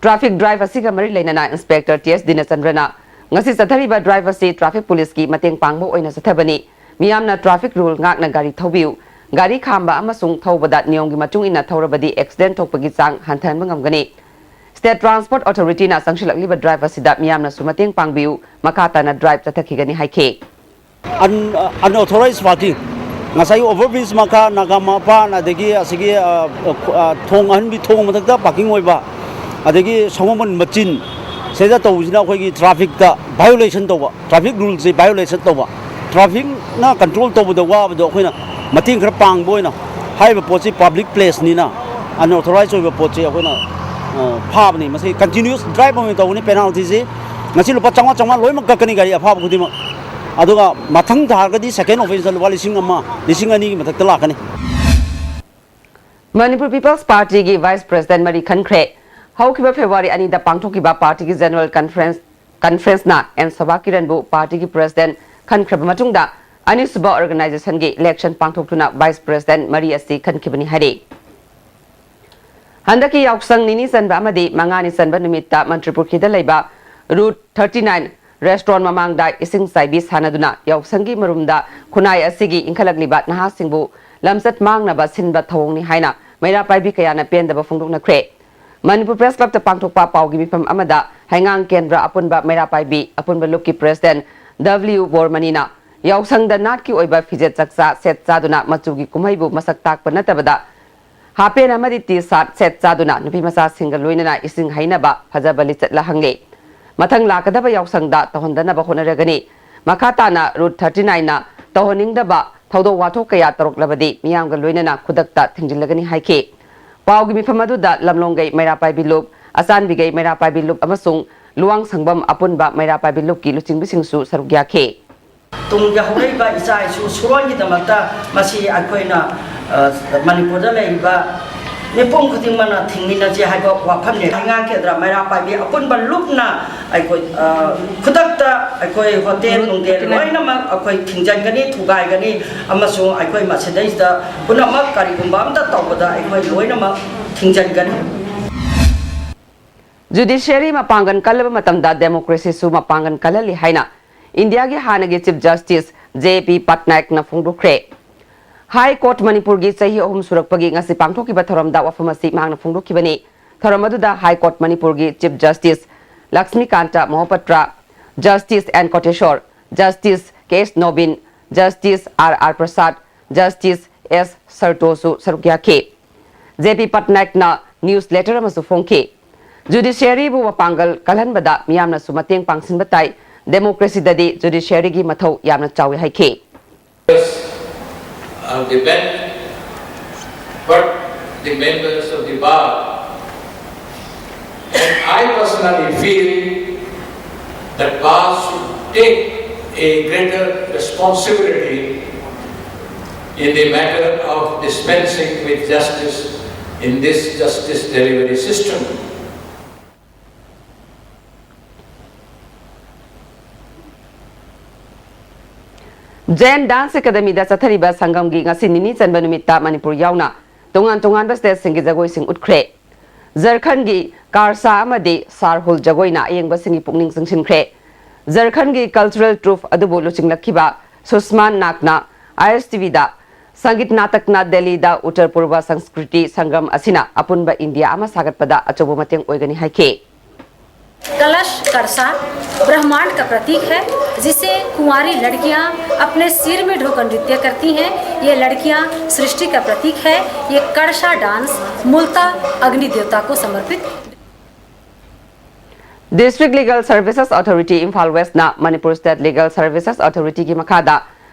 Traffic drive ꯑꯁꯤꯒ ꯃꯔꯤ ꯂꯩꯅꯅ Inspector ꯇꯤ ꯑꯦꯁ ꯗꯤꯅꯆꯟꯗ꯭ꯔꯅ ꯉꯁꯤ ꯆꯠꯊꯔꯤꯕ drive ꯑꯁꯤ traffic police ꯀꯤ ꯃꯇꯦꯡ ꯄꯥꯡꯕ ꯑꯣꯏꯅ ꯆꯠꯊꯕꯅꯤ꯫ ꯃꯤꯌꯥꯝꯅ traffic rule ꯉꯥꯛꯅ ꯒꯥꯔꯤ ꯊꯧꯕꯤꯌꯨ꯫ ꯒꯥꯔꯤ ꯈꯥꯝꯕ ꯑꯃꯁꯨꯡ ꯊꯧꯕꯗ ꯅꯤꯌꯣꯝꯒꯤ ꯃꯇꯨꯡ ꯏꯟꯅ ꯊꯧꯔꯕꯗꯤ accident ꯊꯣꯛꯄꯒꯤ ꯆꯥꯡ ꯍꯟꯊꯍꯟꯕ ꯉꯝꯒꯅꯤ꯫ State Transport Authority ꯅ ꯆꯪꯁꯤꯜꯂꯛꯂꯤꯕ drive ꯑꯁꯤꯗ ꯃꯤꯌꯥꯝꯅꯁꯨ ꯃꯇꯦꯡ ꯄꯥꯡꯕꯤꯌꯨ꯫ ꯃꯈꯥ ꯇꯥꯅ drive ꯆꯠꯊꯈꯤꯒꯅꯤ ꯍꯥꯏꯈꯤ꯫ ꯑꯟ ꯑꯟꯑꯣꯊꯣꯔꯥꯏꯖ ꯄꯥꯔꯀꯤꯡ, ꯉꯁꯥꯏꯒꯤ ꯑꯣꯚꯔ ꯕ꯭ꯔꯤꯖ ꯃꯈꯥ, ꯅꯥꯒꯥꯃꯄꯥꯟ, ꯑꯗꯒꯤ ꯑꯁꯤꯒꯤ ꯑ, ꯑ, ꯊꯣꯡ ꯑꯍꯟꯕꯤ ꯊꯣꯡ ꯃꯊꯛꯇ ꯄꯥꯔꯀꯤꯡ ꯑꯣꯏꯕ, ꯑꯗꯒꯤ ꯁꯒꯣꯜꯕꯟ ꯃꯆꯤꯟ ꯁꯤꯗ ꯇꯧꯕꯁꯤꯅ ꯑꯩꯈꯣꯏꯒꯤ ꯇ꯭ꯔꯥꯐꯤꯛꯇ ꯚꯥꯏꯑꯣꯂꯦꯁꯟ ꯇꯧꯕ, ꯇ꯭ꯔꯥꯐꯤꯛ ꯔꯨꯜꯁꯦ ꯚꯥꯏꯑꯣꯂꯦꯁꯟ ꯇꯧꯕ, ꯇ꯭ꯔꯥꯐꯤꯛꯅ ꯀꯟꯇ꯭ꯔꯣꯜ ꯇꯧꯕꯗ ꯋꯥꯕꯗꯣ ꯑꯩꯈꯣꯏꯅ ꯃꯇꯦꯡ ꯈꯔ ꯄꯥꯡꯕ ꯑꯣꯏꯅ ꯍꯥꯏꯔꯤꯕ ꯄꯣꯠꯁꯤ ꯄꯕ꯭ꯂꯤꯛ ꯄ꯭ꯂꯦꯁꯅꯤꯅ ꯑꯟꯑꯣꯊꯣꯔꯥꯏꯖ ꯑꯣꯏꯕ ꯄꯣꯠꯁꯤ ꯑꯩꯈꯣꯏꯅ ꯑ, ꯐꯥꯕꯅꯤ꯫ ꯃꯁꯤ ꯀꯟꯇꯤꯅ꯭ꯌꯨꯁ ꯗ꯭ꯔꯥꯏꯚ ꯑꯃ ꯇꯧꯒꯅꯤ꯫ ꯄꯦꯅꯥꯜꯇꯤꯁꯤ ꯉꯁꯤ ꯂꯨꯄꯥ ꯆꯥꯝꯃꯉꯥ ꯆꯥꯝꯃꯉꯥ ꯂꯣꯏꯅꯃꯛ ꯀꯛꯀꯅꯤ ꯒꯥꯔꯤ ꯑꯐꯥꯕ ꯈꯨꯗꯤꯡꯃꯛ꯫ ꯑꯗꯨꯒ ꯃꯊꯪ ꯊꯥꯔꯒꯗꯤ ꯁꯦꯀꯦꯟ ꯑꯣꯐꯦꯟꯁꯇ ꯂꯨꯄꯥ ꯂꯤꯁꯤꯡ ꯑꯃ, ꯂꯤꯁꯤꯡ ꯑꯅꯤꯒꯤ ꯃꯊꯛꯇ ꯂꯥꯛꯀꯅꯤ꯫ Manipur People's Party ꯒꯤ Vice President ꯃꯔꯤ ꯈꯟꯈ꯭ꯔꯦ꯫ ꯍꯧꯈꯤꯕ February ꯑꯅꯤꯗ ꯄꯥꯡꯊꯣꯛꯈꯤꯕ party ꯒꯤ General Conference, Conference ꯅ ꯑꯦꯟ ꯁꯣꯚꯥ ꯀꯤꯔꯟꯕꯨ party ꯒꯤ President ꯈꯟꯈ꯭ꯔꯕ ꯃꯇꯨꯡꯗ ꯑꯅꯤꯁꯨꯕ organization ꯒꯤ election ꯄꯥꯡꯊꯣꯛꯇꯨꯅ Vice President ꯃꯔꯤ ꯑꯁꯤ ꯈꯟꯈꯤꯕꯅꯤ ꯍꯥꯏꯔꯤ꯫ ꯍꯟꯗꯛꯀꯤ ꯌꯥꯎꯁꯪ ꯅꯤꯅꯤ ꯆꯟꯕ ꯑꯃꯗꯤ ꯃꯉꯥꯅꯤ ꯆꯟꯕ ꯅꯨꯃꯤꯠꯇ ꯃꯟꯇ꯭ꯔꯤꯄꯨꯈ꯭ꯔꯤꯗ ꯂꯩꯕ Route thirty nine restaurant ꯃꯃꯥꯡꯗ ꯏꯁꯤꯡ ꯆꯥꯏꯕꯤ ꯁꯥꯟꯅꯗꯨꯅ ꯌꯥꯎꯁꯪꯒꯤ ꯃꯔꯨꯝꯗ ꯈꯨꯟꯅꯥꯏ ꯑꯁꯤꯒꯤ ꯏꯟꯈꯠꯂꯛꯂꯤꯕ ꯅꯍꯥꯁꯤꯡꯕꯨ ꯂꯝꯆꯠ ꯃꯥꯡꯅꯕ ꯁꯤꯟꯕ ꯊꯧꯑꯣꯡꯅꯤ ꯍꯥꯏꯅ ꯃꯩꯔꯥ ꯄꯥꯏꯕꯤ ꯀꯌꯥꯅ ꯄꯦꯟꯗꯕ ꯐꯣꯡꯗꯣꯛꯅꯈ꯭ꯔꯦ꯫ ꯃꯅꯤꯄꯨꯔ Press Club ꯇ ꯄꯥꯡꯊꯣꯛꯄ ꯄꯥꯎꯒꯤ ꯃꯤꯐꯝ ꯑꯃꯗ ꯍꯩꯉꯥꯡ ꯀꯦꯟꯗ꯭ꯔ ꯑꯄꯨꯟꯕ ꯃꯩꯔꯥ ꯄꯥꯏꯕꯤ ꯑꯄꯨꯟꯕ ꯂꯨꯞꯀꯤ President W ꯕꯣꯔꯃꯅꯤꯅ ꯌꯥꯎꯁꯪꯗ ꯅꯥꯠꯀꯤ ꯑꯣꯏꯕ ꯐꯤꯖꯦꯠ ꯆꯥꯛꯆꯥ ꯁꯦꯠ ꯆꯥꯗꯨꯅ ꯃꯆꯨꯒꯤ ꯀꯨꯝꯍꯩꯕꯨ ꯃꯁꯛ ꯇꯥꯛꯄ ꯅꯠꯇꯕꯗ ꯍꯥꯄꯦꯟ ꯑꯃꯗꯤ ꯇꯤ ꯁꯥꯔꯠ ꯁꯦꯠ ꯆꯥꯗꯨꯅ ꯅꯨꯄꯤ ꯃꯆꯥꯁꯤꯡꯒ ꯂꯣꯏꯅꯅ ꯏꯁꯤꯡ ꯍꯩꯅꯕ ꯐꯖꯕ ꯂꯤꯆꯠ ꯂꯥꯍꯪꯂꯦ꯫ ꯃꯊꯪ ꯂꯥꯛꯀꯗꯕ ꯌꯥꯎꯁꯪꯗ ꯇꯧꯍꯟꯗꯅꯕ ꯍꯣꯠꯅꯔꯒꯅꯤ꯫ ꯃꯈꯥ ꯇꯥꯅ Route thirty nine ꯅ ꯇꯧꯍꯟꯅꯤꯡꯗꯕ ꯊꯧꯗꯣꯛ ꯋꯥꯊꯣꯛ ꯀꯌꯥ ꯇꯧꯔꯛꯂꯕꯗꯤ ꯃꯤꯌꯥꯝꯒ ꯂꯣꯏꯅꯅ ꯈꯨꯗꯛꯇ ꯊꯤꯡꯖꯤꯜꯂꯒꯅꯤ ꯍꯥꯏꯈꯤ꯫ ꯄꯥꯎꯒꯤ ꯃꯤꯐꯝ ꯑꯗꯨꯗ ꯂꯝꯂꯣꯡꯒꯩ ꯃꯩꯔꯥ ꯄꯥꯏꯕꯤ ꯂꯨꯞ, ꯑꯆꯥꯟꯕꯤꯒꯩ ꯃꯩꯔꯥ ꯄꯥꯏꯕꯤ ꯂꯨꯞ ꯑꯃꯁꯨꯡ ꯂꯨꯋꯥꯡꯁꯪꯕꯝ ꯑꯄꯨꯟꯕ ꯃꯩꯔꯥ ꯄꯥꯏꯕꯤ ꯂꯨꯞꯀꯤ ꯂꯨꯆꯤꯡꯕꯤꯁꯤꯡꯁꯨ ꯁꯔꯨꯛ ꯌꯥꯈꯤ꯫ ꯇꯨꯡꯒꯤ ꯍꯧꯔꯛꯏꯕ ꯏꯆꯥ ꯏꯁꯨ ꯁꯨꯔꯣꯟꯒꯤꯗꯃꯛꯇ ꯃꯁꯤ ꯑꯩꯈꯣꯏꯅ ꯃꯅꯤꯄꯨꯔꯗ ꯂꯩꯔꯤꯕ ꯃꯤꯄꯨꯝ ꯈꯨꯗꯤꯡꯃꯛꯅ ꯊꯤꯡꯃꯤꯟꯅꯁꯤ ꯍꯥꯏꯕ ꯋꯥꯐꯝꯅꯤ꯫ ꯍꯩꯉꯥꯡ ꯀꯦꯟꯗ꯭ꯔ ꯃꯩꯔꯥ ꯄꯥꯏꯕꯤ ꯑꯄꯨꯟꯕ ꯂꯨꯞꯅ ꯑꯩꯈꯣꯏ, ꯑ, ꯈꯨꯗꯛꯇ ꯑꯩꯈꯣꯏ ꯍꯣꯇꯦꯜ ꯅꯨꯡꯗꯦꯜ ꯂꯣꯏꯅꯃꯛ ꯑꯩꯈꯣꯏ ꯊꯤꯡꯖꯤꯟꯒꯅꯤ, ꯊꯨꯒꯥꯏꯒꯅꯤ, ꯑꯃꯁꯨꯡ ꯑꯩꯈꯣꯏ ꯃꯁꯤꯗꯩꯁꯤꯗ ꯄꯨꯝꯅꯃꯛ ꯀꯔꯤꯒꯨꯝꯕ ꯑꯝꯇ ꯇꯧꯕꯗ ꯑꯩꯈꯣꯏ ꯂꯣꯏꯅꯃꯛ ꯊꯤꯡꯖꯤꯟꯒꯅꯤ꯫ Judiciary ꯃꯄꯥꯡꯒꯜ ꯀꯜꯂꯕ ꯃꯇꯝꯗ democracy ꯁꯨ ꯃꯄꯥꯡꯒꯜ ꯀꯜꯍꯜꯂꯤ ꯍꯥꯏꯅ ꯏꯟꯗꯤꯌꯥꯒꯤ ꯍꯥꯟꯅꯒꯤ Chief Justice J P Patnaik ꯅ ꯐꯣꯡꯗꯣꯛꯈ꯭ꯔꯦ꯫ High Court ꯃꯅꯤꯄꯨꯔꯒꯤ ꯆꯍꯤ ꯑꯍꯨꯝ ꯁꯨꯔꯛꯄꯒꯤ ꯉꯁꯤ ꯄꯥꯡꯊꯣꯛꯈꯤꯕ ꯊꯧꯔꯝꯗ ꯋꯥꯐꯝ ꯑꯁꯤ ꯃꯍꯥꯛꯅ ꯐꯣꯡꯗꯣꯛꯈꯤꯕꯅꯤ꯫ ꯊꯧꯔꯝ ꯑꯗꯨꯗ High Court ꯃꯅꯤꯄꯨꯔꯒꯤ Chief Justice ꯂꯛꯁꯃꯤꯀꯥꯟꯇ ꯃꯣꯍꯄꯇ꯭ꯔ, Justice N Koteshwar, Justice K S Nobin, Justice R R Prasad, Justice S Sarto ꯁꯨ ꯁꯔꯨꯛ ꯌꯥꯈꯤ꯫ J P Patnaik ꯅ news letter ꯑꯃꯁꯨ ꯐꯣꯡꯈꯤ꯫ Judiciary ꯕꯨ ꯃꯄꯥꯡꯒꯜ ꯀꯜꯍꯟꯕꯗ ꯃꯤꯌꯥꯝꯅꯁꯨ ꯃꯇꯦꯡ ꯄꯥꯡꯁꯤꯟꯕ ꯇꯥꯏ꯫ Democracy ꯗꯗꯤ judiciary ꯒꯤ ꯃꯊꯧ ꯌꯥꯝꯅ ꯆꯥꯎꯏ ꯍꯥꯏꯈꯤ꯫ Of the bench, but the members of the bar. And I personally feel that bar should take a greater responsibility in the matter of dispensing with justice in this justice delivery system. Jain Dance Academy ꯗ ꯆꯠꯊꯔꯤꯕ ꯁꯪꯒꯝꯒꯤ ꯉꯁꯤ ꯅꯤꯅꯤ ꯆꯟꯕ ꯅꯨꯃꯤꯠꯇ ꯃꯅꯤꯄꯨꯔ ꯌꯥꯎꯅ ꯇꯣꯉꯥꯟ ꯇꯣꯉꯥꯟꯕ state ꯁꯤꯡꯒꯤ ꯖꯒꯣꯏꯁꯤꯡ ꯎꯠꯈ꯭ꯔꯦ꯫ ꯖꯔꯈꯟꯒꯤ ꯀꯥꯔꯁꯥ ꯑꯃꯗꯤ ꯁꯥꯔꯍꯨꯜ ꯖꯒꯣꯏꯅ ꯑꯌꯦꯡꯕꯁꯤꯡꯒꯤ ꯄꯨꯛꯅꯤꯡ ꯆꯤꯡꯁꯤꯟꯈ꯭ꯔꯦ꯫ ꯖꯔꯈꯟꯒꯤ cultural troupe ꯑꯗꯨꯕꯨ ꯂꯨꯆꯤꯡꯂꯛꯈꯤꯕ ꯁꯨꯁꯃꯥꯟ ꯅꯥꯒꯅ I S T V ꯗ ꯁꯪꯒꯤꯠ ꯅꯥꯇꯛꯅ ꯗꯦꯜꯂꯤꯗ ꯎꯠꯇꯔ ꯄꯨꯔꯕ ꯁꯪꯁꯀ꯭ꯔꯤꯇꯤ ꯁꯪꯒꯝ ꯑꯁꯤꯅ ꯑꯄꯨꯟꯕ ꯏꯟꯗꯤꯌꯥ ꯑꯃ ꯁꯥꯒꯠꯄꯗ ꯑꯆꯧꯕ ꯃꯇꯦꯡ ꯑꯣꯏꯒꯅꯤ ꯍꯥꯏꯈꯤ꯫ कलश करसा ब्रह्मांड का प्रतीक है, जिसे कुंवारी लड़कियां अपने सिर में ढोकर नृत्य करती हैं। ये लड़कियां सृष्टि का प्रतीक है। ये कड़सा डांस मूलतः अग्नि देवता को समर्पित District Legal Services Authority Imphal West ꯅ Manipur State Legal Services Authority ꯒꯤ ꯃꯈꯥꯗ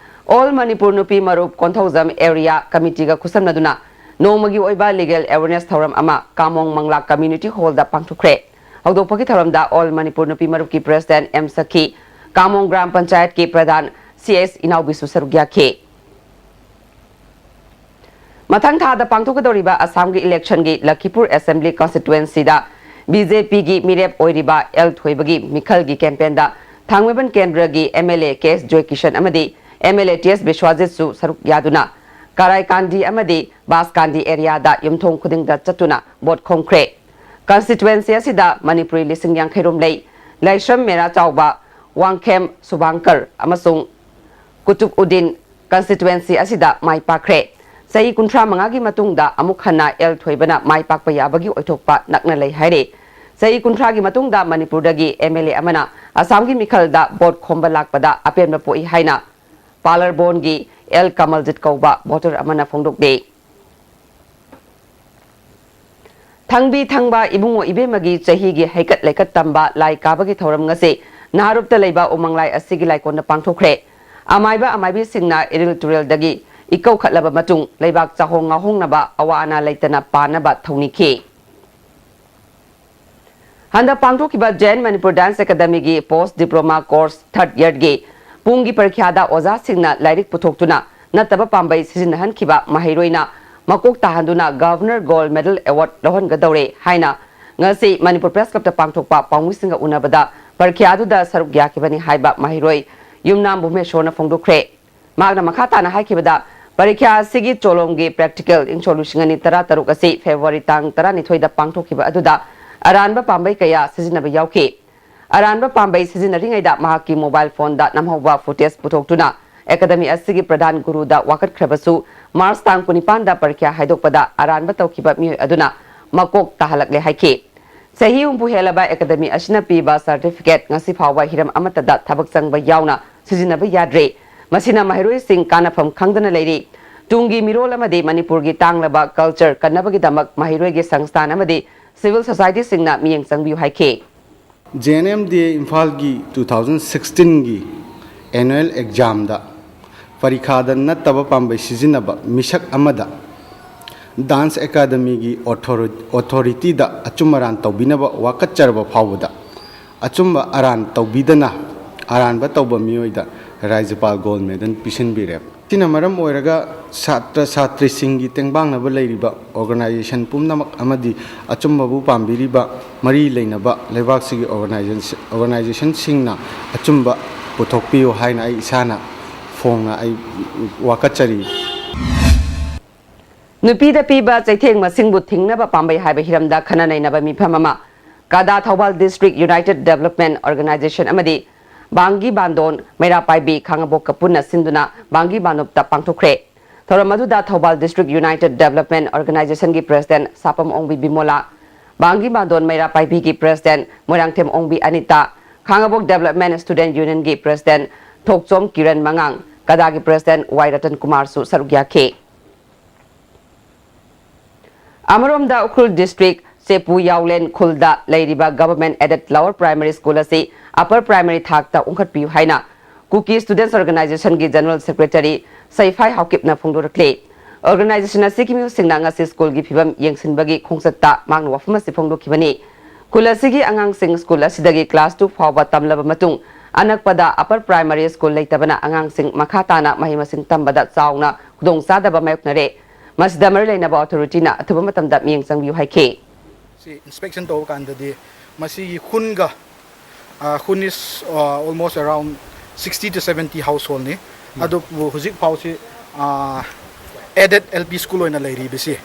All Manipur ꯅꯨꯄꯤ ꯃꯔꯨꯞ ꯀꯣꯟꯊꯧꯖꯝ Area Committee ꯒ ꯈꯨꯠꯁꯝꯅꯗꯨꯅ ꯅꯣꯡꯃꯒꯤ ꯑꯣꯏꯕ legal awareness ꯊꯧꯔꯝ ꯑꯃ ꯀꯥꯃꯣꯡ ꯃꯪꯂꯥ Community Hall ꯗ ꯄꯥꯡꯊꯣꯛꯈ꯭ꯔꯦ꯫ ꯍꯧꯗꯣꯛꯄꯒꯤ ꯊꯧꯔꯝꯗ All Manipur ꯅꯨꯄꯤ ꯃꯔꯨꯞꯀꯤ President M ꯁꯈꯤ, ꯀꯥꯃꯣꯡ ꯒ꯭ꯔꯥꯝ ꯄꯟꯆꯥꯌꯠꯀꯤ ꯄ꯭ꯔꯙꯥꯟ ꯁꯤ ꯑꯦꯁ ꯏꯅꯥꯎꯕꯤꯁꯨ ꯁꯔꯨꯛ ꯌꯥꯈꯤ꯫ ꯃꯊꯪ ꯊꯥꯗ ꯄꯥꯡꯊꯣꯛꯀꯗꯧꯔꯤꯕ ꯑꯁꯥꯝꯒꯤ ꯏꯂꯦꯛꯁꯟꯒꯤ ꯂꯈꯤꯄꯨꯔ ꯑꯦꯁꯦꯝꯕ꯭ꯂꯤ ꯀꯟꯁꯇꯤꯇ꯭ꯋꯦꯟꯁꯤꯗ ꯕꯤ ꯖꯦ ꯄꯤꯒꯤ ꯃꯤꯔꯦꯞ ꯑꯣꯏꯔꯤꯕ ꯑꯦꯜ ꯊꯣꯏꯕꯒꯤ ꯃꯤꯈꯜꯒꯤ ꯀꯦꯝꯄꯦꯟꯗ ꯊꯥꯡꯃꯩꯕꯟ ꯀꯦꯟꯗ꯭ꯔꯒꯤ ꯑꯦꯝ ꯑꯦꯜ ꯑꯦ ꯀꯦ ꯑꯦꯁ ꯖꯣꯏꯀꯤꯁꯟ ꯑꯃꯗꯤ ꯑꯦꯝ ꯑꯦꯜ ꯑꯦ ꯇꯤ ꯑꯦꯁ ꯕꯤꯁ꯭ꯋꯥꯖꯤꯠꯁꯨ ꯁꯔꯨꯛ ꯌꯥꯗꯨꯅ ꯀꯔꯥꯏꯀꯥꯟꯗꯤ ꯑꯃꯗꯤ ꯕꯥꯁꯀꯥꯟꯗꯤ ꯑꯦꯔꯤꯌꯥꯗ ꯌꯨꯝꯊꯣꯡ ꯈꯨꯗꯤꯡꯗ ꯆꯠꯇꯨꯅ ꯚꯣꯠ ꯈꯣꯝꯈ꯭ꯔꯦ꯫ ꯀꯟꯁꯇꯤꯇ꯭ꯋꯦꯟꯁꯤ ꯑꯁꯤꯗ ꯃꯅꯤꯄꯨꯔꯤ ꯂꯤꯁꯤꯡ ꯌꯥꯡꯈꯩ ꯔꯣꯝ ꯂꯩ꯫ ꯂꯥꯏꯁ꯭ꯔꯝ ꯃꯦꯔꯥ ꯆꯥꯎꯕ, ꯋꯥꯡꯈꯦꯝ ꯁꯨꯕꯥꯡꯀꯔ ꯑꯃꯁꯨꯡ ꯀꯨꯇꯨꯕ ꯎꯗꯤꯟ ꯀꯟꯁꯇꯤꯇ꯭ꯋꯦꯟꯁꯤ ꯑꯁꯤꯗ ꯃꯥꯏ ꯄꯥꯛꯈ꯭ꯔꯦ꯫ ꯆꯍꯤ ꯀꯨꯟꯊ꯭ꯔꯥ ꯃꯉꯥꯒꯤ ꯃꯇꯨꯡꯗ ꯑꯃꯨꯛ ꯍꯟꯅ ꯑꯦꯜ ꯊꯣꯏꯕꯅ ꯃꯥꯏ ꯄꯥꯛꯄ ꯌꯥꯕꯒꯤ ꯑꯣꯏꯊꯣꯛꯄ ꯅꯛꯅ ꯂꯩ ꯍꯥꯏꯔꯤ꯫ ꯆꯍꯤ ꯀꯨꯟꯊ꯭ꯔꯥꯒꯤ ꯃꯇꯨꯡꯗ ꯃꯅꯤꯄꯨꯔꯗꯒꯤ ꯑꯦꯝ ꯑꯦꯜ ꯑꯦ ꯑꯃꯅ ꯑꯁꯥꯝꯒꯤ ꯃꯤꯈꯜꯗ ꯚꯣꯠ ꯈꯣꯝꯕ ꯂꯥꯛꯄꯗ ꯑꯄꯦꯟꯕ ꯄꯣꯛꯏ ꯍꯥꯏꯅ ꯄꯥꯂꯔꯕꯣꯟꯒꯤ ꯑꯦꯜ ꯀꯃꯜꯖꯤꯠ ꯀꯧꯕ ꯚꯣꯇꯔ ꯑꯃꯅ ꯐꯣꯡꯗꯣꯛꯂꯤ꯫ ꯊꯪꯕꯤ ꯊꯪꯕ ꯏꯕꯨꯡꯉꯣ ꯏꯕꯦꯝꯃꯒꯤ ꯆꯍꯤꯒꯤ ꯍꯩꯀꯠ ꯂꯩꯀꯠ ꯇꯝꯕ ꯂꯥꯏ ꯀꯥꯕꯒꯤ ꯊꯧꯔꯝ ꯉꯁꯤ ꯅꯍꯥꯔꯨꯞꯇ ꯂꯩꯕ ꯎꯃꯪꯂꯥꯏ ꯑꯁꯤꯒꯤ ꯂꯥꯏꯀꯣꯟꯗ ꯄꯥꯡꯊꯣꯛꯈ꯭ꯔꯦ꯫ ꯑꯃꯥꯏꯕ ꯑꯃꯥꯏꯕꯤꯁꯤꯡꯅ ꯏꯔꯤꯜ ꯇꯨꯔꯦꯜꯗꯒꯤ ꯏꯀꯧꯈꯠꯂꯕ ꯃꯇꯨꯡ ꯂꯩꯕꯥꯛ ꯆꯥꯍꯣꯡ ꯉꯥꯍꯣꯡꯅꯕ ꯑꯋꯥ ꯑꯅꯥ ꯂꯩꯇꯅ ꯄꯥꯟꯅꯕ ꯊꯧꯅꯤꯈꯤ꯫ ꯍꯟꯗꯛ ꯄꯥꯡꯊꯣꯛꯈꯤꯕ ꯖꯦꯟ ꯃꯅꯤꯄꯨꯔ ꯗꯥꯟꯁ ꯑꯦꯀꯥꯗꯃꯤꯒꯤ ꯄꯣꯁ ꯗꯤꯄ꯭ꯂꯣꯃꯥ ꯀꯣꯔꯁ ꯊꯥꯔꯠ ꯌꯔꯒꯤ ꯄꯨꯡꯒꯤ ꯄꯔꯤꯈ꯭ꯌꯥꯗ ꯑꯣꯖꯥꯁꯤꯡꯅ ꯂꯥꯏꯔꯤꯛ ꯄꯨꯊꯣꯛꯇꯨꯅ ꯅꯠꯇꯕ ꯄꯥꯝꯕꯩ ꯁꯤꯖꯤꯟꯅꯍꯟꯈꯤꯕ ꯃꯍꯩꯔꯣꯏꯅ ꯃꯀꯣꯛ ꯇꯥꯍꯟꯗꯨꯅ ꯒꯚꯔꯅꯔ ꯒꯣꯜꯗ ꯃꯦꯗꯜ ꯑꯦꯋꯥꯔꯗ ꯂꯧꯍꯟꯒꯗꯧꯔꯦ ꯍꯥꯏꯅ ꯉꯁꯤ ꯃꯅꯤꯄꯨꯔ ꯄ꯭ꯔꯦꯁ ꯀ꯭ꯂꯕꯇ ꯄꯥꯡꯊꯣꯛꯄ ꯄꯥꯎꯃꯤꯁꯤꯡꯒ ꯎꯅꯕꯗ ꯄꯔꯤꯈ꯭ꯌꯥ ꯑꯗꯨꯗ ꯁꯔꯨꯛ ꯌꯥꯈꯤꯕꯅꯤ ꯍꯥꯏꯕ ꯃꯍꯩꯔꯣꯏ ꯌꯨꯝꯅꯥꯝ ꯚꯨꯃꯦꯁꯣꯔꯅ ꯐꯣꯡꯗꯣꯛꯈ꯭ꯔꯦ꯫ ꯃꯍꯥꯛꯅ ꯃꯈꯥ ꯇꯥꯅ ꯍꯥꯏꯈꯤꯕꯗ, ꯄꯔꯤꯈ꯭ꯌꯥ ꯑꯁꯤꯒꯤ ꯆꯣꯂꯣꯝꯒꯤ ꯄ꯭ꯔꯦꯛꯇꯤꯀꯦꯜ ꯏꯪ ꯁꯣꯛ ꯂꯤꯁꯤꯡ ꯑꯅꯤ ꯇꯔꯥ ꯇꯔꯨꯛ ꯑꯁꯤ ꯐꯦꯕ꯭ꯔꯨꯋꯥꯔꯤ ꯇꯥꯡ ꯇꯔꯥꯅꯤꯊꯣꯏꯗ ꯄꯥꯡꯊꯣꯛꯈꯤꯕ ꯑꯗꯨꯗ ꯑꯔꯥꯟꯕ ꯄꯥꯝꯕꯩ ꯀꯌꯥ ꯁꯤꯖꯤꯟꯅꯕ ꯌꯥꯎꯈꯤ꯫ ꯑꯔꯥꯟꯕ ꯄꯥꯝꯕꯩ ꯁꯤꯖꯤꯟꯅꯔꯤꯉꯩꯗ ꯃꯍꯥꯛꯀꯤ ꯃꯣꯕꯥꯏꯜ ꯐꯣꯟꯗ ꯅꯝꯍꯧꯕ ꯐꯨꯇꯦꯖ ꯄꯨꯊꯣꯛꯇꯨꯅ ꯑꯦꯀꯥꯗꯃꯤ ꯑꯁꯤꯒꯤ ꯄ꯭ꯔꯙꯥꯟ ꯒꯨꯔꯨꯗ ꯋꯥꯀꯠꯈ꯭ꯔꯕꯁꯨ, ꯃꯥꯔꯆ ꯇꯥꯡ ꯀꯨꯟꯅꯤꯄꯥꯟꯗ ꯄꯔꯤꯈ꯭ꯌꯥ ꯍꯥꯏꯗꯣꯛꯄꯗ ꯑꯔꯥꯟꯕ ꯇꯧꯈꯤꯕ ꯃꯤꯑꯣꯏ ꯑꯗꯨꯅ ꯃꯀꯣꯛ ꯇꯥꯍꯜꯂꯛꯂꯦ ꯍꯥꯏꯈꯤ꯫ ꯆꯍꯤ ꯍꯨꯝꯐꯨ ꯍꯦꯜꯂꯕ ꯑꯦꯀꯥꯗꯃꯤ ꯑꯁꯤꯅ ꯄꯤꯕ ꯁꯔꯇꯤꯐꯤꯀꯦꯠ ꯉꯁꯤ ꯐꯥꯎꯕ ꯍꯤꯔꯝ ꯑꯃꯠꯇꯗ ꯊꯕꯛ ꯆꯪꯕ ꯌꯥꯎꯅ ꯁꯤꯖꯤꯟꯅꯕ ꯌꯥꯗ꯭ꯔꯤ꯫ ꯃꯁꯤꯅ ꯃꯍꯩꯔꯣꯏꯁꯤꯡ ꯀꯥꯟꯅꯐꯝ ꯈꯪꯗꯅ ꯂꯩꯔꯤ꯫ ꯇꯨꯡꯒꯤ ꯃꯤꯔꯣꯜ ꯑꯃꯗꯤ ꯃꯅꯤꯄꯨꯔꯒꯤ ꯇꯥꯡꯂꯕ ꯀꯜꯆꯔ ꯀꯟꯅꯕꯒꯤꯗꯃꯛ ꯃꯍꯩꯔꯣꯏꯒꯤ ꯁꯪꯁꯊꯥꯟ ꯑꯃꯗꯤ ꯁꯤꯚꯤꯜ ꯁꯣꯁꯥꯏꯇꯤꯁꯤꯡꯅ ꯃꯤꯠꯌꯦꯡ ꯆꯪꯕꯤꯌꯨ ꯍꯥꯏꯈꯤ꯫ ꯖꯦ ꯑꯦꯟ ꯑꯦꯝ ꯗꯤ ꯑꯦ ꯏꯝꯐꯥꯜꯒꯤ ꯇꯨ ꯊꯥꯎꯖꯟ ꯁꯤꯛꯁꯇꯤꯟꯒꯤ ꯑꯦꯅꯨꯋꯦꯜ ꯑꯦꯛꯖꯥꯝꯗ ꯄꯔꯤꯈꯥꯗ ꯅꯠꯇꯕ ꯄꯥꯝꯕꯩ ꯁꯤꯖꯤꯟꯅꯕ ꯃꯤꯁꯛ ꯑꯃꯗ ꯗꯥꯟꯁ ꯑꯦꯀꯥꯗꯃꯤꯒꯤ ꯑꯣꯊꯣꯔꯤ-, ꯑꯣꯊꯣꯔꯤꯇꯤꯗ ꯑꯆꯨꯝ ꯑꯔꯥꯟ ꯇꯧꯕꯤꯅꯕ ꯋꯥꯀꯠꯆꯔꯕ ꯐꯥꯎꯕꯗ, ꯑꯆꯨꯝꯕ ꯑꯔꯥꯟ ꯇꯧꯕꯤꯗꯅ ꯑꯔꯥꯟꯕ ꯇꯧꯕ ꯃꯤꯑꯣꯏꯗ ꯔꯥꯖ꯭ꯌꯄꯥꯜ ꯒꯣꯜꯗ ꯃꯦꯗꯜ ꯄꯤꯁꯤꯟꯕꯤꯔꯦ꯫ ꯑꯁꯤꯅ ꯃꯔꯝ ꯑꯣꯏꯔꯒ ꯁꯥꯇ꯭ꯔ ꯁꯥꯇ꯭ꯔꯤꯁꯤꯡꯒꯤ ꯇꯦꯡꯕꯥꯡꯅꯕ ꯂꯩꯔꯤꯕ organization ꯄꯨꯝꯅꯃꯛ ꯑꯃꯗꯤ ꯑꯆꯨꯝꯕꯕꯨ ꯄꯥꯝꯕꯤꯔꯤꯕ ꯃꯔꯤ ꯂꯩꯅꯕ ꯂꯩꯕꯥꯛꯁꯤꯒꯤ organization organizationꯁꯤꯡꯅ ꯑꯆꯨꯝꯕ ꯄꯨꯊꯣꯛꯄꯤꯌꯨ ꯍꯥꯏꯅ ꯑꯩ ꯏꯁꯥꯅ ꯐꯣꯡꯅ ꯑꯩ ꯋꯥꯀꯠꯆꯔꯤ꯫ ꯅꯨꯄꯤꯗ ꯄꯤꯕ ꯆꯩꯊꯦꯡ ꯃꯁꯤꯡꯕꯨ ꯊꯤꯡꯅꯕ ꯄꯥꯝꯕꯩ ꯍꯥꯏꯕ ꯍꯤꯔꯝꯗ ꯈꯟꯅ ꯅꯩꯅꯕ ꯃꯤꯐꯝ ꯑꯃ ꯀꯗꯥ Thoubal District United Development Organization ꯑꯃꯗꯤ ꯕꯥꯡꯒꯤ ꯕꯥꯟꯗꯣꯟ ꯃꯩꯔꯥ ꯄꯥꯏꯕꯤ ꯈꯥꯉꯕꯣꯛꯀ ꯄꯨꯟꯅ ꯁꯤꯟꯗꯨꯅ ꯕꯥꯡꯒꯤ ꯕꯥꯟꯗꯣꯞꯇ ꯄꯥꯡꯊꯣꯛꯈ꯭ꯔꯦ꯫ ꯊꯧꯔꯝ ꯑꯗꯨꯗ Thoubal District United Development Organizationꯒꯤ President ꯁꯥꯄꯝ ꯑꯣꯡꯕꯤ ꯕꯤꯃꯣꯂꯥ, ꯕꯥꯡꯒꯤ ꯕꯥꯟꯗꯣꯟ ꯃꯩꯔꯥ ꯄꯥꯏꯕꯤꯒꯤ President ꯃꯣꯏꯔꯥꯡꯊꯦꯝ ꯑꯣꯡꯕꯤ ꯑꯅꯤꯇꯥ, ꯈꯥꯉꯕꯣꯛ Development Student Unionꯒꯤ President ꯊꯣꯛꯆꯣꯝ ꯀꯤꯔꯟ ꯃꯉꯥꯡ, ꯀꯗꯥꯒꯤ President ꯋꯥꯏ ꯔꯇꯟ ꯀꯨꯃꯥꯔꯁꯨ ꯁꯔꯨꯛ ꯌꯥꯈꯤ꯫ ꯑꯃꯔꯣꯝꯗ ꯎꯈ꯭ꯔꯨꯜ District ꯆꯦꯄꯨ ꯌꯥꯎꯂꯦꯟ ꯈꯨꯜꯗ ꯂꯩꯔꯤꯕ Government Aided Lower Primary School ꯑꯁꯤ Upper Primary ꯊꯥꯛꯇ ꯎꯡꯈꯠꯄꯤꯌꯨ ꯍꯥꯏꯅ Kuki Students Organizationꯒꯤ General Secretary ꯁꯩꯐꯥꯏ ꯍꯥꯎꯀꯤꯞꯅ ꯐꯣꯡꯗꯣꯔꯛꯂꯤ꯫ Organization ꯑꯁꯤꯒꯤ ꯃꯤꯑꯣꯏꯁꯤꯡꯅ ꯉꯁꯤ ꯁ꯭ꯀꯨꯜꯒꯤ ꯐꯤꯕꯝ ꯌꯦꯡꯁꯤꯟꯕꯒꯤ ꯈꯣꯡꯆꯠꯇ ꯃꯍꯥꯛꯅ ꯋꯥꯐꯝ ꯑꯁꯤ ꯐꯣꯡꯗꯣꯛꯈꯤꯕꯅꯤ꯫ ꯈꯨꯜ ꯑꯁꯤꯒꯤ ꯑꯉꯥꯡꯁꯤꯡ ꯁ꯭ꯀꯨꯜ ꯑꯁꯤꯗꯒꯤ class two ꯐꯥꯎꯕ ꯇꯝꯂꯕ ꯃꯇꯨꯡ ꯑꯅꯛꯄꯗ Upper Primary School ꯂꯩꯇꯕꯅ ꯑꯉꯥꯡꯁꯤꯡ ꯃꯈꯥ ꯇꯥꯅ ꯃꯍꯩ ꯃꯁꯤꯡ ꯇꯝꯕꯗ ꯆꯥꯎꯅ ꯈꯨꯗꯣꯡꯆꯥꯗꯕ ꯃꯥꯌꯣꯛꯅꯔꯦ꯫ ꯃꯁꯤꯗ ꯃꯔꯤ ꯂꯩꯅꯕ authorityꯅ ꯑꯊꯨꯕ ꯃꯇꯝꯗ ꯃꯤꯠꯌꯦꯡ ꯆꯪꯕꯤꯌꯨ ꯍꯥꯏꯈꯤ꯫ ꯁꯤ inspection ꯇꯧꯕ ꯀꯥꯟꯗꯗꯤ ꯃꯁꯤꯒꯤ ꯈꯨꯟꯒ, ꯑ, ꯈꯨꯟ is, ꯑ, almost around sixty to seventy householdꯅꯤ꯫ ꯑꯗꯨꯕꯨ ꯍꯧꯖꯤꯛ ꯐꯥꯎꯁꯤ, ꯑ, aided L P school ꯑꯣꯏꯅ ꯂꯩꯔꯤꯕꯁꯤ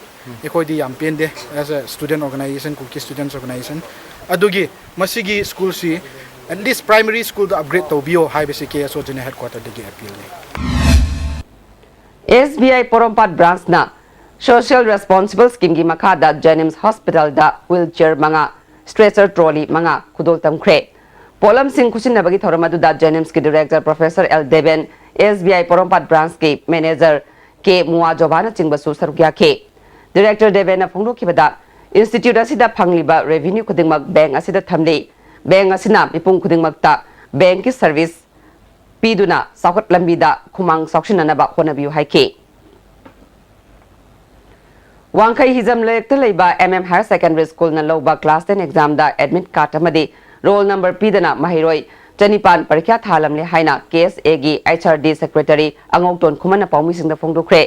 ꯑꯩꯈꯣꯏꯗꯤ ꯌꯥꯝ ꯄꯦꯟꯗꯦ, as a student organization, Kuki Students Organization꯫ ꯑꯗꯨꯒꯤ ꯃꯁꯤꯒꯤ ꯁ꯭ꯀꯨꯜꯁꯤ at least primary schoolꯗ upgrade ꯇꯧꯕꯤꯌꯣ ꯍꯥꯏꯕꯁꯤ K S O General Headquarterꯗꯒꯤ appealꯅꯤ꯫ S B I Porompat branchꯅ Social Responsible Schemeꯒꯤ ꯃꯈꯥꯗ JNIMS Hospitalꯗ wheelchair ꯃꯉꯥ, stretcher trolley ꯃꯉꯥ ꯈꯨꯗꯣꯜ ꯇꯝꯈ꯭ꯔꯦ꯫ ꯄꯣꯠꯂꯝꯁꯤꯡ ꯈꯨꯠꯁꯤꯟꯅꯕꯒꯤ ꯊꯧꯔꯝ ꯑꯗꯨꯗ JNIMSꯀꯤ Director Professor L Deben, S B I Porompat branchꯀꯤ Manager K ꯃꯨꯋꯥ ꯖꯣꯕꯥꯅꯆꯤꯡꯕꯁꯨ ꯁꯔꯨꯛ ꯌꯥꯈꯤ꯫ Director ꯗꯦꯕꯦꯟꯅ ꯐꯣꯡꯗꯣꯛꯈꯤꯕꯗ, institute ꯑꯁꯤꯗ ꯐꯪꯂꯤꯕ revenue ꯈꯨꯗꯤꯡꯃꯛ bank ꯑꯁꯤꯗ ꯊꯝꯂꯤ꯫ Bank ꯑꯁꯤꯅ ꯃꯤꯄꯨꯝ ꯈꯨꯗꯤꯡꯃꯛꯇ bankꯀꯤ service ꯄꯤꯗꯨꯅ ꯆꯥꯎꯈꯠ ꯂꯝꯕꯤꯗ ꯈꯨꯃꯥꯡ ꯆꯥꯎꯁꯤꯟꯅꯅꯕ ꯍꯣꯠꯅꯕꯤꯌꯨ ꯍꯥꯏꯈꯤ꯫ ꯋꯥꯡꯈꯩ ꯍꯤꯖꯝ ꯂꯩꯔꯛꯇ ꯂꯩꯕ M M Higher Secondary Schoolꯅ ꯂꯧꯕ class ten examꯗ admit card ꯑꯃꯗꯤ roll number ꯄꯤꯗꯅ ꯃꯍꯩꯔꯣꯏ ꯆꯅꯤꯄꯥꯟ ꯄꯔꯤꯈ꯭ꯌꯥ ꯊꯥꯍꯜꯂꯝꯂꯦ ꯍꯥꯏꯅ ꯀꯦ ꯑꯦꯁ ꯑꯦꯒꯤ ꯑꯩꯆ ꯑꯥꯔ ꯗꯤ ꯁꯦꯀ꯭ꯔꯦꯇꯔꯤ ꯑꯉꯧꯇꯣꯟ ꯈꯨꯃꯟꯅ ꯄꯥꯎꯃꯤꯁꯤꯡꯗ ꯐꯣꯡꯗꯣꯛꯈ꯭ꯔꯦ꯫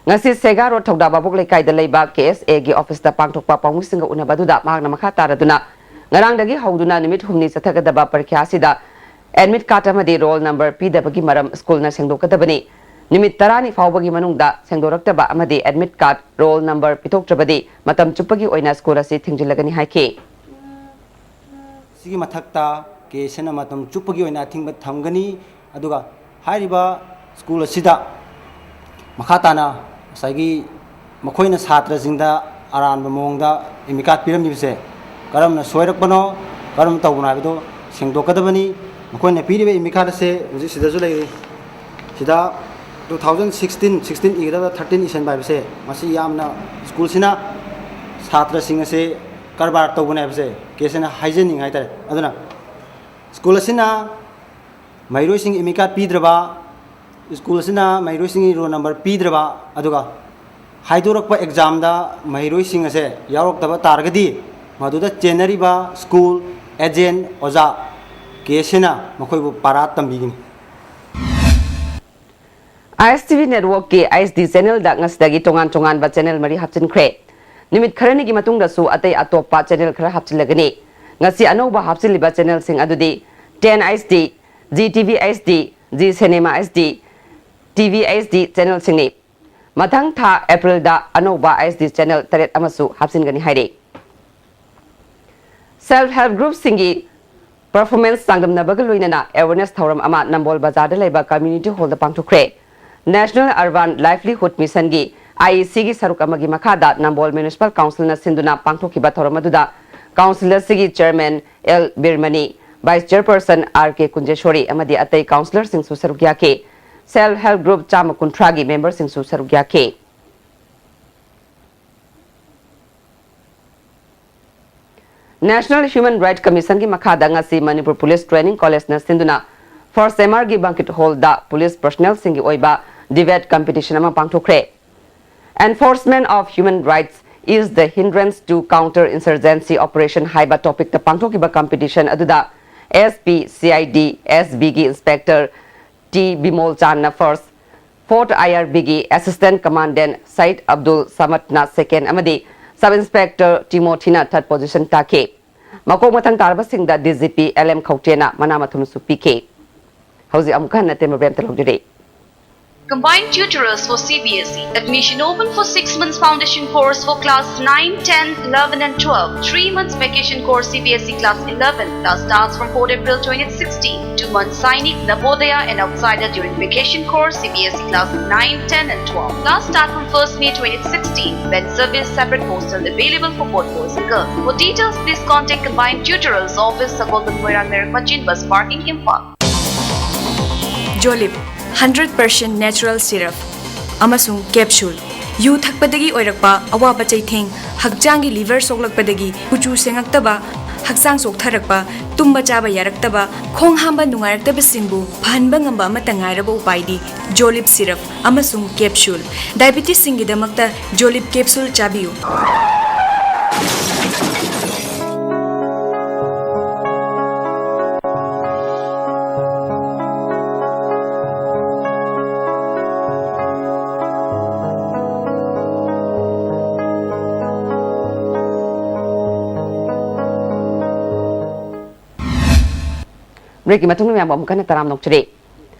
ꯉꯁꯤ ꯁꯦꯒꯥ ꯔꯣꯗ ꯊꯧꯗꯥ ꯚꯥꯕꯣꯛ ꯂꯩꯀꯥꯏꯗ ꯂꯩꯕ ꯀꯦ ꯑꯦꯁ ꯑꯦꯒꯤ ꯑꯣꯐꯤꯁꯇ ꯄꯥꯡꯊꯣꯛꯄ ꯄꯥꯎꯃꯤꯁꯤꯡꯒ ꯎꯅꯕ ꯑꯗꯨꯗ ꯃꯍꯥꯛꯅ ꯃꯈꯥ ꯇꯥꯔꯗꯨꯅ ꯉꯔꯥꯡꯗꯒꯤ ꯍꯧꯗꯨꯅ ꯅꯨꯃꯤꯠ ꯍꯨꯝꯅꯤ ꯆꯠꯊꯒꯗꯕ ꯄꯔꯤꯈ꯭ꯌꯥ ꯑꯁꯤꯗ ꯑꯦꯗꯃꯤꯠ ꯀꯥꯔꯗ ꯑꯃꯗꯤ ꯔꯣꯜ ꯅꯝꯕꯔ ꯄꯤꯗꯕꯒꯤ ꯃꯔꯝ ꯁ꯭ꯀꯨꯜꯅ ꯁꯦꯡꯗꯣꯛꯀꯗꯕꯅꯤ꯫ ꯅꯨꯃꯤꯠ ꯇꯔꯥꯅꯤ ꯐꯥꯎꯕꯒꯤ ꯃꯅꯨꯡꯗ ꯁꯦꯡꯗꯣꯔꯛꯇꯕ ꯑꯃꯗꯤ ꯑꯦꯗꯃꯤꯠ ꯀꯥꯔꯗ, ꯔꯣꯜ ꯅꯝꯕꯔ ꯄꯤꯊꯣꯛꯇ꯭ꯔꯕꯗꯤ ꯃꯇꯝ ꯆꯨꯞꯄꯒꯤ ꯑꯣꯏꯅ ꯁ꯭ꯀꯨꯜ ꯑꯁꯤ ꯊꯤꯡꯖꯤꯜꯂꯒꯅꯤ ꯍꯥꯏꯈꯤ꯫ ꯁꯤꯒꯤ ꯃꯊꯛꯇ ꯀꯦ ꯑꯦꯁ ꯑꯦꯅ ꯃꯇꯝ ꯆꯨꯞꯄꯒꯤ ꯑꯣꯏꯅ ꯑꯊꯤꯡꯕ ꯊꯝꯒꯅꯤ꯫ ꯑꯗꯨꯒ ꯍꯥꯏꯔꯤꯕ ꯁ꯭ꯀꯨꯜ ꯑꯁꯤꯗ ꯃꯈꯥ ꯇꯥꯅ ꯉꯁꯥꯏꯒꯤ ꯃꯈꯣꯏꯅ ꯁꯥꯇ꯭ꯔꯁꯤꯡꯗ ꯑꯔꯥꯟꯕ ꯃꯑꯣꯡꯗ ꯑꯦꯗꯃꯤꯠ ꯀꯥꯔꯗ ꯄꯤꯔꯝꯃꯤꯕꯁꯦ ꯀꯔꯝꯅ ꯁꯣꯏꯔꯛꯄꯅꯣ, ꯀꯔꯝꯅ ꯇꯧꯕꯅꯣ ꯍꯥꯏꯕꯗꯣ ꯁꯦꯡꯗꯣꯛꯀꯗꯕꯅꯤ꯫ ꯃꯈꯣꯏꯅ ꯄꯤꯔꯤꯕ ꯑꯦꯗꯃꯤꯠ ꯀꯥꯔꯗ ꯑꯁꯦ ꯍꯧꯖꯤꯛ ꯁꯤꯗꯁꯨ ꯂꯩꯔꯤ꯫ ꯁꯤꯗ two thousand sixteen, sixteen ꯏꯒꯗꯕ thirteen ꯏꯁꯟꯕ ꯍꯥꯏꯕꯁꯦ, ꯃꯁꯤ ꯌꯥꯝꯅ ꯁ꯭ꯀꯨꯜꯁꯤꯅ ꯁꯥꯇ꯭ꯔꯁꯤꯡ ꯑꯁꯦ ꯀꯔꯕꯥꯔ ꯇꯧꯕꯅꯦ ꯍꯥꯏꯕꯁꯦ ꯀꯦ ꯑꯦꯁ ꯑꯦꯅ ꯍꯥꯏꯖꯅꯤꯡꯉꯤ ꯍꯥꯏꯇꯥꯔꯦ꯫ ꯑꯗꯨꯅ ꯁ꯭ꯀꯨꯜ ꯑꯁꯤꯅ ꯃꯍꯩꯔꯣꯏꯁꯤꯡ ꯑꯦꯗꯃꯤꯠ ꯀꯥꯔꯗ ꯄꯤꯗ꯭ꯔꯕ, ꯁ꯭ꯀꯨꯜ ꯑꯁꯤꯅ ꯃꯍꯩꯔꯣꯏꯁꯤꯡꯒꯤ ꯔꯣꯜ ꯅꯝꯕꯔ ꯄꯤꯗ꯭ꯔꯕ, ꯑꯗꯨꯒ ꯍꯥꯏꯗꯣꯔꯛꯄ ꯑꯦꯛꯖꯥꯝꯗ ꯃꯍꯩꯔꯣꯏꯁꯤꯡ ꯑꯁꯦ ꯌꯥꯎꯔꯛꯇꯕ ꯇꯥꯔꯒꯗꯤ, ꯃꯗꯨꯗ ꯆꯦꯟꯅꯔꯤꯕ ꯁ꯭ꯀꯨꯜ, ꯑꯦꯖꯦꯟ, ꯑꯣꯖꯥ, ꯀꯦ ꯑꯦꯁ ꯑꯦꯅ ꯃꯈꯣꯏꯕꯨ ꯄꯥꯔꯥ ꯇꯝꯕꯤꯒꯅꯤ꯫ ꯑꯥꯏ ꯑꯦꯁ ꯇꯤ ꯚꯤ ꯅꯦꯠꯋꯥꯔꯛꯀꯤ ꯑꯩꯆ ꯗꯤ ꯆꯦꯅꯦꯜꯗ ꯉꯁꯤꯗꯒꯤ ꯇꯣꯉꯥꯟ ꯇꯣꯉꯥꯟꯕ ꯆꯦꯅꯦꯜ ꯃꯔꯤ ꯍꯥꯞꯆꯤꯟꯈ꯭ꯔꯦ꯫ ꯅꯨꯃꯤꯠ ꯈꯔꯅꯤꯒꯤ ꯃꯇꯨꯡꯗꯁꯨ ꯑꯇꯩ ꯑꯇꯣꯞꯄ ꯆꯦꯅꯦꯜ ꯈꯔ ꯍꯥꯞꯆꯤꯜꯂꯒꯅꯤ꯫ ꯉꯁꯤ ꯑꯅꯧꯕ ꯍꯥꯞꯆꯤꯜꯂꯤꯕ ꯆꯦꯅꯦꯜꯁꯤꯡ ꯑꯗꯨꯗꯤ ten H D, G T V H D, G cinema H D, T V H D ꯆꯦꯅꯦꯜꯁꯤꯡꯅꯤ꯫ ꯃꯊꯪ ꯊꯥ ꯑꯦꯄ꯭ꯔꯤꯜꯗ ꯑꯅꯧꯕ ꯑꯩꯆ ꯗꯤ ꯆꯦꯅꯦꯜ ꯇꯔꯦꯠ ꯑꯃꯁꯨ ꯍꯥꯞꯆꯤꯟꯒꯅꯤ ꯍꯥꯏꯔꯤ꯫ ꯁꯦꯜꯐ ꯍꯦꯜꯞ ꯒ꯭ꯔꯨꯞꯁꯤꯡꯒꯤ ꯄꯔꯐꯣꯔꯃꯦꯟꯁ ꯆꯥꯡꯗꯝꯅꯕꯒ ꯂꯣꯏꯅꯅ ꯑꯦꯋꯦꯔꯅꯦꯁ ꯊꯧꯔꯝ ꯑꯃ ꯅꯝꯕꯣꯜ ꯕꯖꯥꯔꯗ ꯂꯩꯕ ꯀꯝꯃ꯭ꯌꯨꯅꯤꯇꯤ ꯍꯣꯜꯗ ꯄꯥꯡꯊꯣꯛꯈ꯭ꯔꯦ꯫ ꯅꯦꯁꯅꯦꯜ ꯑꯔꯕꯥꯟ ꯂꯥꯏꯚꯂꯤꯍꯨꯗ ꯃꯤꯁꯟꯒꯤ, ꯑꯥꯏ ꯏ ꯁꯤꯒꯤ ꯁꯔꯨꯛ ꯑꯃꯒꯤ ꯃꯈꯥꯗ ꯅꯝꯕꯣꯜ ꯃ꯭ꯌꯨꯅꯤꯁꯤꯄꯥꯜ ꯀꯥꯎꯟꯁꯤꯜꯅ ꯁꯤꯟꯗꯨꯅ ꯄꯥꯡꯊꯣꯛꯈꯤꯕ ꯊꯧꯔꯝ ꯑꯗꯨꯗ ꯀꯥꯎꯟꯁꯤꯜ ꯑꯁꯤꯒꯤ ꯆꯦꯌꯔꯃꯦꯟ ꯑꯦꯜ ꯕꯤꯔꯃꯅꯤ, ꯚꯥꯏꯁ ꯆꯦꯌꯔꯄꯔꯁꯟ ꯑꯥꯔ ꯀꯦ ꯀꯨꯟꯖꯦꯁꯣꯔꯤ ꯑꯃꯗꯤ ꯑꯇꯩ ꯀꯥꯎꯟꯁꯤꯂꯔꯁꯤꯡꯁꯨ ꯁꯔꯨꯛ ꯌꯥꯈꯤ꯫ ꯁꯦꯜꯐ ꯍꯦꯜꯞ ꯒ꯭ꯔꯨꯞ ꯆꯥꯝꯃ ꯀꯨꯟꯊ꯭ꯔꯥꯒꯤ ꯃꯦꯝꯕꯔꯁꯤꯡꯁꯨ ꯁꯔꯨꯛ ꯌꯥꯈꯤ꯫ ꯅꯦꯁꯅꯦꯜ ꯍ꯭ꯌꯨꯃꯦꯟ ꯔꯥꯏꯠ ꯀꯃꯤꯁꯟꯒꯤ ꯃꯈꯥꯗ ꯉꯁꯤ ꯃꯅꯤꯄꯨꯔ ꯄꯨꯂꯤꯁ ꯇ꯭ꯔꯦꯅꯤꯡ ꯀꯣꯂꯦꯖꯅ ꯁꯤꯟꯗꯨꯅ ꯐꯥꯔꯁ ꯑꯦꯝ ꯑꯥꯔꯒꯤ ꯕꯪꯀꯤꯠ ꯍꯣꯜꯗ ꯄꯨꯂꯤꯁ ꯄꯔꯁꯅꯦꯜꯁꯤꯡꯒꯤ ꯑꯣꯏꯕ ꯗꯤꯕꯦꯠ ꯀꯝꯄꯤꯇꯤꯁꯟ ꯑꯃ ꯄꯥꯡꯊꯣꯛꯈ꯭ꯔꯦ꯫ Enforcement of Human Rights is the Hindrance to Counter Insurgency Operation ꯍꯥꯏꯕ ꯇꯣꯄꯤꯛꯇ ꯄꯥꯡꯊꯣꯛꯈꯤꯕ ꯀꯝꯄꯤꯇꯤꯁꯟ ꯑꯗꯨꯗ S P C I D S ꯕꯤꯒꯤ inspector T Bimol ꯆꯥꯟꯅ ꯐꯥꯔꯁꯠ, ꯐꯣꯔꯠ ꯑꯥꯏ R ꯕꯤꯒꯤ assistant ꯀꯃꯥꯟꯗꯦꯟꯠ Sayed Abdul ꯁꯃꯗꯅ second ꯑꯃꯗꯤ sub inspector ꯇꯤꯃꯣꯊꯤꯅ third position ꯇꯥꯈꯤ꯫ ꯃꯀꯣꯛ ꯃꯊꯪ ꯇꯥꯔꯕꯁꯤꯡꯗ D G P L M ꯈꯧꯇꯦꯅ ꯃꯅꯥ ꯃꯊꯨꯝꯁꯨ ꯄꯤꯈꯤ꯫ ꯍꯧꯖꯤꯛ ꯑꯃꯨꯛꯀ ꯍꯟꯅ ꯑꯇꯦꯟꯕ ꯕ꯭ꯔꯦꯛ ꯑꯃꯠꯇ ꯂꯧꯖꯔꯤ꯫ Combined tutorials for C B S E. Admission open for six months foundation course for class nine, ten, eleven and twelve. Three months vacation course C B S E class eleven. Class starts from fourth April twenty sixteen. Two months Sainik, Navodaya and Outsider during vacation course C B S E class nine, ten and twelve. Class start from first May twenty sixteen. When service, separate hostel available for both boys and girls. For details, please contact Combined Tutorials Office, Sagolband Moirang Narak Machin Bus Parking, Imphal. Jolib, hundred percent natural syrup ꯑꯃꯁꯨꯡ capsule꯫ U ꯊꯛꯄꯗꯒꯤ ꯑꯣꯏꯔꯛꯄ ꯑꯋꯥꯕ ꯆꯩꯊꯦꯡ, ꯍꯛꯆꯥꯡꯒꯤ liver ꯁꯣꯛꯂꯛꯄꯗꯒꯤ ꯀꯨꯆꯨ ꯁꯦꯡꯉꯛꯇꯕ, ꯍꯛꯆꯥꯡ ꯆꯣꯛꯊꯔꯛꯄ, ꯇꯨꯝꯕ ꯆꯥꯕ ꯌꯥꯔꯛꯇꯕ, ꯈꯣꯡ ꯍꯥꯝꯕ ꯅꯨꯡꯉꯥꯏꯔꯛꯇꯕꯁꯤꯡꯕꯨ ꯐꯍꯟꯕ ꯉꯝꯕ ꯑꯃꯠꯇ ꯉꯥꯏꯔꯕ ꯎꯄꯥꯏꯗꯤ Jolib syrup ꯑꯃꯁꯨꯡ capsule꯫ Diabetesꯁꯤꯡꯒꯤꯗꯃꯛꯇ Jolib capsule ꯆꯥꯕꯤꯌꯨ꯫ ꯕ꯭ꯔꯦꯛꯀꯤ ꯃꯇꯨꯡꯗ ꯃꯌꯥꯝꯕꯨ ꯑꯃꯨꯛ ꯍꯟꯅ ꯇꯔꯥꯝꯅ ꯑꯣꯛꯆꯔꯤ꯫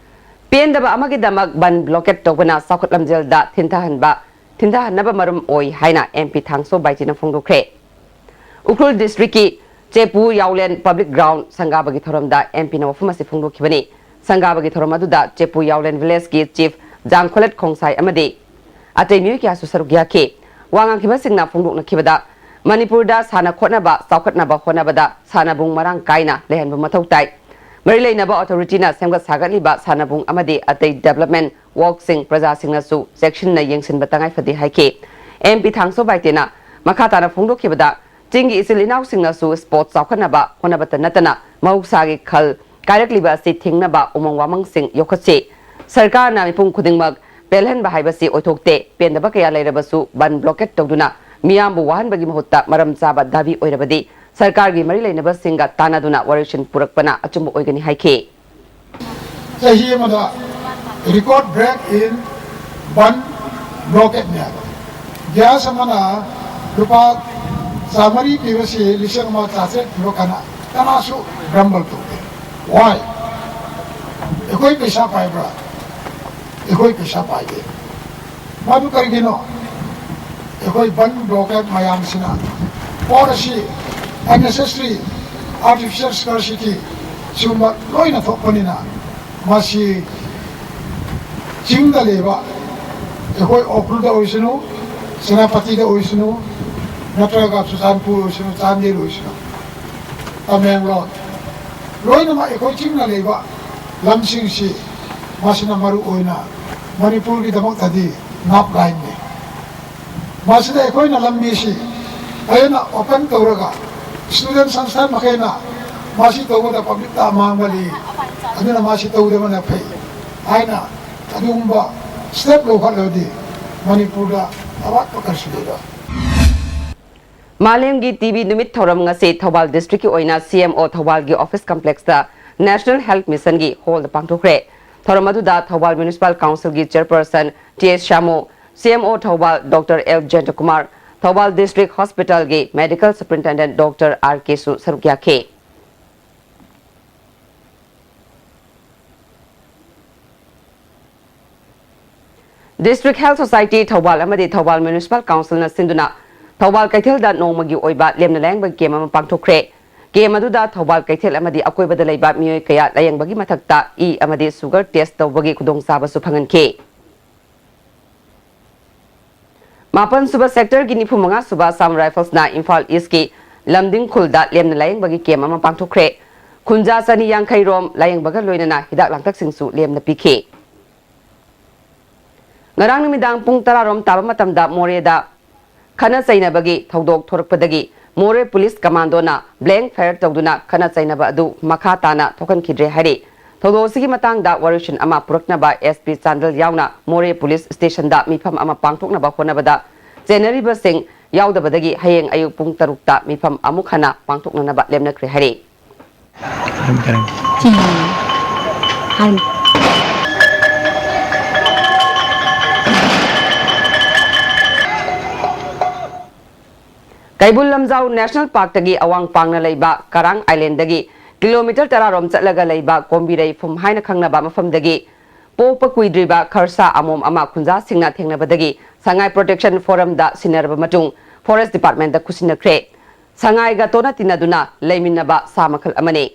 ꯄꯦꯟꯗꯕ ꯑꯃꯒꯤꯗꯃꯛ ꯕꯟ ꯕ꯭ꯂꯣꯀꯦꯠ ꯇꯧꯕꯅ ꯆꯥꯎꯈꯠ ꯂꯝꯖꯦꯜꯗ ꯊꯤꯟꯊꯍꯟꯕ, ꯊꯤꯟꯊꯍꯟꯅꯕ ꯃꯔꯝ ꯑꯣꯏ ꯍꯥꯏꯅ ꯑꯦꯝ ꯄꯤ ꯊꯥꯡꯁꯣ ꯕꯥꯏꯇꯤꯅ ꯐꯣꯡꯗꯣꯛꯈ꯭ꯔꯦ꯫ ꯎꯈ꯭ꯔꯨꯜ ꯗꯤꯁꯇ꯭ꯔꯤꯛꯀꯤ ꯆꯦꯄꯨ ꯌꯥꯎꯂꯦꯟ ꯄꯕ꯭ꯂꯤꯛ ꯒ꯭ꯔꯥꯎꯟ ꯁꯪꯒꯥꯕꯒꯤ ꯊꯧꯔꯝꯗ ꯑꯦꯝ ꯄꯤꯅ ꯋꯥꯐꯝ ꯑꯁꯤ ꯐꯣꯡꯗꯣꯛꯈꯤꯕꯅꯤ꯫ ꯁꯪꯒꯥꯕꯒꯤ ꯊꯧꯔꯝ ꯑꯗꯨꯗ ꯆꯦꯄꯨ ꯌꯥꯎꯂꯦꯟ ꯚꯤꯂꯦꯖꯀꯤ ꯆꯤꯐ ꯖꯥꯡꯈꯣꯂꯦꯠ ꯈꯣꯡꯁꯥꯏ ꯑꯃꯗꯤ ꯑꯇꯩ ꯃꯤꯑꯣꯏ ꯀꯌꯥꯁꯨ ꯁꯔꯨꯛ ꯌꯥꯈꯤ꯫ ꯋꯥ ꯉꯥꯡꯈꯤꯕꯁꯤꯡꯅ ꯐꯣꯡꯗꯣꯛꯅꯈꯤꯕꯗ, ꯃꯅꯤꯄꯨꯔꯗ ꯁꯥꯟꯅ ꯈꯣꯠꯅꯕ ꯆꯥꯎꯈꯠꯅꯕ ꯍꯣꯠꯅꯕꯗ ꯁꯥꯟꯅꯕꯨꯡ ꯃꯔꯥꯡ ꯀꯥꯏꯅ ꯂꯩꯍꯟꯕ ꯃꯊꯧ ꯇꯥꯏ꯫ ꯃꯔꯤ ꯂꯩꯅꯕ ꯑꯣꯊꯣꯔꯤꯇꯤꯅ ꯁꯦꯝꯒꯠ ꯁꯥꯒꯠꯂꯤꯕ ꯁꯥꯟꯅꯕꯨꯡ ꯑꯃꯗꯤ ꯑꯇꯩ ꯗꯤꯕꯦꯂꯞꯃꯦꯟ ꯋꯥꯔꯛꯁꯤꯡ ꯄ꯭ꯔꯖꯥꯁꯤꯡꯅꯁꯨ ꯆꯦꯛꯁꯤꯟꯅ ꯌꯦꯡꯁꯤꯟꯕ ꯇꯉꯥꯏ ꯐꯗꯦ ꯍꯥꯏꯈꯤ꯫ ꯑꯦꯝ ꯄꯤ ꯊꯥꯡꯁꯣ ꯕꯥꯏꯇꯦꯅ ꯃꯈꯥ ꯇꯥꯅ ꯐꯣꯡꯗꯣꯛꯈꯤꯕꯗ, ꯆꯤꯡꯒꯤ ꯏꯆꯤꯜ ꯏꯅꯥꯎꯁꯤꯡꯅꯁꯨ ꯁ꯭ꯄꯣꯔꯠꯁ ꯆꯥꯎꯈꯠꯅꯕ ꯍꯣꯠꯅꯕꯇ ꯅꯠꯇꯅ ꯃꯍꯧꯁꯥꯒꯤ ꯈꯜ ꯀꯥꯏꯔꯛꯂꯤꯕ ꯑꯁꯤ ꯊꯤꯡꯅꯕ ꯎꯃꯪ ꯋꯥꯃꯪꯁꯤꯡ ꯌꯣꯛꯈꯠꯁꯤ꯫ ꯁꯔꯀꯥꯔꯅ ꯃꯤꯄꯨꯝ ꯈꯨꯗꯤꯡꯃꯛ ꯄꯦꯜꯍꯟꯕ ꯍꯥꯏꯕꯁꯤ ꯑꯣꯏꯊꯣꯛꯇꯦ꯫ ꯄꯦꯟꯗꯕ ꯀꯌꯥ ꯂꯩꯔꯕꯁꯨ ꯕꯟ ꯕ꯭ꯂꯣꯀꯦꯠ ꯇꯧꯗꯨꯅ ꯃꯤꯌꯥꯝꯕꯨ ꯋꯥꯍꯟꯕꯒꯤ ꯃꯍꯨꯠꯇ ꯃꯔꯝ ꯆꯥꯕ ꯗꯥꯕꯤ ꯑꯣꯏꯔꯕꯗꯤ ꯁꯔꯀꯥꯔꯒꯤ ꯃꯔꯤ ꯂꯩꯅꯕꯁꯤꯡꯒ ꯇꯥꯟꯅꯗꯨꯅ ꯋꯥꯔꯦꯞꯁꯤꯟ ꯄꯨꯔꯛꯄꯅ ꯑꯆꯨꯝꯕ ꯑꯣꯏꯒꯅꯤ ꯍꯥꯏꯈꯤ꯫ ꯆꯍꯤ ꯑꯃꯗ record break in bund blockade ꯅꯦ ꯍꯥꯏꯕ꯫ Gas ꯑꯃꯅ ꯂꯨꯄꯥ ꯆꯥꯃꯔꯤ ꯄꯤꯕꯁꯤ ꯂꯤꯁꯤꯡ ꯑꯃ ꯆꯥꯇ꯭ꯔꯦꯠ ꯄꯤꯕ ꯀꯅꯥ ꯀꯅꯥꯁꯨ grumble ꯇꯧꯗꯦ꯫ Why? ꯑꯩꯈꯣꯏ ꯄꯩꯁꯥ ꯄꯥꯏꯕ꯭ꯔꯥ? ꯑꯩꯈꯣꯏ ꯄꯩꯁꯥ ꯄꯥꯏꯗꯦ꯫ ꯃꯗꯨ ꯀꯔꯤꯒꯤꯅꯣ? ꯑꯩꯈꯣꯏ bund blockade ꯃꯌꯥꯝꯁꯤꯅ ꯄꯣꯠ ꯑꯁꯤ unnecessary artificial scarcity ꯁꯤꯒꯨꯝꯕ ꯂꯣꯏꯅ ꯊꯣꯛꯄꯅꯤꯅ ꯃꯁꯤ ꯆꯤꯡꯗ ꯂꯩꯕ ꯑꯩꯈꯣꯏ ꯎꯈ꯭ꯔꯨꯜꯗ ꯑꯣꯏꯁꯅꯨ, ꯁꯦꯅꯥꯄꯇꯤꯗ ꯑꯣꯏꯁꯅꯨ, ꯅꯠꯇ꯭ꯔꯒ ꯆꯨꯔꯆꯥꯟꯄꯨꯔ ꯑꯣꯏꯁꯅꯨ, ꯆꯥꯟꯗꯦꯜ ꯑꯣꯏꯁꯅꯨ, ꯇꯃꯦꯡꯂꯣꯡ, ꯂꯣꯏꯅꯃꯛ ꯑꯩꯈꯣꯏ ꯆꯤꯡꯗ ꯂꯩꯕ ꯂꯝꯁꯤꯡꯁꯤ ꯃꯁꯤꯅ ꯃꯔꯨ ꯑꯣꯏꯅ ꯃꯅꯤꯄꯨꯔꯒꯤꯗꯃꯛꯇꯗꯤ ꯅꯥꯞ ꯂꯥꯏꯟꯅꯤ꯫ ꯃꯁꯤꯗ ꯑꯩꯈꯣꯏꯅ ꯂꯝꯕꯤꯁꯤ ꯐꯖꯅ open ꯇꯧꯔꯒ student ꯁꯪꯁꯊꯥꯟ ꯃꯈꯩꯅ ꯃꯁꯤ ꯇꯧꯕꯗ publicꯇ ꯑꯃꯥꯡꯕ ꯂꯩ, ꯑꯗꯨꯅ ꯃꯁꯤ ꯇꯧꯗꯕꯅ ꯐꯩ ꯍꯥꯏꯅ ꯑꯗꯨꯒꯨꯝꯕ step ꯂꯧꯈꯠꯂꯕꯗꯤ ꯃꯅꯤꯄꯨꯔꯗ ꯑꯋꯥꯠꯄ ꯀꯔꯤꯁꯨ ꯂꯩꯔꯣꯏ꯫ ꯃꯥꯂꯦꯝꯒꯤ ꯇꯤꯕꯤ ꯅꯨꯃꯤꯠ ꯊꯧꯔꯝ ꯉꯁꯤ ꯊꯧꯕꯥꯜ districtꯀꯤ ꯑꯣꯏꯅ CMO ꯊꯧꯕꯥꯜꯒꯤ office complexꯇ National Health Missionꯒꯤ hallꯗ ꯄꯥꯡꯊꯣꯛꯈ꯭ꯔꯦ꯫ ꯊꯧꯔꯝ ꯑꯗꯨꯗ Thoubal Municipal Councilꯒꯤ chairperson T S ꯁ꯭ꯌꯥꯃꯣ, CMO Thoubal Doctor L ꯖꯌꯟꯇꯀꯨꯃꯥꯔ, Thoubal District Hospitalꯒꯤ Medical Superintendent Doctor R Kꯁꯨ ꯁꯔꯨꯛ ꯌꯥꯈꯤ꯫ District Health Society ꯊꯧꯕꯥꯜ ꯑꯃꯗꯤ ꯊꯧꯕꯥꯜ Municipal Councilꯅ ꯁꯤꯟꯗꯨꯅ ꯊꯧꯕꯥꯜ ꯀꯩꯊꯦꯜꯗ ꯅꯣꯡꯃꯒꯤ ꯑꯣꯏꯕ ꯂꯦꯝꯅ ꯂꯥꯌꯦꯡꯕ camp ꯑꯃ ꯄꯥꯡꯊꯣꯛꯈ꯭ꯔꯦ꯫ Camp ꯑꯗꯨꯗ ꯊꯧꯕꯥꯜ ꯀꯩꯊꯦꯜ ꯑꯃꯗꯤ ꯑꯀꯣꯏꯕꯗ ꯂꯩꯕ ꯃꯤꯑꯣꯏ ꯀꯌꯥ ꯂꯥꯌꯦꯡꯕꯒꯤ ꯃꯊꯛꯇ ꯏ ꯑꯃꯗꯤ sugar test ꯇꯧꯕꯒꯤ ꯈꯨꯗꯣꯡꯆꯥꯕꯁꯨ ꯐꯪꯍꯟꯈꯤ꯫ ꯃꯥꯄꯟ ꯁꯨꯕ sectorꯒꯤ ꯅꯤꯐꯨ ꯃꯉꯥ ꯁꯨꯕ Assam Riflesꯅ ꯏꯝꯐꯥꯜ Eastꯀꯤ ꯂꯝꯗꯤꯡ ꯈꯨꯜꯗ ꯂꯦꯝꯅ ꯂꯥꯌꯦꯡꯕꯒꯤ camp ꯑꯃ ꯄꯥꯡꯊꯣꯛꯈ꯭ꯔꯦ꯫ ꯈꯨꯟꯖꯥ ꯆꯅꯤ ꯌꯥꯡꯈꯩ ꯔꯣꯝ ꯂꯥꯌꯦꯡꯕꯒ ꯂꯣꯏꯅꯅ ꯍꯤꯗꯥꯛ ꯂꯥꯡꯊꯛꯁꯤꯡꯁꯨ ꯂꯦꯝꯅ ꯄꯤꯈꯤ꯫ ꯉꯔꯥꯡ ꯅꯨꯃꯤꯗꯥꯡ ꯄꯨꯡ ꯇꯔꯥ ꯔꯣꯝ ꯇꯥꯕ ꯃꯇꯝꯗ ꯃꯣꯔꯦꯗ ꯈꯠꯅ ꯆꯩꯅꯕꯒꯤ ꯊꯧꯗꯣꯛ ꯊꯣꯔꯛꯄꯗꯒꯤ ꯃꯣꯔꯦ police commandoꯅ blank fire ꯇꯧꯗꯨꯅ ꯈꯠꯅ ꯆꯩꯅꯕ ꯑꯗꯨ ꯃꯈꯥ ꯇꯥꯅ ꯊꯣꯛꯍꯟꯈꯤꯗ꯭ꯔꯦ ꯍꯥꯏꯔꯤ꯫ ꯊꯧꯗꯣꯛ ꯑꯁꯤꯒꯤ ꯃꯇꯥꯡꯗ ꯋꯥꯔꯣꯏꯁꯤꯟ ꯑꯃ ꯄꯨꯔꯛꯅꯕ SP ꯆꯥꯟꯗꯦꯜ ꯌꯥꯎꯅ ꯃꯣꯔꯦ police stationꯗ ꯃꯤꯐꯝ ꯑꯃ ꯄꯥꯡꯊꯣꯛꯅꯕ ꯍꯣꯠꯅꯕꯗ ꯆꯦꯟꯅꯔꯤꯕꯁꯤꯡ ꯌꯥꯎꯗꯕꯗꯒꯤ ꯍꯌꯦꯡ ꯑꯌꯨꯛ ꯄꯨꯡ ꯇꯔꯨꯛꯇ ꯃꯤꯐꯝ ꯑꯃꯨꯛ ꯍꯟꯅ ꯄꯥꯡꯊꯣꯛꯅꯅꯕ ꯂꯦꯞꯅꯈ꯭ꯔꯦ ꯍꯥꯏꯔꯤ꯫ ꯀꯩꯕꯨꯜ ꯂꯝꯖꯥꯎ ꯅꯦꯁꯅꯦꯜ ꯄꯥꯔꯛꯇꯒꯤ ꯑꯋꯥꯡ ꯄꯥꯡꯅ ꯂꯩꯕ ꯀꯔꯥꯡ ꯑꯥꯏꯂꯦꯟꯗꯒꯤ ꯀꯤꯂꯣꯃꯤꯇꯔ ꯇꯔꯥ ꯔꯣꯝ ꯆꯠꯂꯒ ꯂꯩꯕ ꯀꯣꯝꯕꯤꯔꯩ ꯐꯨꯝ ꯍꯥꯏꯅ ꯈꯪꯅꯕ ꯃꯐꯝꯗꯒꯤ ꯄꯣꯛꯄ ꯀꯨꯏꯗ꯭ꯔꯤꯕ ꯈꯔꯁꯥ ꯑꯃꯣꯝ ꯑꯃ ꯈꯨꯟꯖꯥꯁꯤꯡꯅ ꯊꯦꯡꯅꯕꯗꯒꯤ ꯁꯉꯥꯏ ꯄ꯭ꯔꯣꯇꯦꯛꯁꯟ ꯐꯣꯔꯝꯗ ꯁꯤꯟꯅꯔꯕ ꯃꯇꯨꯡ ꯐꯣꯔꯦꯁ ꯗꯤꯄꯥꯔꯠꯃꯦꯟꯗ ꯈꯨꯠꯁꯤꯟꯅꯈ꯭ꯔꯦ꯫ ꯁꯉꯥꯏꯒ ꯇꯣꯠꯅ ꯇꯤꯟꯅꯗꯨꯅ ꯂꯩꯃꯤꯟꯅꯕ ꯁꯥ ꯃꯈꯜ ꯑꯃꯅꯤ꯫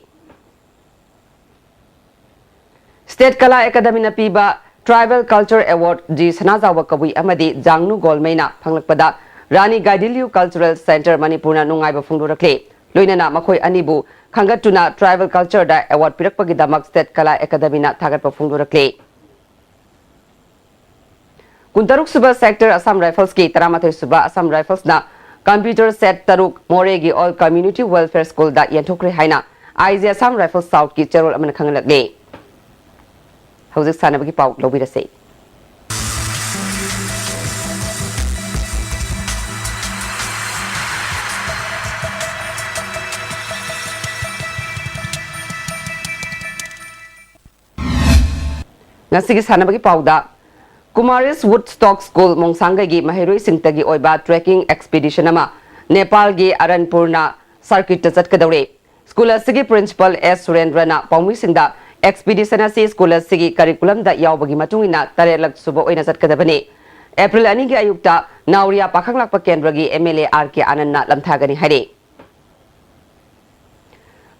ꯁ꯭ꯇꯦꯠ ꯀꯂꯥ ꯑꯦꯀꯥꯗꯃꯤꯅ ꯄꯤꯕ ꯇ꯭ꯔꯥꯏꯕꯦꯜ ꯀꯜꯆꯔ ꯑꯦꯋꯥꯔꯗ ꯖꯤ ꯁꯅꯥꯖꯥꯎꯕ ꯀꯕꯨꯏ ꯑꯃꯗꯤ ꯖꯥꯡꯅꯨ ꯒꯣꯜꯃꯩꯅ ꯐꯪꯂꯛꯄꯗ ꯔꯥꯅꯤ ꯒꯥꯏꯗꯤꯟꯂꯤꯌꯨ ꯀꯜꯆꯔꯦꯜ ꯁꯦꯟꯇꯔ ꯃꯅꯤꯄꯨꯔꯅ ꯅꯨꯡꯉꯥꯏꯕ ꯐꯣꯡꯗꯣꯔꯛꯂꯤ꯫ ꯂꯣꯏꯅꯅ ꯃꯈꯣꯏ ꯑꯅꯤꯕꯨ ꯈꯟꯒꯠꯇꯨꯅ ꯇ꯭ꯔꯥꯏꯕꯦꯜ ꯀꯜꯆꯔꯗ ꯑꯦꯋꯥꯔꯗ ꯄꯤꯔꯛꯄꯒꯤꯗꯃꯛ ꯁ꯭ꯇꯦꯠ ꯀꯂꯥ ꯑꯦꯀꯥꯗꯃꯤꯅ ꯊꯥꯒꯠꯄ ꯐꯣꯡꯗꯣꯔꯛꯂꯤ꯫ ꯀꯨꯟꯇꯔꯨꯛ ꯁꯨꯕ ꯁꯦꯛꯇꯔ ꯑꯁꯥꯝ ꯔꯥꯏꯐꯜꯁꯀꯤ ꯇꯔꯥꯃꯥꯊꯣꯏ ꯁꯨꯕ ꯑꯁꯥꯝ ꯔꯥꯏꯐꯜꯁꯅ ꯀꯝꯄ꯭ꯌꯨꯇꯔ ꯁꯦꯠ ꯇꯔꯨꯛ ꯃꯣꯔꯦꯒꯤ ꯑꯣꯜ ꯀꯝꯃ꯭ꯌꯨꯅꯤꯇꯤ ꯋꯦꯜꯐꯦꯌꯔ ꯁ꯭ꯀꯨꯜꯗ ꯌꯦꯟꯊꯣꯛꯈ꯭ꯔꯦ ꯍꯥꯏꯅ ꯑꯥꯏ ꯖꯤ ꯑꯁꯥꯝ ꯔꯥꯏꯐꯜꯁ ꯁꯥꯎꯠꯀꯤ ꯆꯦꯔꯣꯜ ꯑꯃꯅ ꯈꯪꯍꯜꯂꯛꯂꯤ꯫ ꯍꯧꯖꯤꯛ ꯁꯥꯟꯅꯕꯒꯤ ꯄꯥꯎ ꯂꯧꯕꯤꯔꯁꯤ꯫ ꯉꯁꯤꯒꯤ ꯁꯥꯟꯅꯕꯒꯤ ꯄꯥꯎꯗ, ꯀꯨꯃꯥꯔꯤꯁ ꯋꯨꯗ ꯁ꯭ꯇꯣꯛ ꯁ꯭ꯀꯨꯜ ꯃꯣꯡꯁꯥꯡꯒꯩꯒꯤ ꯃꯍꯩꯔꯣꯏꯁꯤꯡꯇꯒꯤ ꯑꯣꯏꯕ ꯇ꯭ꯔꯦꯀꯤꯡ ꯑꯦꯛꯁꯄꯤꯗꯤꯁꯟ ꯑꯃ ꯅꯦꯄꯥꯜꯒꯤ ꯑꯔꯟꯄꯨꯔꯅ ꯁꯔꯀꯤꯠꯇ ꯆꯠꯀꯗꯧꯔꯤ꯫ ꯁ꯭ꯀꯨꯜ ꯑꯁꯤꯒꯤ ꯄ꯭ꯔꯤꯟꯁꯤꯄꯜ ꯑꯦꯁ ꯁꯨꯔꯦꯟꯗ꯭ꯔꯅ ꯄꯥꯎꯃꯤꯁꯤꯡꯗ ꯑꯦꯛꯁꯄꯤꯗꯤꯁꯟ ꯑꯁꯤ ꯁ꯭ꯀꯨꯜ ꯑꯁꯤꯒꯤ ꯀꯔꯤꯀꯨꯂꯝꯗ ꯌꯥꯎꯕꯒꯤ ꯃꯇꯨꯡ ꯏꯟꯅ ꯇꯔꯦꯠꯂꯛ ꯁꯨꯕ ꯑꯣꯏꯅ ꯆꯠꯀꯗꯕꯅꯤ꯫ ꯑꯦꯄ꯭ꯔꯤꯜ ꯑꯅꯤꯒꯤ ꯑꯌꯨꯛꯇ ꯅꯥꯎꯔꯤꯌꯥ ꯄꯥꯈꯪꯂꯥꯛꯄ ꯀꯦꯟꯗ꯭ꯔꯒꯤ M L A R K ꯑꯥꯅꯟꯗꯅ ꯂꯝꯊꯥꯒꯅꯤ ꯍꯥꯏꯔꯤ꯫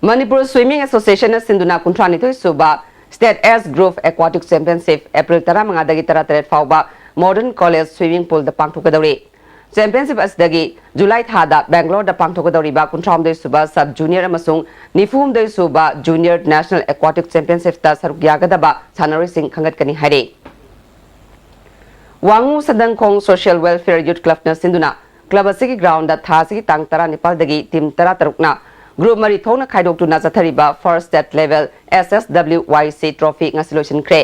ꯃꯅꯤꯄꯨꯔ ꯁ꯭ꯋꯤꯃꯤꯡ ꯑꯦꯁꯣꯁꯤꯌꯦꯁꯟꯅ ꯁꯤꯟꯗꯨꯅ ꯀꯨꯟꯊ꯭ꯔꯥꯅꯤꯊꯣꯏ ꯁꯨꯕ state age group aquatic championship April ꯇꯔꯥꯃꯉꯥꯗꯒꯤ ꯇꯔꯥꯇꯔꯦꯠ ꯐꯥꯎꯕ ꯃꯣꯗꯔꯟ ꯀꯣꯂꯦꯖ ꯁ꯭ꯋꯤꯃꯤꯡ ꯄꯨꯜꯗ ꯄꯥꯡꯊꯣꯛꯀꯗꯧꯔꯤ꯫ ꯆꯦꯝꯄꯤꯌꯟꯁꯤꯞ ꯑꯁꯤꯗꯒꯤ ꯖꯨꯂꯥꯏ ꯊꯥꯗ ꯕꯦꯡꯒ꯭ꯂꯣꯔꯗ ꯄꯥꯡꯊꯣꯛꯀꯗꯧꯔꯤꯕ ꯀꯨꯟꯊ꯭ꯔꯥꯍꯨꯝꯗꯣꯏ ꯁꯨꯕ ꯁꯕ ꯖꯨꯅꯤꯌꯔ ꯑꯃꯁꯨꯡ ꯅꯤꯐꯨꯍꯨꯝꯗꯣꯏ ꯁꯨꯕ ꯖꯨꯅꯤꯌꯔ ꯅꯦꯁꯅꯦꯜ ꯑꯦꯀ꯭ꯋꯥꯇꯤꯛ ꯆꯦꯝꯄꯤꯌꯟꯁꯤꯞꯇ ꯁꯔꯨꯛ ꯌꯥꯒꯗꯕ ꯁꯥꯟꯅꯔꯣꯏꯁꯤꯡ ꯈꯟꯒꯠꯀꯅꯤ ꯍꯥꯏꯔꯤ꯫ ꯋꯥꯉꯨ ꯁꯟꯗꯪꯈꯣꯡ ꯁꯣꯁꯤꯌꯦꯜ ꯋꯦꯜꯐꯤꯌꯔ ꯌꯨꯠ ꯀ꯭ꯂꯕꯅ ꯁꯤꯟꯗꯨꯅ ꯀ꯭ꯂꯕ ꯑꯁꯤꯒꯤ ꯒ꯭ꯔꯥꯎꯟꯗ ꯊꯥ ꯑꯁꯤꯒꯤ ꯇꯥꯡ ꯇꯔꯥꯅꯤꯄꯥꯜꯗꯒꯤ ꯇꯤꯝ ꯇꯔꯥꯇꯔꯨꯛꯅ ꯒ꯭ꯔꯨꯞ ꯃꯔꯤ ꯊꯣꯛꯅ ꯈꯥꯏꯗꯣꯛꯇꯨꯅ ꯆꯠꯊꯔꯤꯕ ꯐꯥꯔꯁ ꯁ꯭ꯇꯦꯠ ꯂꯦꯚꯦꯜ ꯑꯦꯁ ꯑꯦꯁ ꯗꯕ꯭ꯂꯤꯎ ꯋꯥꯏ ꯁꯤ ꯇ꯭ꯔꯣꯐꯤ ꯉꯁꯤ ꯂꯣꯏꯁꯤꯟꯈ꯭ꯔꯦ꯫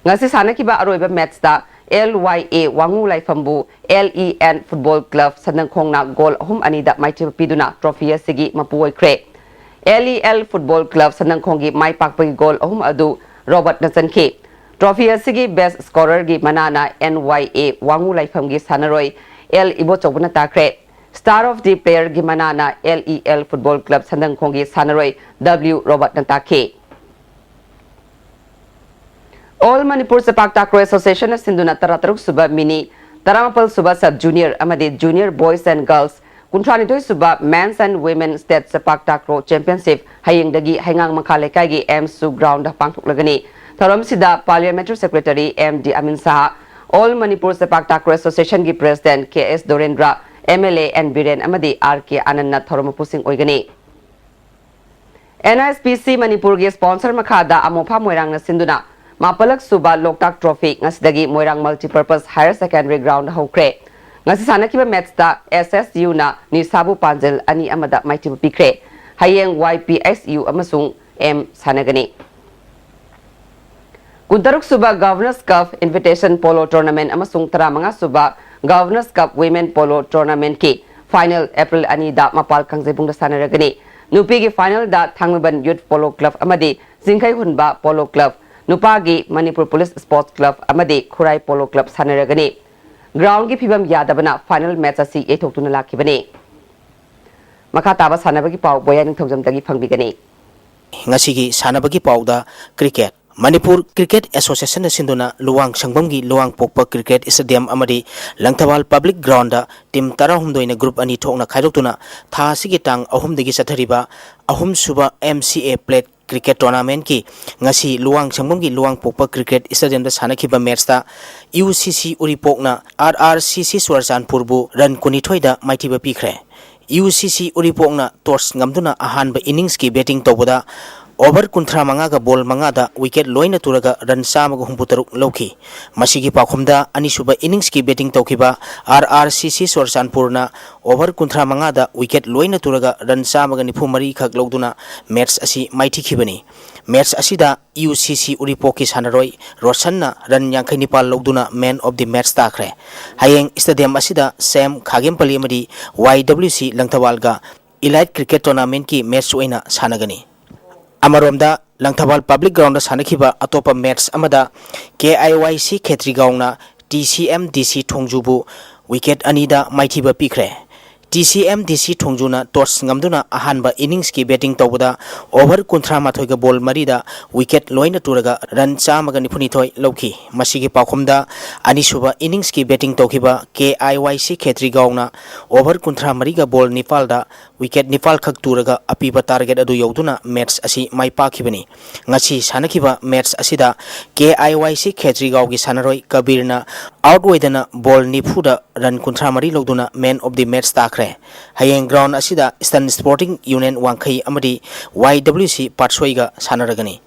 ꯉꯁꯤ ꯁꯥꯟꯅꯈꯤꯕ ꯑꯔꯣꯏꯕ ꯃꯦꯠꯁꯇ L Y A ꯋꯥꯉꯨ ꯂꯥꯏꯐꯝꯕꯨ L E N Football Club ꯁꯟꯗꯪꯈꯣꯡꯅ ꯒꯣꯜ ꯑꯍꯨꯝ ꯑꯅꯤꯗ ꯃꯥꯏꯊꯤꯕ ꯄꯤꯗꯨꯅ trophy ꯑꯁꯤꯒꯤ ꯃꯄꯨ ꯑꯣꯏꯈ꯭ꯔꯦ꯫ L E L Football Club ꯁꯟꯗꯪꯈꯣꯡꯒꯤ ꯃꯥꯏ ꯄꯥꯛꯄꯒꯤ ꯒꯣꯜ ꯑꯍꯨꯝ ꯑꯗꯨ ꯔꯣꯕꯔꯠꯅ ꯆꯟꯈꯤ꯫ Trophy ꯑꯁꯤꯒꯤ best scorerꯒꯤ ꯃꯅꯥꯅ N Y A ꯋꯥꯉꯨ ꯂꯥꯏꯐꯝꯒꯤ ꯁꯥꯟꯅꯔꯣꯏ L ꯏꯕꯣꯆꯧꯕꯅ ꯇꯥꯈ꯭ꯔꯦ꯫ Star of the Playerꯒꯤ ꯃꯅꯥꯅ L E L Football Club ꯁꯟꯗꯪꯈꯣꯡꯒꯤ ꯁꯥꯟꯅꯔꯣꯏ W ꯔꯣꯕꯔꯠꯅ ꯇꯥꯈꯤ꯫ All Manipur ꯆꯦꯄꯥꯛ ꯇꯥꯀ꯭ꯔꯣ Associationꯅ ꯁꯤꯟꯗꯨꯅ ꯇꯔꯥꯇꯔꯨꯛ ꯁꯨꯕ mini, ꯇꯔꯥꯃꯥꯄꯜ ꯁꯨꯕ sub junior ꯑꯃꯗꯤ junior boys and girls, ꯀꯨꯟꯊ꯭ꯔꯥꯅꯤꯊꯣꯏ ꯁꯨꯕ Men's and Women State ꯆꯦꯄꯥꯛ takraw Championship ꯍꯌꯦꯡꯗꯒꯤ ꯍꯩꯉꯥꯡ ꯃꯈꯥ ꯂꯩꯀꯥꯏꯒꯤ M SU groundꯗ ꯄꯥꯡꯊꯣꯛꯂꯒꯅꯤ꯫ ꯊꯧꯔꯝꯁꯤꯗ Parliamentary Secretary M D Amin Saha, All Manipur ꯆꯦꯄꯥꯛ takraw Associationꯒꯤ President K S Dorendra, M L A N Biren ꯑꯃꯗꯤ R K Anandꯅ ꯊꯧꯔꯝ ꯃꯄꯨꯁꯤꯡ ꯑꯣꯏꯒꯅꯤ꯫ N I S P C ꯃꯅꯤꯄꯨꯔꯒꯤ sponsor ꯃꯈꯥꯗ ꯑꯃꯣꯐꯥ ꯃꯣꯏꯔꯥꯡꯅ ꯁꯤꯟꯗꯨꯅ ꯃꯥꯄꯜꯂꯛ ꯁꯨꯕ ꯂꯣꯛꯇꯥꯛ trophy ꯉꯁꯤꯗꯒꯤ ꯃꯣꯏꯔꯥꯡ Multipurpose Higher Secondary Ground ꯍꯧꯈ꯭ꯔꯦ꯫ ꯉꯁꯤ ꯁꯥꯟꯅꯈꯤꯕ matchꯇ S S Uꯅ ꯅꯤꯁꯥꯕꯨ ꯄꯥꯟꯖꯤꯜ ꯑꯅꯤ ꯑꯃꯗ ꯃꯥꯏꯊꯤꯕ ꯄꯤꯈ꯭ꯔꯦ꯫ ꯍꯌꯦꯡ Y P S U ꯑꯃꯁꯨꯡ M ꯁꯥꯟꯅꯒꯅꯤ꯫ ꯀꯨꯟꯇꯔꯨꯛ ꯁꯨꯕ Governors Cup Invitation Polo Tournament ꯑꯃꯁꯨꯡ ꯇꯔꯥꯃꯉꯥ ꯁꯨꯕ Governors Cup Women Polo Tournamentꯀꯤ final April ꯑꯅꯤꯗ ꯃꯄꯥꯜ ꯀꯥꯡꯖꯩꯕꯨꯡꯗ ꯁꯥꯟꯅꯔꯒꯅꯤ꯫ ꯅꯨꯄꯤꯒꯤ finalꯗ ꯊꯥꯡꯃꯩꯕꯟ Youth Polo Club ꯑꯃꯗꯤ ꯆꯤꯡꯈꯩ ꯍꯨꯟꯕ Polo Club, ꯅꯨꯄꯥꯒꯤ Manipur Police Sports Club ꯑꯃꯗꯤ ꯈꯨꯔꯥꯏ Polo Club ꯁꯥꯟꯅꯔꯒꯅꯤ꯫ Groundꯒꯤ ꯐꯤꯕꯝ ꯌꯥꯗꯕꯅ final match ꯑꯁꯤ ꯌꯩꯊꯣꯛꯇꯨꯅ ꯂꯥꯛꯈꯤꯕꯅꯤ꯫ ꯃꯈꯥ ꯇꯥꯕ ꯁꯥꯟꯅꯕꯒꯤ ꯄꯥꯎ ꯕꯣꯌꯥ ꯅꯤꯡꯊꯧꯖꯝꯗꯒꯤ ꯐꯪꯕꯤꯒꯅꯤ꯫ ꯉꯁꯤꯒꯤ ꯁꯥꯟꯅꯕꯒꯤ ꯄꯥꯎꯗ cricket꯫ ꯃꯅꯤꯄꯨꯔ Cricket Associationꯅ ꯁꯤꯟꯗꯨꯅ ꯂꯨꯋꯥꯡ ꯁꯪꯕꯝꯒꯤ ꯂꯨꯋꯥꯡ ꯄꯣꯛꯄ cricket stadium ꯑꯃꯗꯤ ꯂꯪꯊꯕꯥꯜ public groundꯗ team ꯇꯔꯥꯍꯨꯝꯗꯣꯏꯅ group ꯑꯅꯤ ꯊꯣꯛꯅ ꯈꯥꯏꯗꯣꯛꯇꯨꯅ ꯊꯥ ꯑꯁꯤꯒꯤ ꯇꯥꯡ ꯑꯍꯨꯝꯗꯒꯤ ꯆꯠꯊꯔꯤꯕ ꯑꯍꯨꯝꯁꯨꯕ M C A Plate Cricket Tournamentꯀꯤ ꯉꯁꯤ ꯂꯨꯋꯥꯡ ꯁꯪꯕꯝꯒꯤ ꯂꯨꯋꯥꯡ ꯄꯣꯛꯄ cricket stadiumꯗ ꯁꯥꯟꯅꯈꯤꯕ matchꯇ U C C ꯎꯔꯤꯄꯣꯛꯅ R R C C ꯆꯨꯔꯆꯥꯟꯄꯨꯔꯕꯨ run ꯀꯨꯟꯅꯤꯊꯣꯏꯗ ꯃꯥꯏꯊꯤꯕ ꯄꯤꯈ꯭ꯔꯦ꯫ U C C ꯎꯔꯤꯄꯣꯛꯅ toss ꯉꯝꯗꯨꯅ ꯑꯍꯥꯟꯕ inningsꯀꯤ batting ꯇꯧꯕꯗ over ꯀꯨꯟꯊ꯭ꯔꯥ ꯃꯉꯥꯒ ball ꯃꯉꯥꯗ wicket ꯂꯣꯏꯅ ꯇꯨꯔꯒ run ꯆꯥꯝꯃꯒ ꯍꯨꯝꯐꯨ ꯇꯔꯨꯛ ꯂꯧꯈꯤ꯫ ꯃꯁꯤꯒꯤ ꯄꯥꯎꯈꯨꯝꯗ ꯑꯅꯤꯁꯨꯕ inningsꯀꯤ batting ꯇꯧꯈꯤꯕ R R C C ꯆꯨꯔꯆꯥꯟꯄꯨꯔꯅ over ꯀꯨꯟꯊ꯭ꯔꯥ ꯃꯉꯥꯗ wicket ꯂꯣꯏꯅ ꯇꯨꯔꯒ run ꯆꯥꯝꯃꯒ ꯅꯤꯐꯨ ꯃꯔꯤ ꯈꯛ ꯂꯧꯗꯨꯅ match ꯑꯁꯤ ꯃꯥꯏꯊꯤꯈꯤꯕꯅꯤ꯫ Match ꯑꯁꯤꯗ UCC ꯎꯔꯤꯄꯣꯛꯀꯤ ꯁꯥꯟꯅꯔꯣꯏ ꯔꯣꯁꯟꯅ run ꯌꯥꯡꯈꯩ ꯅꯤꯄꯥꯜ ꯂꯧꯗꯨꯅ man of the match ꯇꯥꯈ꯭ꯔꯦ꯫ ꯍꯌꯦꯡ stadium ꯑꯁꯤꯗ ꯁꯦꯝ ꯈꯥꯒꯦꯝꯄꯜꯂꯤ ꯑꯃꯗꯤ YWC ꯂꯪꯊꯕꯥꯜꯒ Elite Cricket Tournamentꯀꯤ match ꯑꯣꯏꯅ ꯁꯥꯟꯅꯒꯅꯤ꯫ ꯑꯃꯔꯣꯝꯗ, ꯂꯪꯊꯕꯥꯜ Public Groundꯗ ꯁꯥꯟꯅꯈꯤꯕ ꯑꯇꯣꯞꯄ match ꯑꯃꯗ KIYC ꯈꯦꯇ꯭ꯔꯤꯒꯥꯎꯅ TCMDC ꯊꯣꯡꯖꯨꯕꯨ wicket ꯑꯅꯤꯗ ꯃꯥꯏꯊꯤꯕ ꯄꯤꯈ꯭ꯔꯦ꯫ TCMDC ꯊꯣꯡꯖꯨꯅ toss ꯉꯝꯗꯨꯅ ꯑꯍꯥꯟꯕ inningsꯀꯤ batting ꯇꯧꯕꯗ over ꯀꯨꯟꯊ꯭ꯔꯥ ꯃꯥꯊꯣꯏꯒ ball ꯃꯔꯤꯗ wicket ꯂꯣꯏꯅ ꯇꯨꯔꯒ run ꯆꯥꯝꯃꯒ ꯅꯤꯐꯨꯅꯤꯊꯣꯏ ꯂꯧꯈꯤ꯫ ꯃꯁꯤꯒꯤ ꯄꯥꯎꯈꯨꯝꯗ, ꯑꯅꯤꯁꯨꯕ inningsꯀꯤ batting ꯇꯧꯈꯤꯕ KIYC ꯈꯦꯇ꯭ꯔꯤꯒꯥꯎꯅ over ꯀꯨꯟꯊ꯭ꯔꯥ ꯃꯔꯤꯒ ball ꯅꯤꯄꯥꯜꯗ wicket ꯅꯤꯄꯥꯜ ꯈꯛ ꯇꯨꯔꯒ ꯑꯄꯤꯕ target ꯑꯗꯨ ꯌꯧꯗꯨꯅ match ꯑꯁꯤ ꯃꯥꯏ ꯄꯥꯛꯈꯤꯕꯅꯤ꯫ ꯉꯁꯤ ꯁꯥꯟꯅꯈꯤꯕ match ꯑꯁꯤꯗ KIYC ꯈꯦꯇ꯭ꯔꯤꯒꯥꯎꯒꯤ ꯁꯥꯟꯅꯔꯣꯏ ꯀꯕꯤꯔꯅ out ꯑꯣꯏꯗꯅ ball ꯅꯤꯐꯨꯗ run ꯀꯨꯟꯊ꯭ꯔꯥ ꯃꯔꯤ ꯂꯧꯗꯨꯅ man of the match ꯇꯥꯈ꯭ꯔꯦ꯫ ꯍꯌꯦꯡ ground ꯑꯁꯤꯗ Eastern Sporting Union ꯋꯥꯡꯈꯩ ꯑꯃꯗꯤ YWC ꯄꯥꯠꯁꯣꯏꯒ ꯁꯥꯟꯅꯔꯒꯅꯤ꯫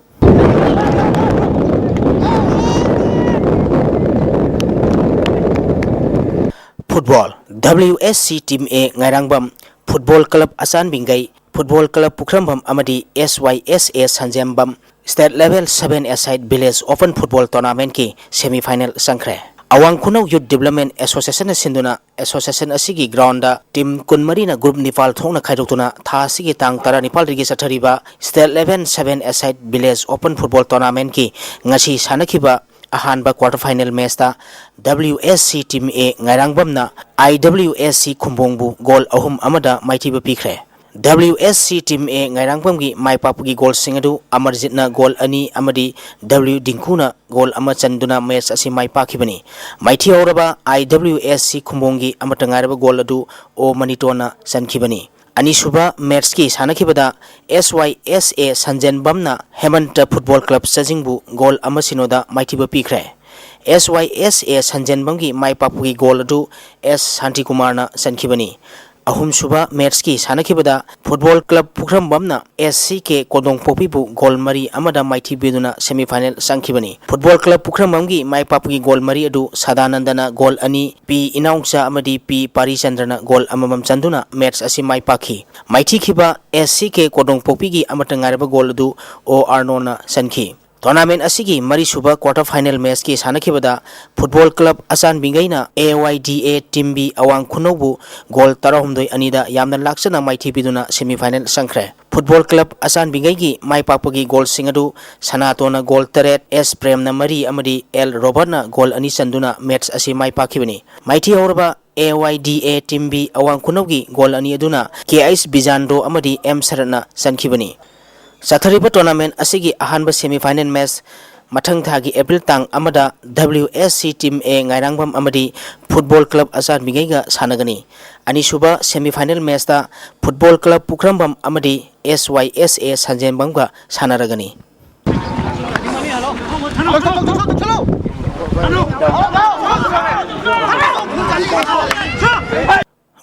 Football, WSC Team A ꯉꯥꯏꯔꯥꯡꯕꯝ, Football Club ꯑꯆꯥꯟꯕꯤꯡꯒꯩ, Football Club ꯄꯨꯈ꯭ꯔꯝꯕꯝ ꯑꯃꯗꯤ SYSA ꯁꯟꯖꯦꯝꯕꯝ State Level seven A-side Village Open Football Tournamentꯀꯤ semi final ꯆꯪꯈ꯭ꯔꯦ꯫ ꯑꯋꯥꯡ ꯈꯨꯅꯧ Youth Development Associationꯅ ꯁꯤꯟꯗꯨꯅ association ꯑꯁꯤꯒꯤ groundꯗ team ꯀꯨꯟꯃꯔꯤꯅ group ꯅꯤꯄꯥꯜ ꯊꯣꯛꯅ ꯈꯥꯏꯗꯣꯛꯇꯨꯅ ꯊꯥ ꯑꯁꯤꯒꯤ ꯇꯥꯡ ꯇꯔꯥꯅꯤꯄꯥꯜꯗꯒꯤ ꯆꯠꯊꯔꯤꯕ State Level seven A-side Village Open Football Tournamentꯀꯤ ꯉꯁꯤ ꯁꯥꯟꯅꯈꯤꯕ ꯑꯍꯥꯟꯕ quarter final matchꯇ WSC Team A ꯉꯥꯏꯔꯥꯡꯕꯝꯅ IWSC ꯈꯨꯝꯕꯣꯡꯕꯨ goal ꯑꯍꯨꯝ ꯑꯃꯗ ꯃꯥꯏꯊꯤꯕ ꯄꯤꯈ꯭ꯔꯦ꯫ WSC Team A ꯉꯥꯏꯔꯥꯡꯕꯝꯒꯤ ꯃꯥꯏ ꯄꯥꯛꯄꯒꯤ goalꯁꯤꯡ ꯑꯗꯨ ꯑꯃꯔꯖꯤꯠꯅ goal ꯑꯅꯤ ꯑꯃꯗꯤ W ꯗꯤꯡꯀꯨꯅ goal ꯑꯃ ꯆꯟꯗꯨꯅ match ꯑꯁꯤ ꯃꯥꯏ ꯄꯥꯛꯈꯤꯕꯅꯤ꯫ ꯃꯥꯏꯊꯤꯍꯧꯔꯕ IWSC ꯈꯨꯝꯕꯣꯡꯒꯤ ꯑꯃꯠꯇ ꯉꯥꯏꯔꯕ goal ꯑꯗꯨ ꯑꯣ ꯃꯅꯤꯇꯣꯟꯅ ꯆꯟꯈꯤꯕꯅꯤ꯫ ꯑꯅꯤꯁꯨꯕ matchꯀꯤ ꯁꯥꯟꯅꯈꯤꯕꯗ SYSA ꯁꯟꯖꯦꯟꯕꯝꯅ ꯍꯦꯃꯟꯇ Football Club ꯆꯥꯖꯤꯡꯕꯨ goal ꯑꯃ ꯁꯤꯅꯣꯗ ꯃꯥꯏꯊꯤꯕ ꯄꯤꯈ꯭ꯔꯦ꯫ SYSA ꯁꯟꯖꯦꯟꯕꯝꯒꯤ ꯃꯥꯏ ꯄꯥꯛꯄꯒꯤ goal ꯑꯗꯨ S ꯁꯥꯟꯇꯤꯀꯨꯃꯥꯔꯅ ꯆꯟꯈꯤꯕꯅꯤ꯫ ꯑꯍꯨꯝꯁꯨꯕ ꯃꯦꯠꯁꯀꯤ ꯁꯥꯟꯅꯈꯤꯕꯗ ꯐꯨꯠꯕꯣꯜ ꯀ꯭ꯂꯕ ꯄꯨꯈ꯭ꯔꯝꯕꯝꯅ ꯑꯦꯁ ꯁꯤ ꯀꯦ ꯀꯣꯗꯣꯡꯄꯣꯛꯄꯤꯕꯨ ꯒꯣꯜ ꯃꯔꯤ ꯑꯃꯗ ꯃꯥꯏꯊꯤꯕꯤꯗꯨꯅ ꯁꯦꯃꯤꯐꯥꯏꯅꯦꯜ ꯆꯪꯈꯤꯕꯅꯤ꯫ ꯐꯨꯠꯕꯣꯜ ꯀ꯭ꯂꯕ ꯄꯨꯈ꯭ꯔꯝꯕꯝꯒꯤ ꯃꯥꯏ ꯄꯥꯛꯄꯒꯤ ꯒꯣꯜ ꯃꯔꯤ ꯑꯗꯨ ꯁꯗꯥꯅꯟꯗꯅ ꯒꯣꯜ ꯑꯅꯤ, ꯄꯤ ꯏꯅꯥꯎꯆꯥ ꯑꯃꯗꯤ ꯄꯤ ꯄꯥꯔꯤꯆꯟꯗ꯭ꯔꯅ ꯒꯣꯜ ꯑꯃꯃꯝ ꯆꯟꯗꯨꯅ ꯃꯦꯠꯁ ꯑꯁꯤ ꯃꯥꯏ ꯄꯥꯛꯈꯤ꯫ ꯃꯥꯏꯊꯤꯈꯤꯕ ꯑꯦꯁ ꯁꯤ ꯀꯦ ꯀꯣꯗꯣꯡꯄꯣꯛꯄꯤꯒꯤ ꯑꯃꯠꯇ ꯉꯥꯏꯔꯕ ꯒꯣꯜ ꯑꯗꯨ ꯑꯣ ꯑꯥꯔꯅꯣꯅ ꯆꯟꯈꯤ꯫ ꯇꯣꯔꯅꯥꯃꯦꯟ ꯑꯁꯤꯒꯤ ꯃꯔꯤꯁꯨꯕ ꯀ꯭ꯋꯥꯔꯇꯔ ꯐꯥꯏꯅꯦꯜ ꯃꯦꯠꯁꯀꯤ ꯁꯥꯟꯅꯈꯤꯕꯗ ꯐꯨꯠꯕꯣꯜ ꯀ꯭ꯂꯕ ꯑꯆꯥꯟꯕꯤꯉꯩꯅ ꯑꯦ ꯋꯥꯏ ꯗꯤ ꯑꯦ ꯇꯤꯝ ꯕꯤ ꯑꯋꯥꯡ ꯈꯨꯅꯧꯕꯨ ꯒꯣꯜ ꯇꯔꯥꯍꯨꯝꯗꯣꯏ ꯑꯅꯤꯗ ꯌꯥꯝꯅ ꯂꯥꯛꯆꯅ ꯃꯥꯏꯊꯤꯕꯤꯗꯨꯅ ꯁꯦꯃꯤꯐꯥꯏꯅꯦꯜ ꯆꯪꯈ꯭ꯔꯦ꯫ ꯐꯨꯠꯕꯣꯜ ꯀ꯭ꯂꯕ ꯑꯆꯥꯟꯕꯤꯉꯩꯒꯤ ꯃꯥꯏ ꯄꯥꯛꯄꯒꯤ ꯒꯣꯜꯁꯤꯡ ꯑꯗꯨ ꯁꯅꯥꯇꯣꯟꯅ ꯒꯣꯜ ꯇꯔꯦꯠ, ꯑꯦꯁ ꯄ꯭ꯔꯦꯝꯅ ꯃꯔꯤ ꯑꯃꯗꯤ ꯑꯦꯜ ꯔꯣꯕꯔꯠꯅ ꯒꯣꯜ ꯑꯅꯤ ꯆꯟꯗꯨꯅ ꯃꯦꯠꯁ ꯑꯁꯤ ꯃꯥꯏ ꯄꯥꯛꯈꯤꯕꯅꯤ꯫ ꯃꯥꯏꯊꯤꯍꯧꯔꯕ ꯑꯦ ꯋꯥꯏ ꯗꯤ ꯑꯦ ꯇꯤꯝ ꯕꯤ ꯑꯋꯥꯡ ꯈꯨꯅꯧꯒꯤ ꯒꯣꯜ ꯑꯅꯤ ꯑꯗꯨꯅ ꯀꯦ ꯑꯩꯆ ꯕꯤꯖꯥꯟꯗ꯭ꯔꯣ ꯑꯃꯗꯤ ꯑꯦꯝ ꯁꯔꯠꯅ ꯆꯟꯈꯤꯕꯅꯤ꯫ ꯆꯠꯊꯔꯤꯕ ꯇꯣꯔꯅꯥꯃꯦꯟ ꯑꯁꯤꯒꯤ ꯑꯍꯥꯟꯕ ꯁꯦꯃꯤꯐꯥꯏꯅꯦꯜ ꯃꯦꯠꯆ ꯃꯊꯪ ꯊꯥꯒꯤ ꯑꯦꯄ꯭ꯔꯤꯜ ꯇꯥꯡ ꯑꯃꯗ ꯗꯕ꯭ꯂꯤꯎ ꯑꯦꯁ ꯁꯤ ꯇꯤꯝ ꯑꯦ ꯉꯥꯏꯔꯥꯡꯕꯝ ꯑꯃꯗꯤ ꯐꯨꯠꯕꯣꯜ ꯀ꯭ꯂꯕ ꯑꯆꯥꯟꯕꯤꯉꯩꯒ ꯁꯥꯟꯅꯒꯅꯤ꯫ ꯑꯅꯤꯁꯨꯕ ꯁꯦꯃꯤꯐꯥꯏꯅꯦꯜ ꯃꯦꯠꯆꯇ ꯐꯨꯠꯕꯣꯜ ꯀ꯭ꯂꯕ ꯄꯨꯈ꯭ꯔꯝꯕꯝ ꯑꯃꯗꯤ ꯑꯦꯁ ꯋꯥꯏ ꯑꯦꯁ ꯑꯦ ꯁꯟꯖꯦꯟꯕꯝꯒ ꯁꯥꯟꯅꯔꯒꯅꯤ꯫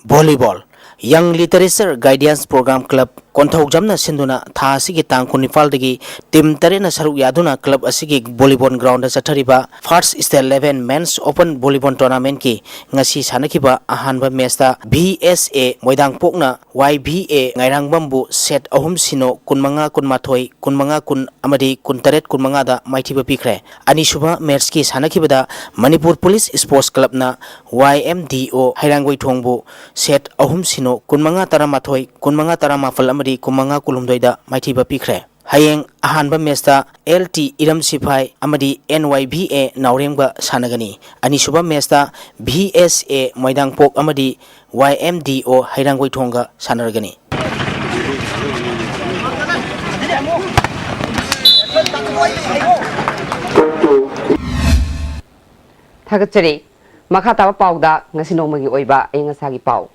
ꯚꯣꯂꯤꯕꯣꯜ꯫ ꯌꯪ ꯂꯤꯇꯔꯦꯆꯔ ꯒꯥꯏꯗꯦꯟꯁ ꯄ꯭ꯔꯣꯒ꯭ꯔꯥꯝ ꯀ꯭ꯂꯕ ꯀꯣꯟꯊꯧꯖꯝꯅ ꯁꯤꯟꯗꯨꯅ ꯊꯥ ꯑꯁꯤꯒꯤ ꯇꯥꯡ ꯀꯨꯟꯅꯤꯄꯥꯜꯗꯒꯤ ꯇꯤꯝ ꯇꯔꯦꯠꯅ ꯁꯔꯨꯛ ꯌꯥꯗꯨꯅ ꯀ꯭ꯂꯕ ꯑꯁꯤꯒꯤ ꯚꯣꯂꯤꯕꯣꯜ ꯒ꯭ꯔꯥꯎꯟꯗ ꯆꯠꯊꯔꯤꯕ first state eleven men's open volleyball ꯇꯣꯔꯅꯥꯃꯦꯟꯠꯀꯤ ꯉꯁꯤ ꯁꯥꯟꯅꯈꯤꯕ ꯑꯍꯥꯟꯕ ꯃꯦꯆꯇ ꯚꯤ ꯑꯦꯁ ꯑꯦ ꯃꯣꯏꯗꯥꯡꯄꯣꯛꯅ ꯋꯥꯏ ꯚꯤ ꯑꯦ ꯉꯥꯏꯔꯥꯡꯕꯝꯕꯨ ꯁꯦꯠ ꯑꯍꯨꯝ ꯁꯤꯅꯣ, ꯀꯨꯟꯃꯉꯥ ꯀꯨꯟꯃꯥꯊꯣꯏ, ꯀꯨꯟꯃꯉꯥ ꯀꯨꯟ ꯑꯃꯗꯤ ꯀꯨꯟꯇꯔꯦꯠ ꯀꯨꯟꯃꯉꯥꯗ ꯃꯥꯏꯊꯤꯕ ꯄꯤꯈ꯭ꯔꯦ꯫ ꯑꯅꯤꯁꯨꯕ ꯃꯦꯆꯀꯤ ꯁꯥꯟꯅꯈꯤꯕꯗ ꯃꯅꯤꯄꯨꯔ ꯄꯨꯂꯤꯁ ꯁ꯭ꯄꯣꯔꯠꯁ ꯀ꯭ꯂꯕꯅ ꯋꯥꯏ ꯑꯦꯝ ꯗꯤ ꯑꯣ ꯍꯩꯔꯥꯡꯒꯣꯏꯊꯣꯡꯕꯨ ꯁꯦꯠ ꯑꯍꯨꯝ ꯁꯤꯅꯣ, ꯀꯨꯟꯃꯉꯥ ꯇꯔꯥꯃꯥꯊꯣꯏ, ꯀꯨꯟꯃꯉꯥ ꯇꯔꯥꯃꯥꯄꯜ ꯑꯃꯗꯤ ꯀꯨꯟꯃꯉꯥ ꯀꯨꯟꯍꯨꯝꯗꯣꯏꯗ ꯃꯥꯏꯊꯤꯕ ꯄꯤꯈ꯭ꯔꯦ꯫ ꯍꯌꯦꯡ ꯑꯍꯥꯟꯕ ꯃꯦꯆꯇ ꯑꯦꯜ ꯇꯤ ꯏꯔꯝ ꯁꯤꯐꯥꯏ ꯑꯃꯗꯤ ꯑꯦꯟ ꯋꯥꯏ ꯚꯤ ꯑꯦ ꯅꯥꯎꯔꯦꯝꯒ ꯁꯥꯟꯅꯒꯅꯤ꯫ ꯑꯅꯤꯁꯨꯕ ꯃꯦꯆꯇ ꯚꯤ ꯑꯦꯁ ꯑꯦ ꯃꯣꯏꯗꯥꯡꯄꯣꯛ ꯑꯃꯗꯤ ꯋꯥꯏ ꯑꯦꯝ ꯗꯤ ꯑꯣ ꯍꯩꯔꯥꯡꯒꯣꯏꯊꯣꯡꯒ ꯁꯥꯟꯅꯔꯒꯅꯤ꯫ ꯊꯥꯒꯠꯆꯔꯤ꯫ ꯃꯈꯥ ꯇꯥꯕ ꯄꯥꯎꯗ ꯉꯁꯤ ꯅꯣꯡꯃꯒꯤ ꯑꯣꯏꯕ ꯑꯏꯪ ꯑꯁꯥꯒꯤ ꯄꯥꯎ꯫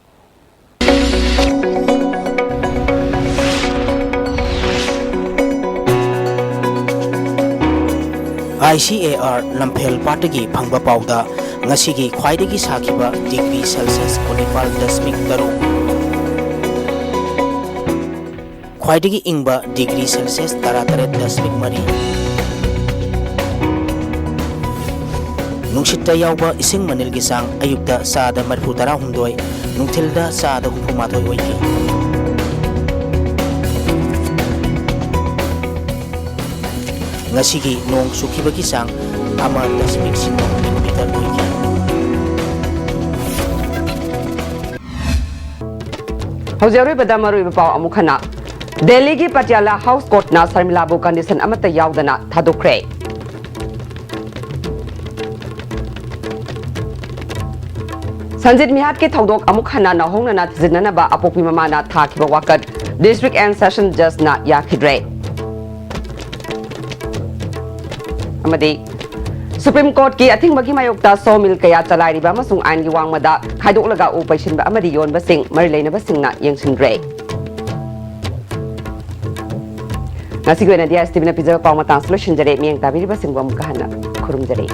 ꯑꯥꯏ ꯁꯤ ꯑꯦ ꯑꯥꯔ ꯂꯝꯐꯦꯜ ꯄꯥꯠꯇꯒꯤ ꯐꯪꯕ ꯄꯥꯎꯗ, ꯉꯁꯤꯒꯤ ꯈ꯭ꯋꯥꯏꯗꯒꯤ ꯁꯥꯈꯤꯕ ꯗꯤꯒ꯭ꯔꯤ ꯁꯦꯜꯁꯤꯌꯁ ꯀꯨꯟꯅꯤꯄꯥꯜ ꯗꯁꯃꯤꯛ ꯇꯔꯨꯛ, ꯈ꯭ꯋꯥꯏꯗꯒꯤ ꯏꯪꯕ ꯗꯤꯒ꯭ꯔꯤ ꯁꯦꯜꯁꯤꯌꯁ ꯇꯔꯥꯇꯔꯦꯠ ꯗꯁꯃꯤꯛ ꯃꯔꯤ, ꯅꯨꯡꯁꯤꯠꯇ ꯌꯥꯎꯕ ꯏꯁꯤꯡ ꯃꯅꯤꯜꯒꯤ ꯆꯥꯡ ꯑꯌꯨꯛꯇ ꯆꯥꯗ ꯃꯔꯤꯐꯨ ꯇꯔꯥꯍꯨꯝꯗꯣꯏ, ꯅꯨꯡꯊꯤꯜꯗ ꯆꯥꯗ ꯍꯨꯝꯐꯨ ꯃꯥꯊꯣꯏ ꯑꯣꯏꯈꯤ꯫ ꯉꯁꯤꯒꯤ ꯅꯣꯡ ꯆꯨꯈꯤꯕꯒꯤ ꯆꯥꯡ ꯑꯃ ꯗꯁꯃꯤꯛ ꯁꯤꯅꯣ ꯃꯤꯂꯤꯃꯤꯇꯔ ꯑꯣꯏꯈꯤ꯫ ꯍꯧꯖꯤꯛ ꯑꯔꯣꯏꯕꯗ ꯃꯔꯨꯑꯣꯏꯕ ꯄꯥꯎ ꯑꯃꯨꯛ ꯍꯟꯅ꯫ ꯗꯦꯜꯂꯤꯒꯤ ꯄꯇꯤꯌꯥꯂꯥ ꯍꯥꯎꯁ ꯀꯣꯔꯠꯅ ꯁꯔꯃꯤꯂꯥꯕꯨ ꯀꯟꯗꯤꯁꯟ ꯑꯃꯠꯇ ꯌꯥꯎꯗꯅ ꯊꯥꯗꯣꯛꯈ꯭ꯔꯦ꯫ ꯁꯟꯖꯤꯠ ꯃꯤꯍꯥꯠꯀꯤ ꯊꯧꯗꯣꯛ ꯑꯃꯨꯛ ꯍꯟꯅ ꯅꯧꯍꯧꯅꯅ ꯊꯤꯖꯤꯟꯅꯅꯕ ꯑꯄꯣꯛꯄꯤ ꯃꯃꯥꯅ ꯊꯥꯈꯤꯕ ꯋꯥꯀꯠ District and Session Judgeꯅ ꯌꯥꯈꯤꯗ꯭ꯔꯦ꯫ ꯑꯃꯗꯤ Supreme Courtꯀꯤ ꯑꯊꯤꯡꯕꯒꯤ ꯃꯥꯌꯣꯛꯇ sawmill ꯀꯌꯥ ꯆꯂꯥꯏꯔꯤꯕ ꯑꯃꯁꯨꯡ ꯑꯥꯏꯟꯒꯤ ꯋꯥꯡꯃꯗ ꯈꯥꯏꯗꯣꯛꯂꯒ ꯎ ꯄꯩꯁꯤꯟꯕ ꯑꯃꯗꯤ ꯌꯣꯟꯕꯁꯤꯡ ꯃꯔꯤ ꯂꯩꯅꯕꯁꯤꯡꯅ ꯌꯦꯡꯁꯤꯟꯈ꯭ꯔꯦ꯫ ꯉꯁꯤꯒꯤ ꯑꯣꯏꯅꯗꯤ ꯑꯥꯏ ꯑꯦꯁ ꯇꯤ ꯚꯤꯅ ꯄꯤꯖꯕ ꯄꯥꯎ ꯃꯇꯥꯡꯁꯤ ꯂꯣꯏꯁꯤꯟꯖꯔꯦ꯫ ꯃꯤꯠꯌꯦꯡ ꯇꯥꯕꯤꯔꯤꯕꯁꯤꯡꯕꯨ ꯑꯃꯨꯛꯀ ꯍꯟꯅ ꯈꯨꯔꯨꯝꯖꯔꯤ꯫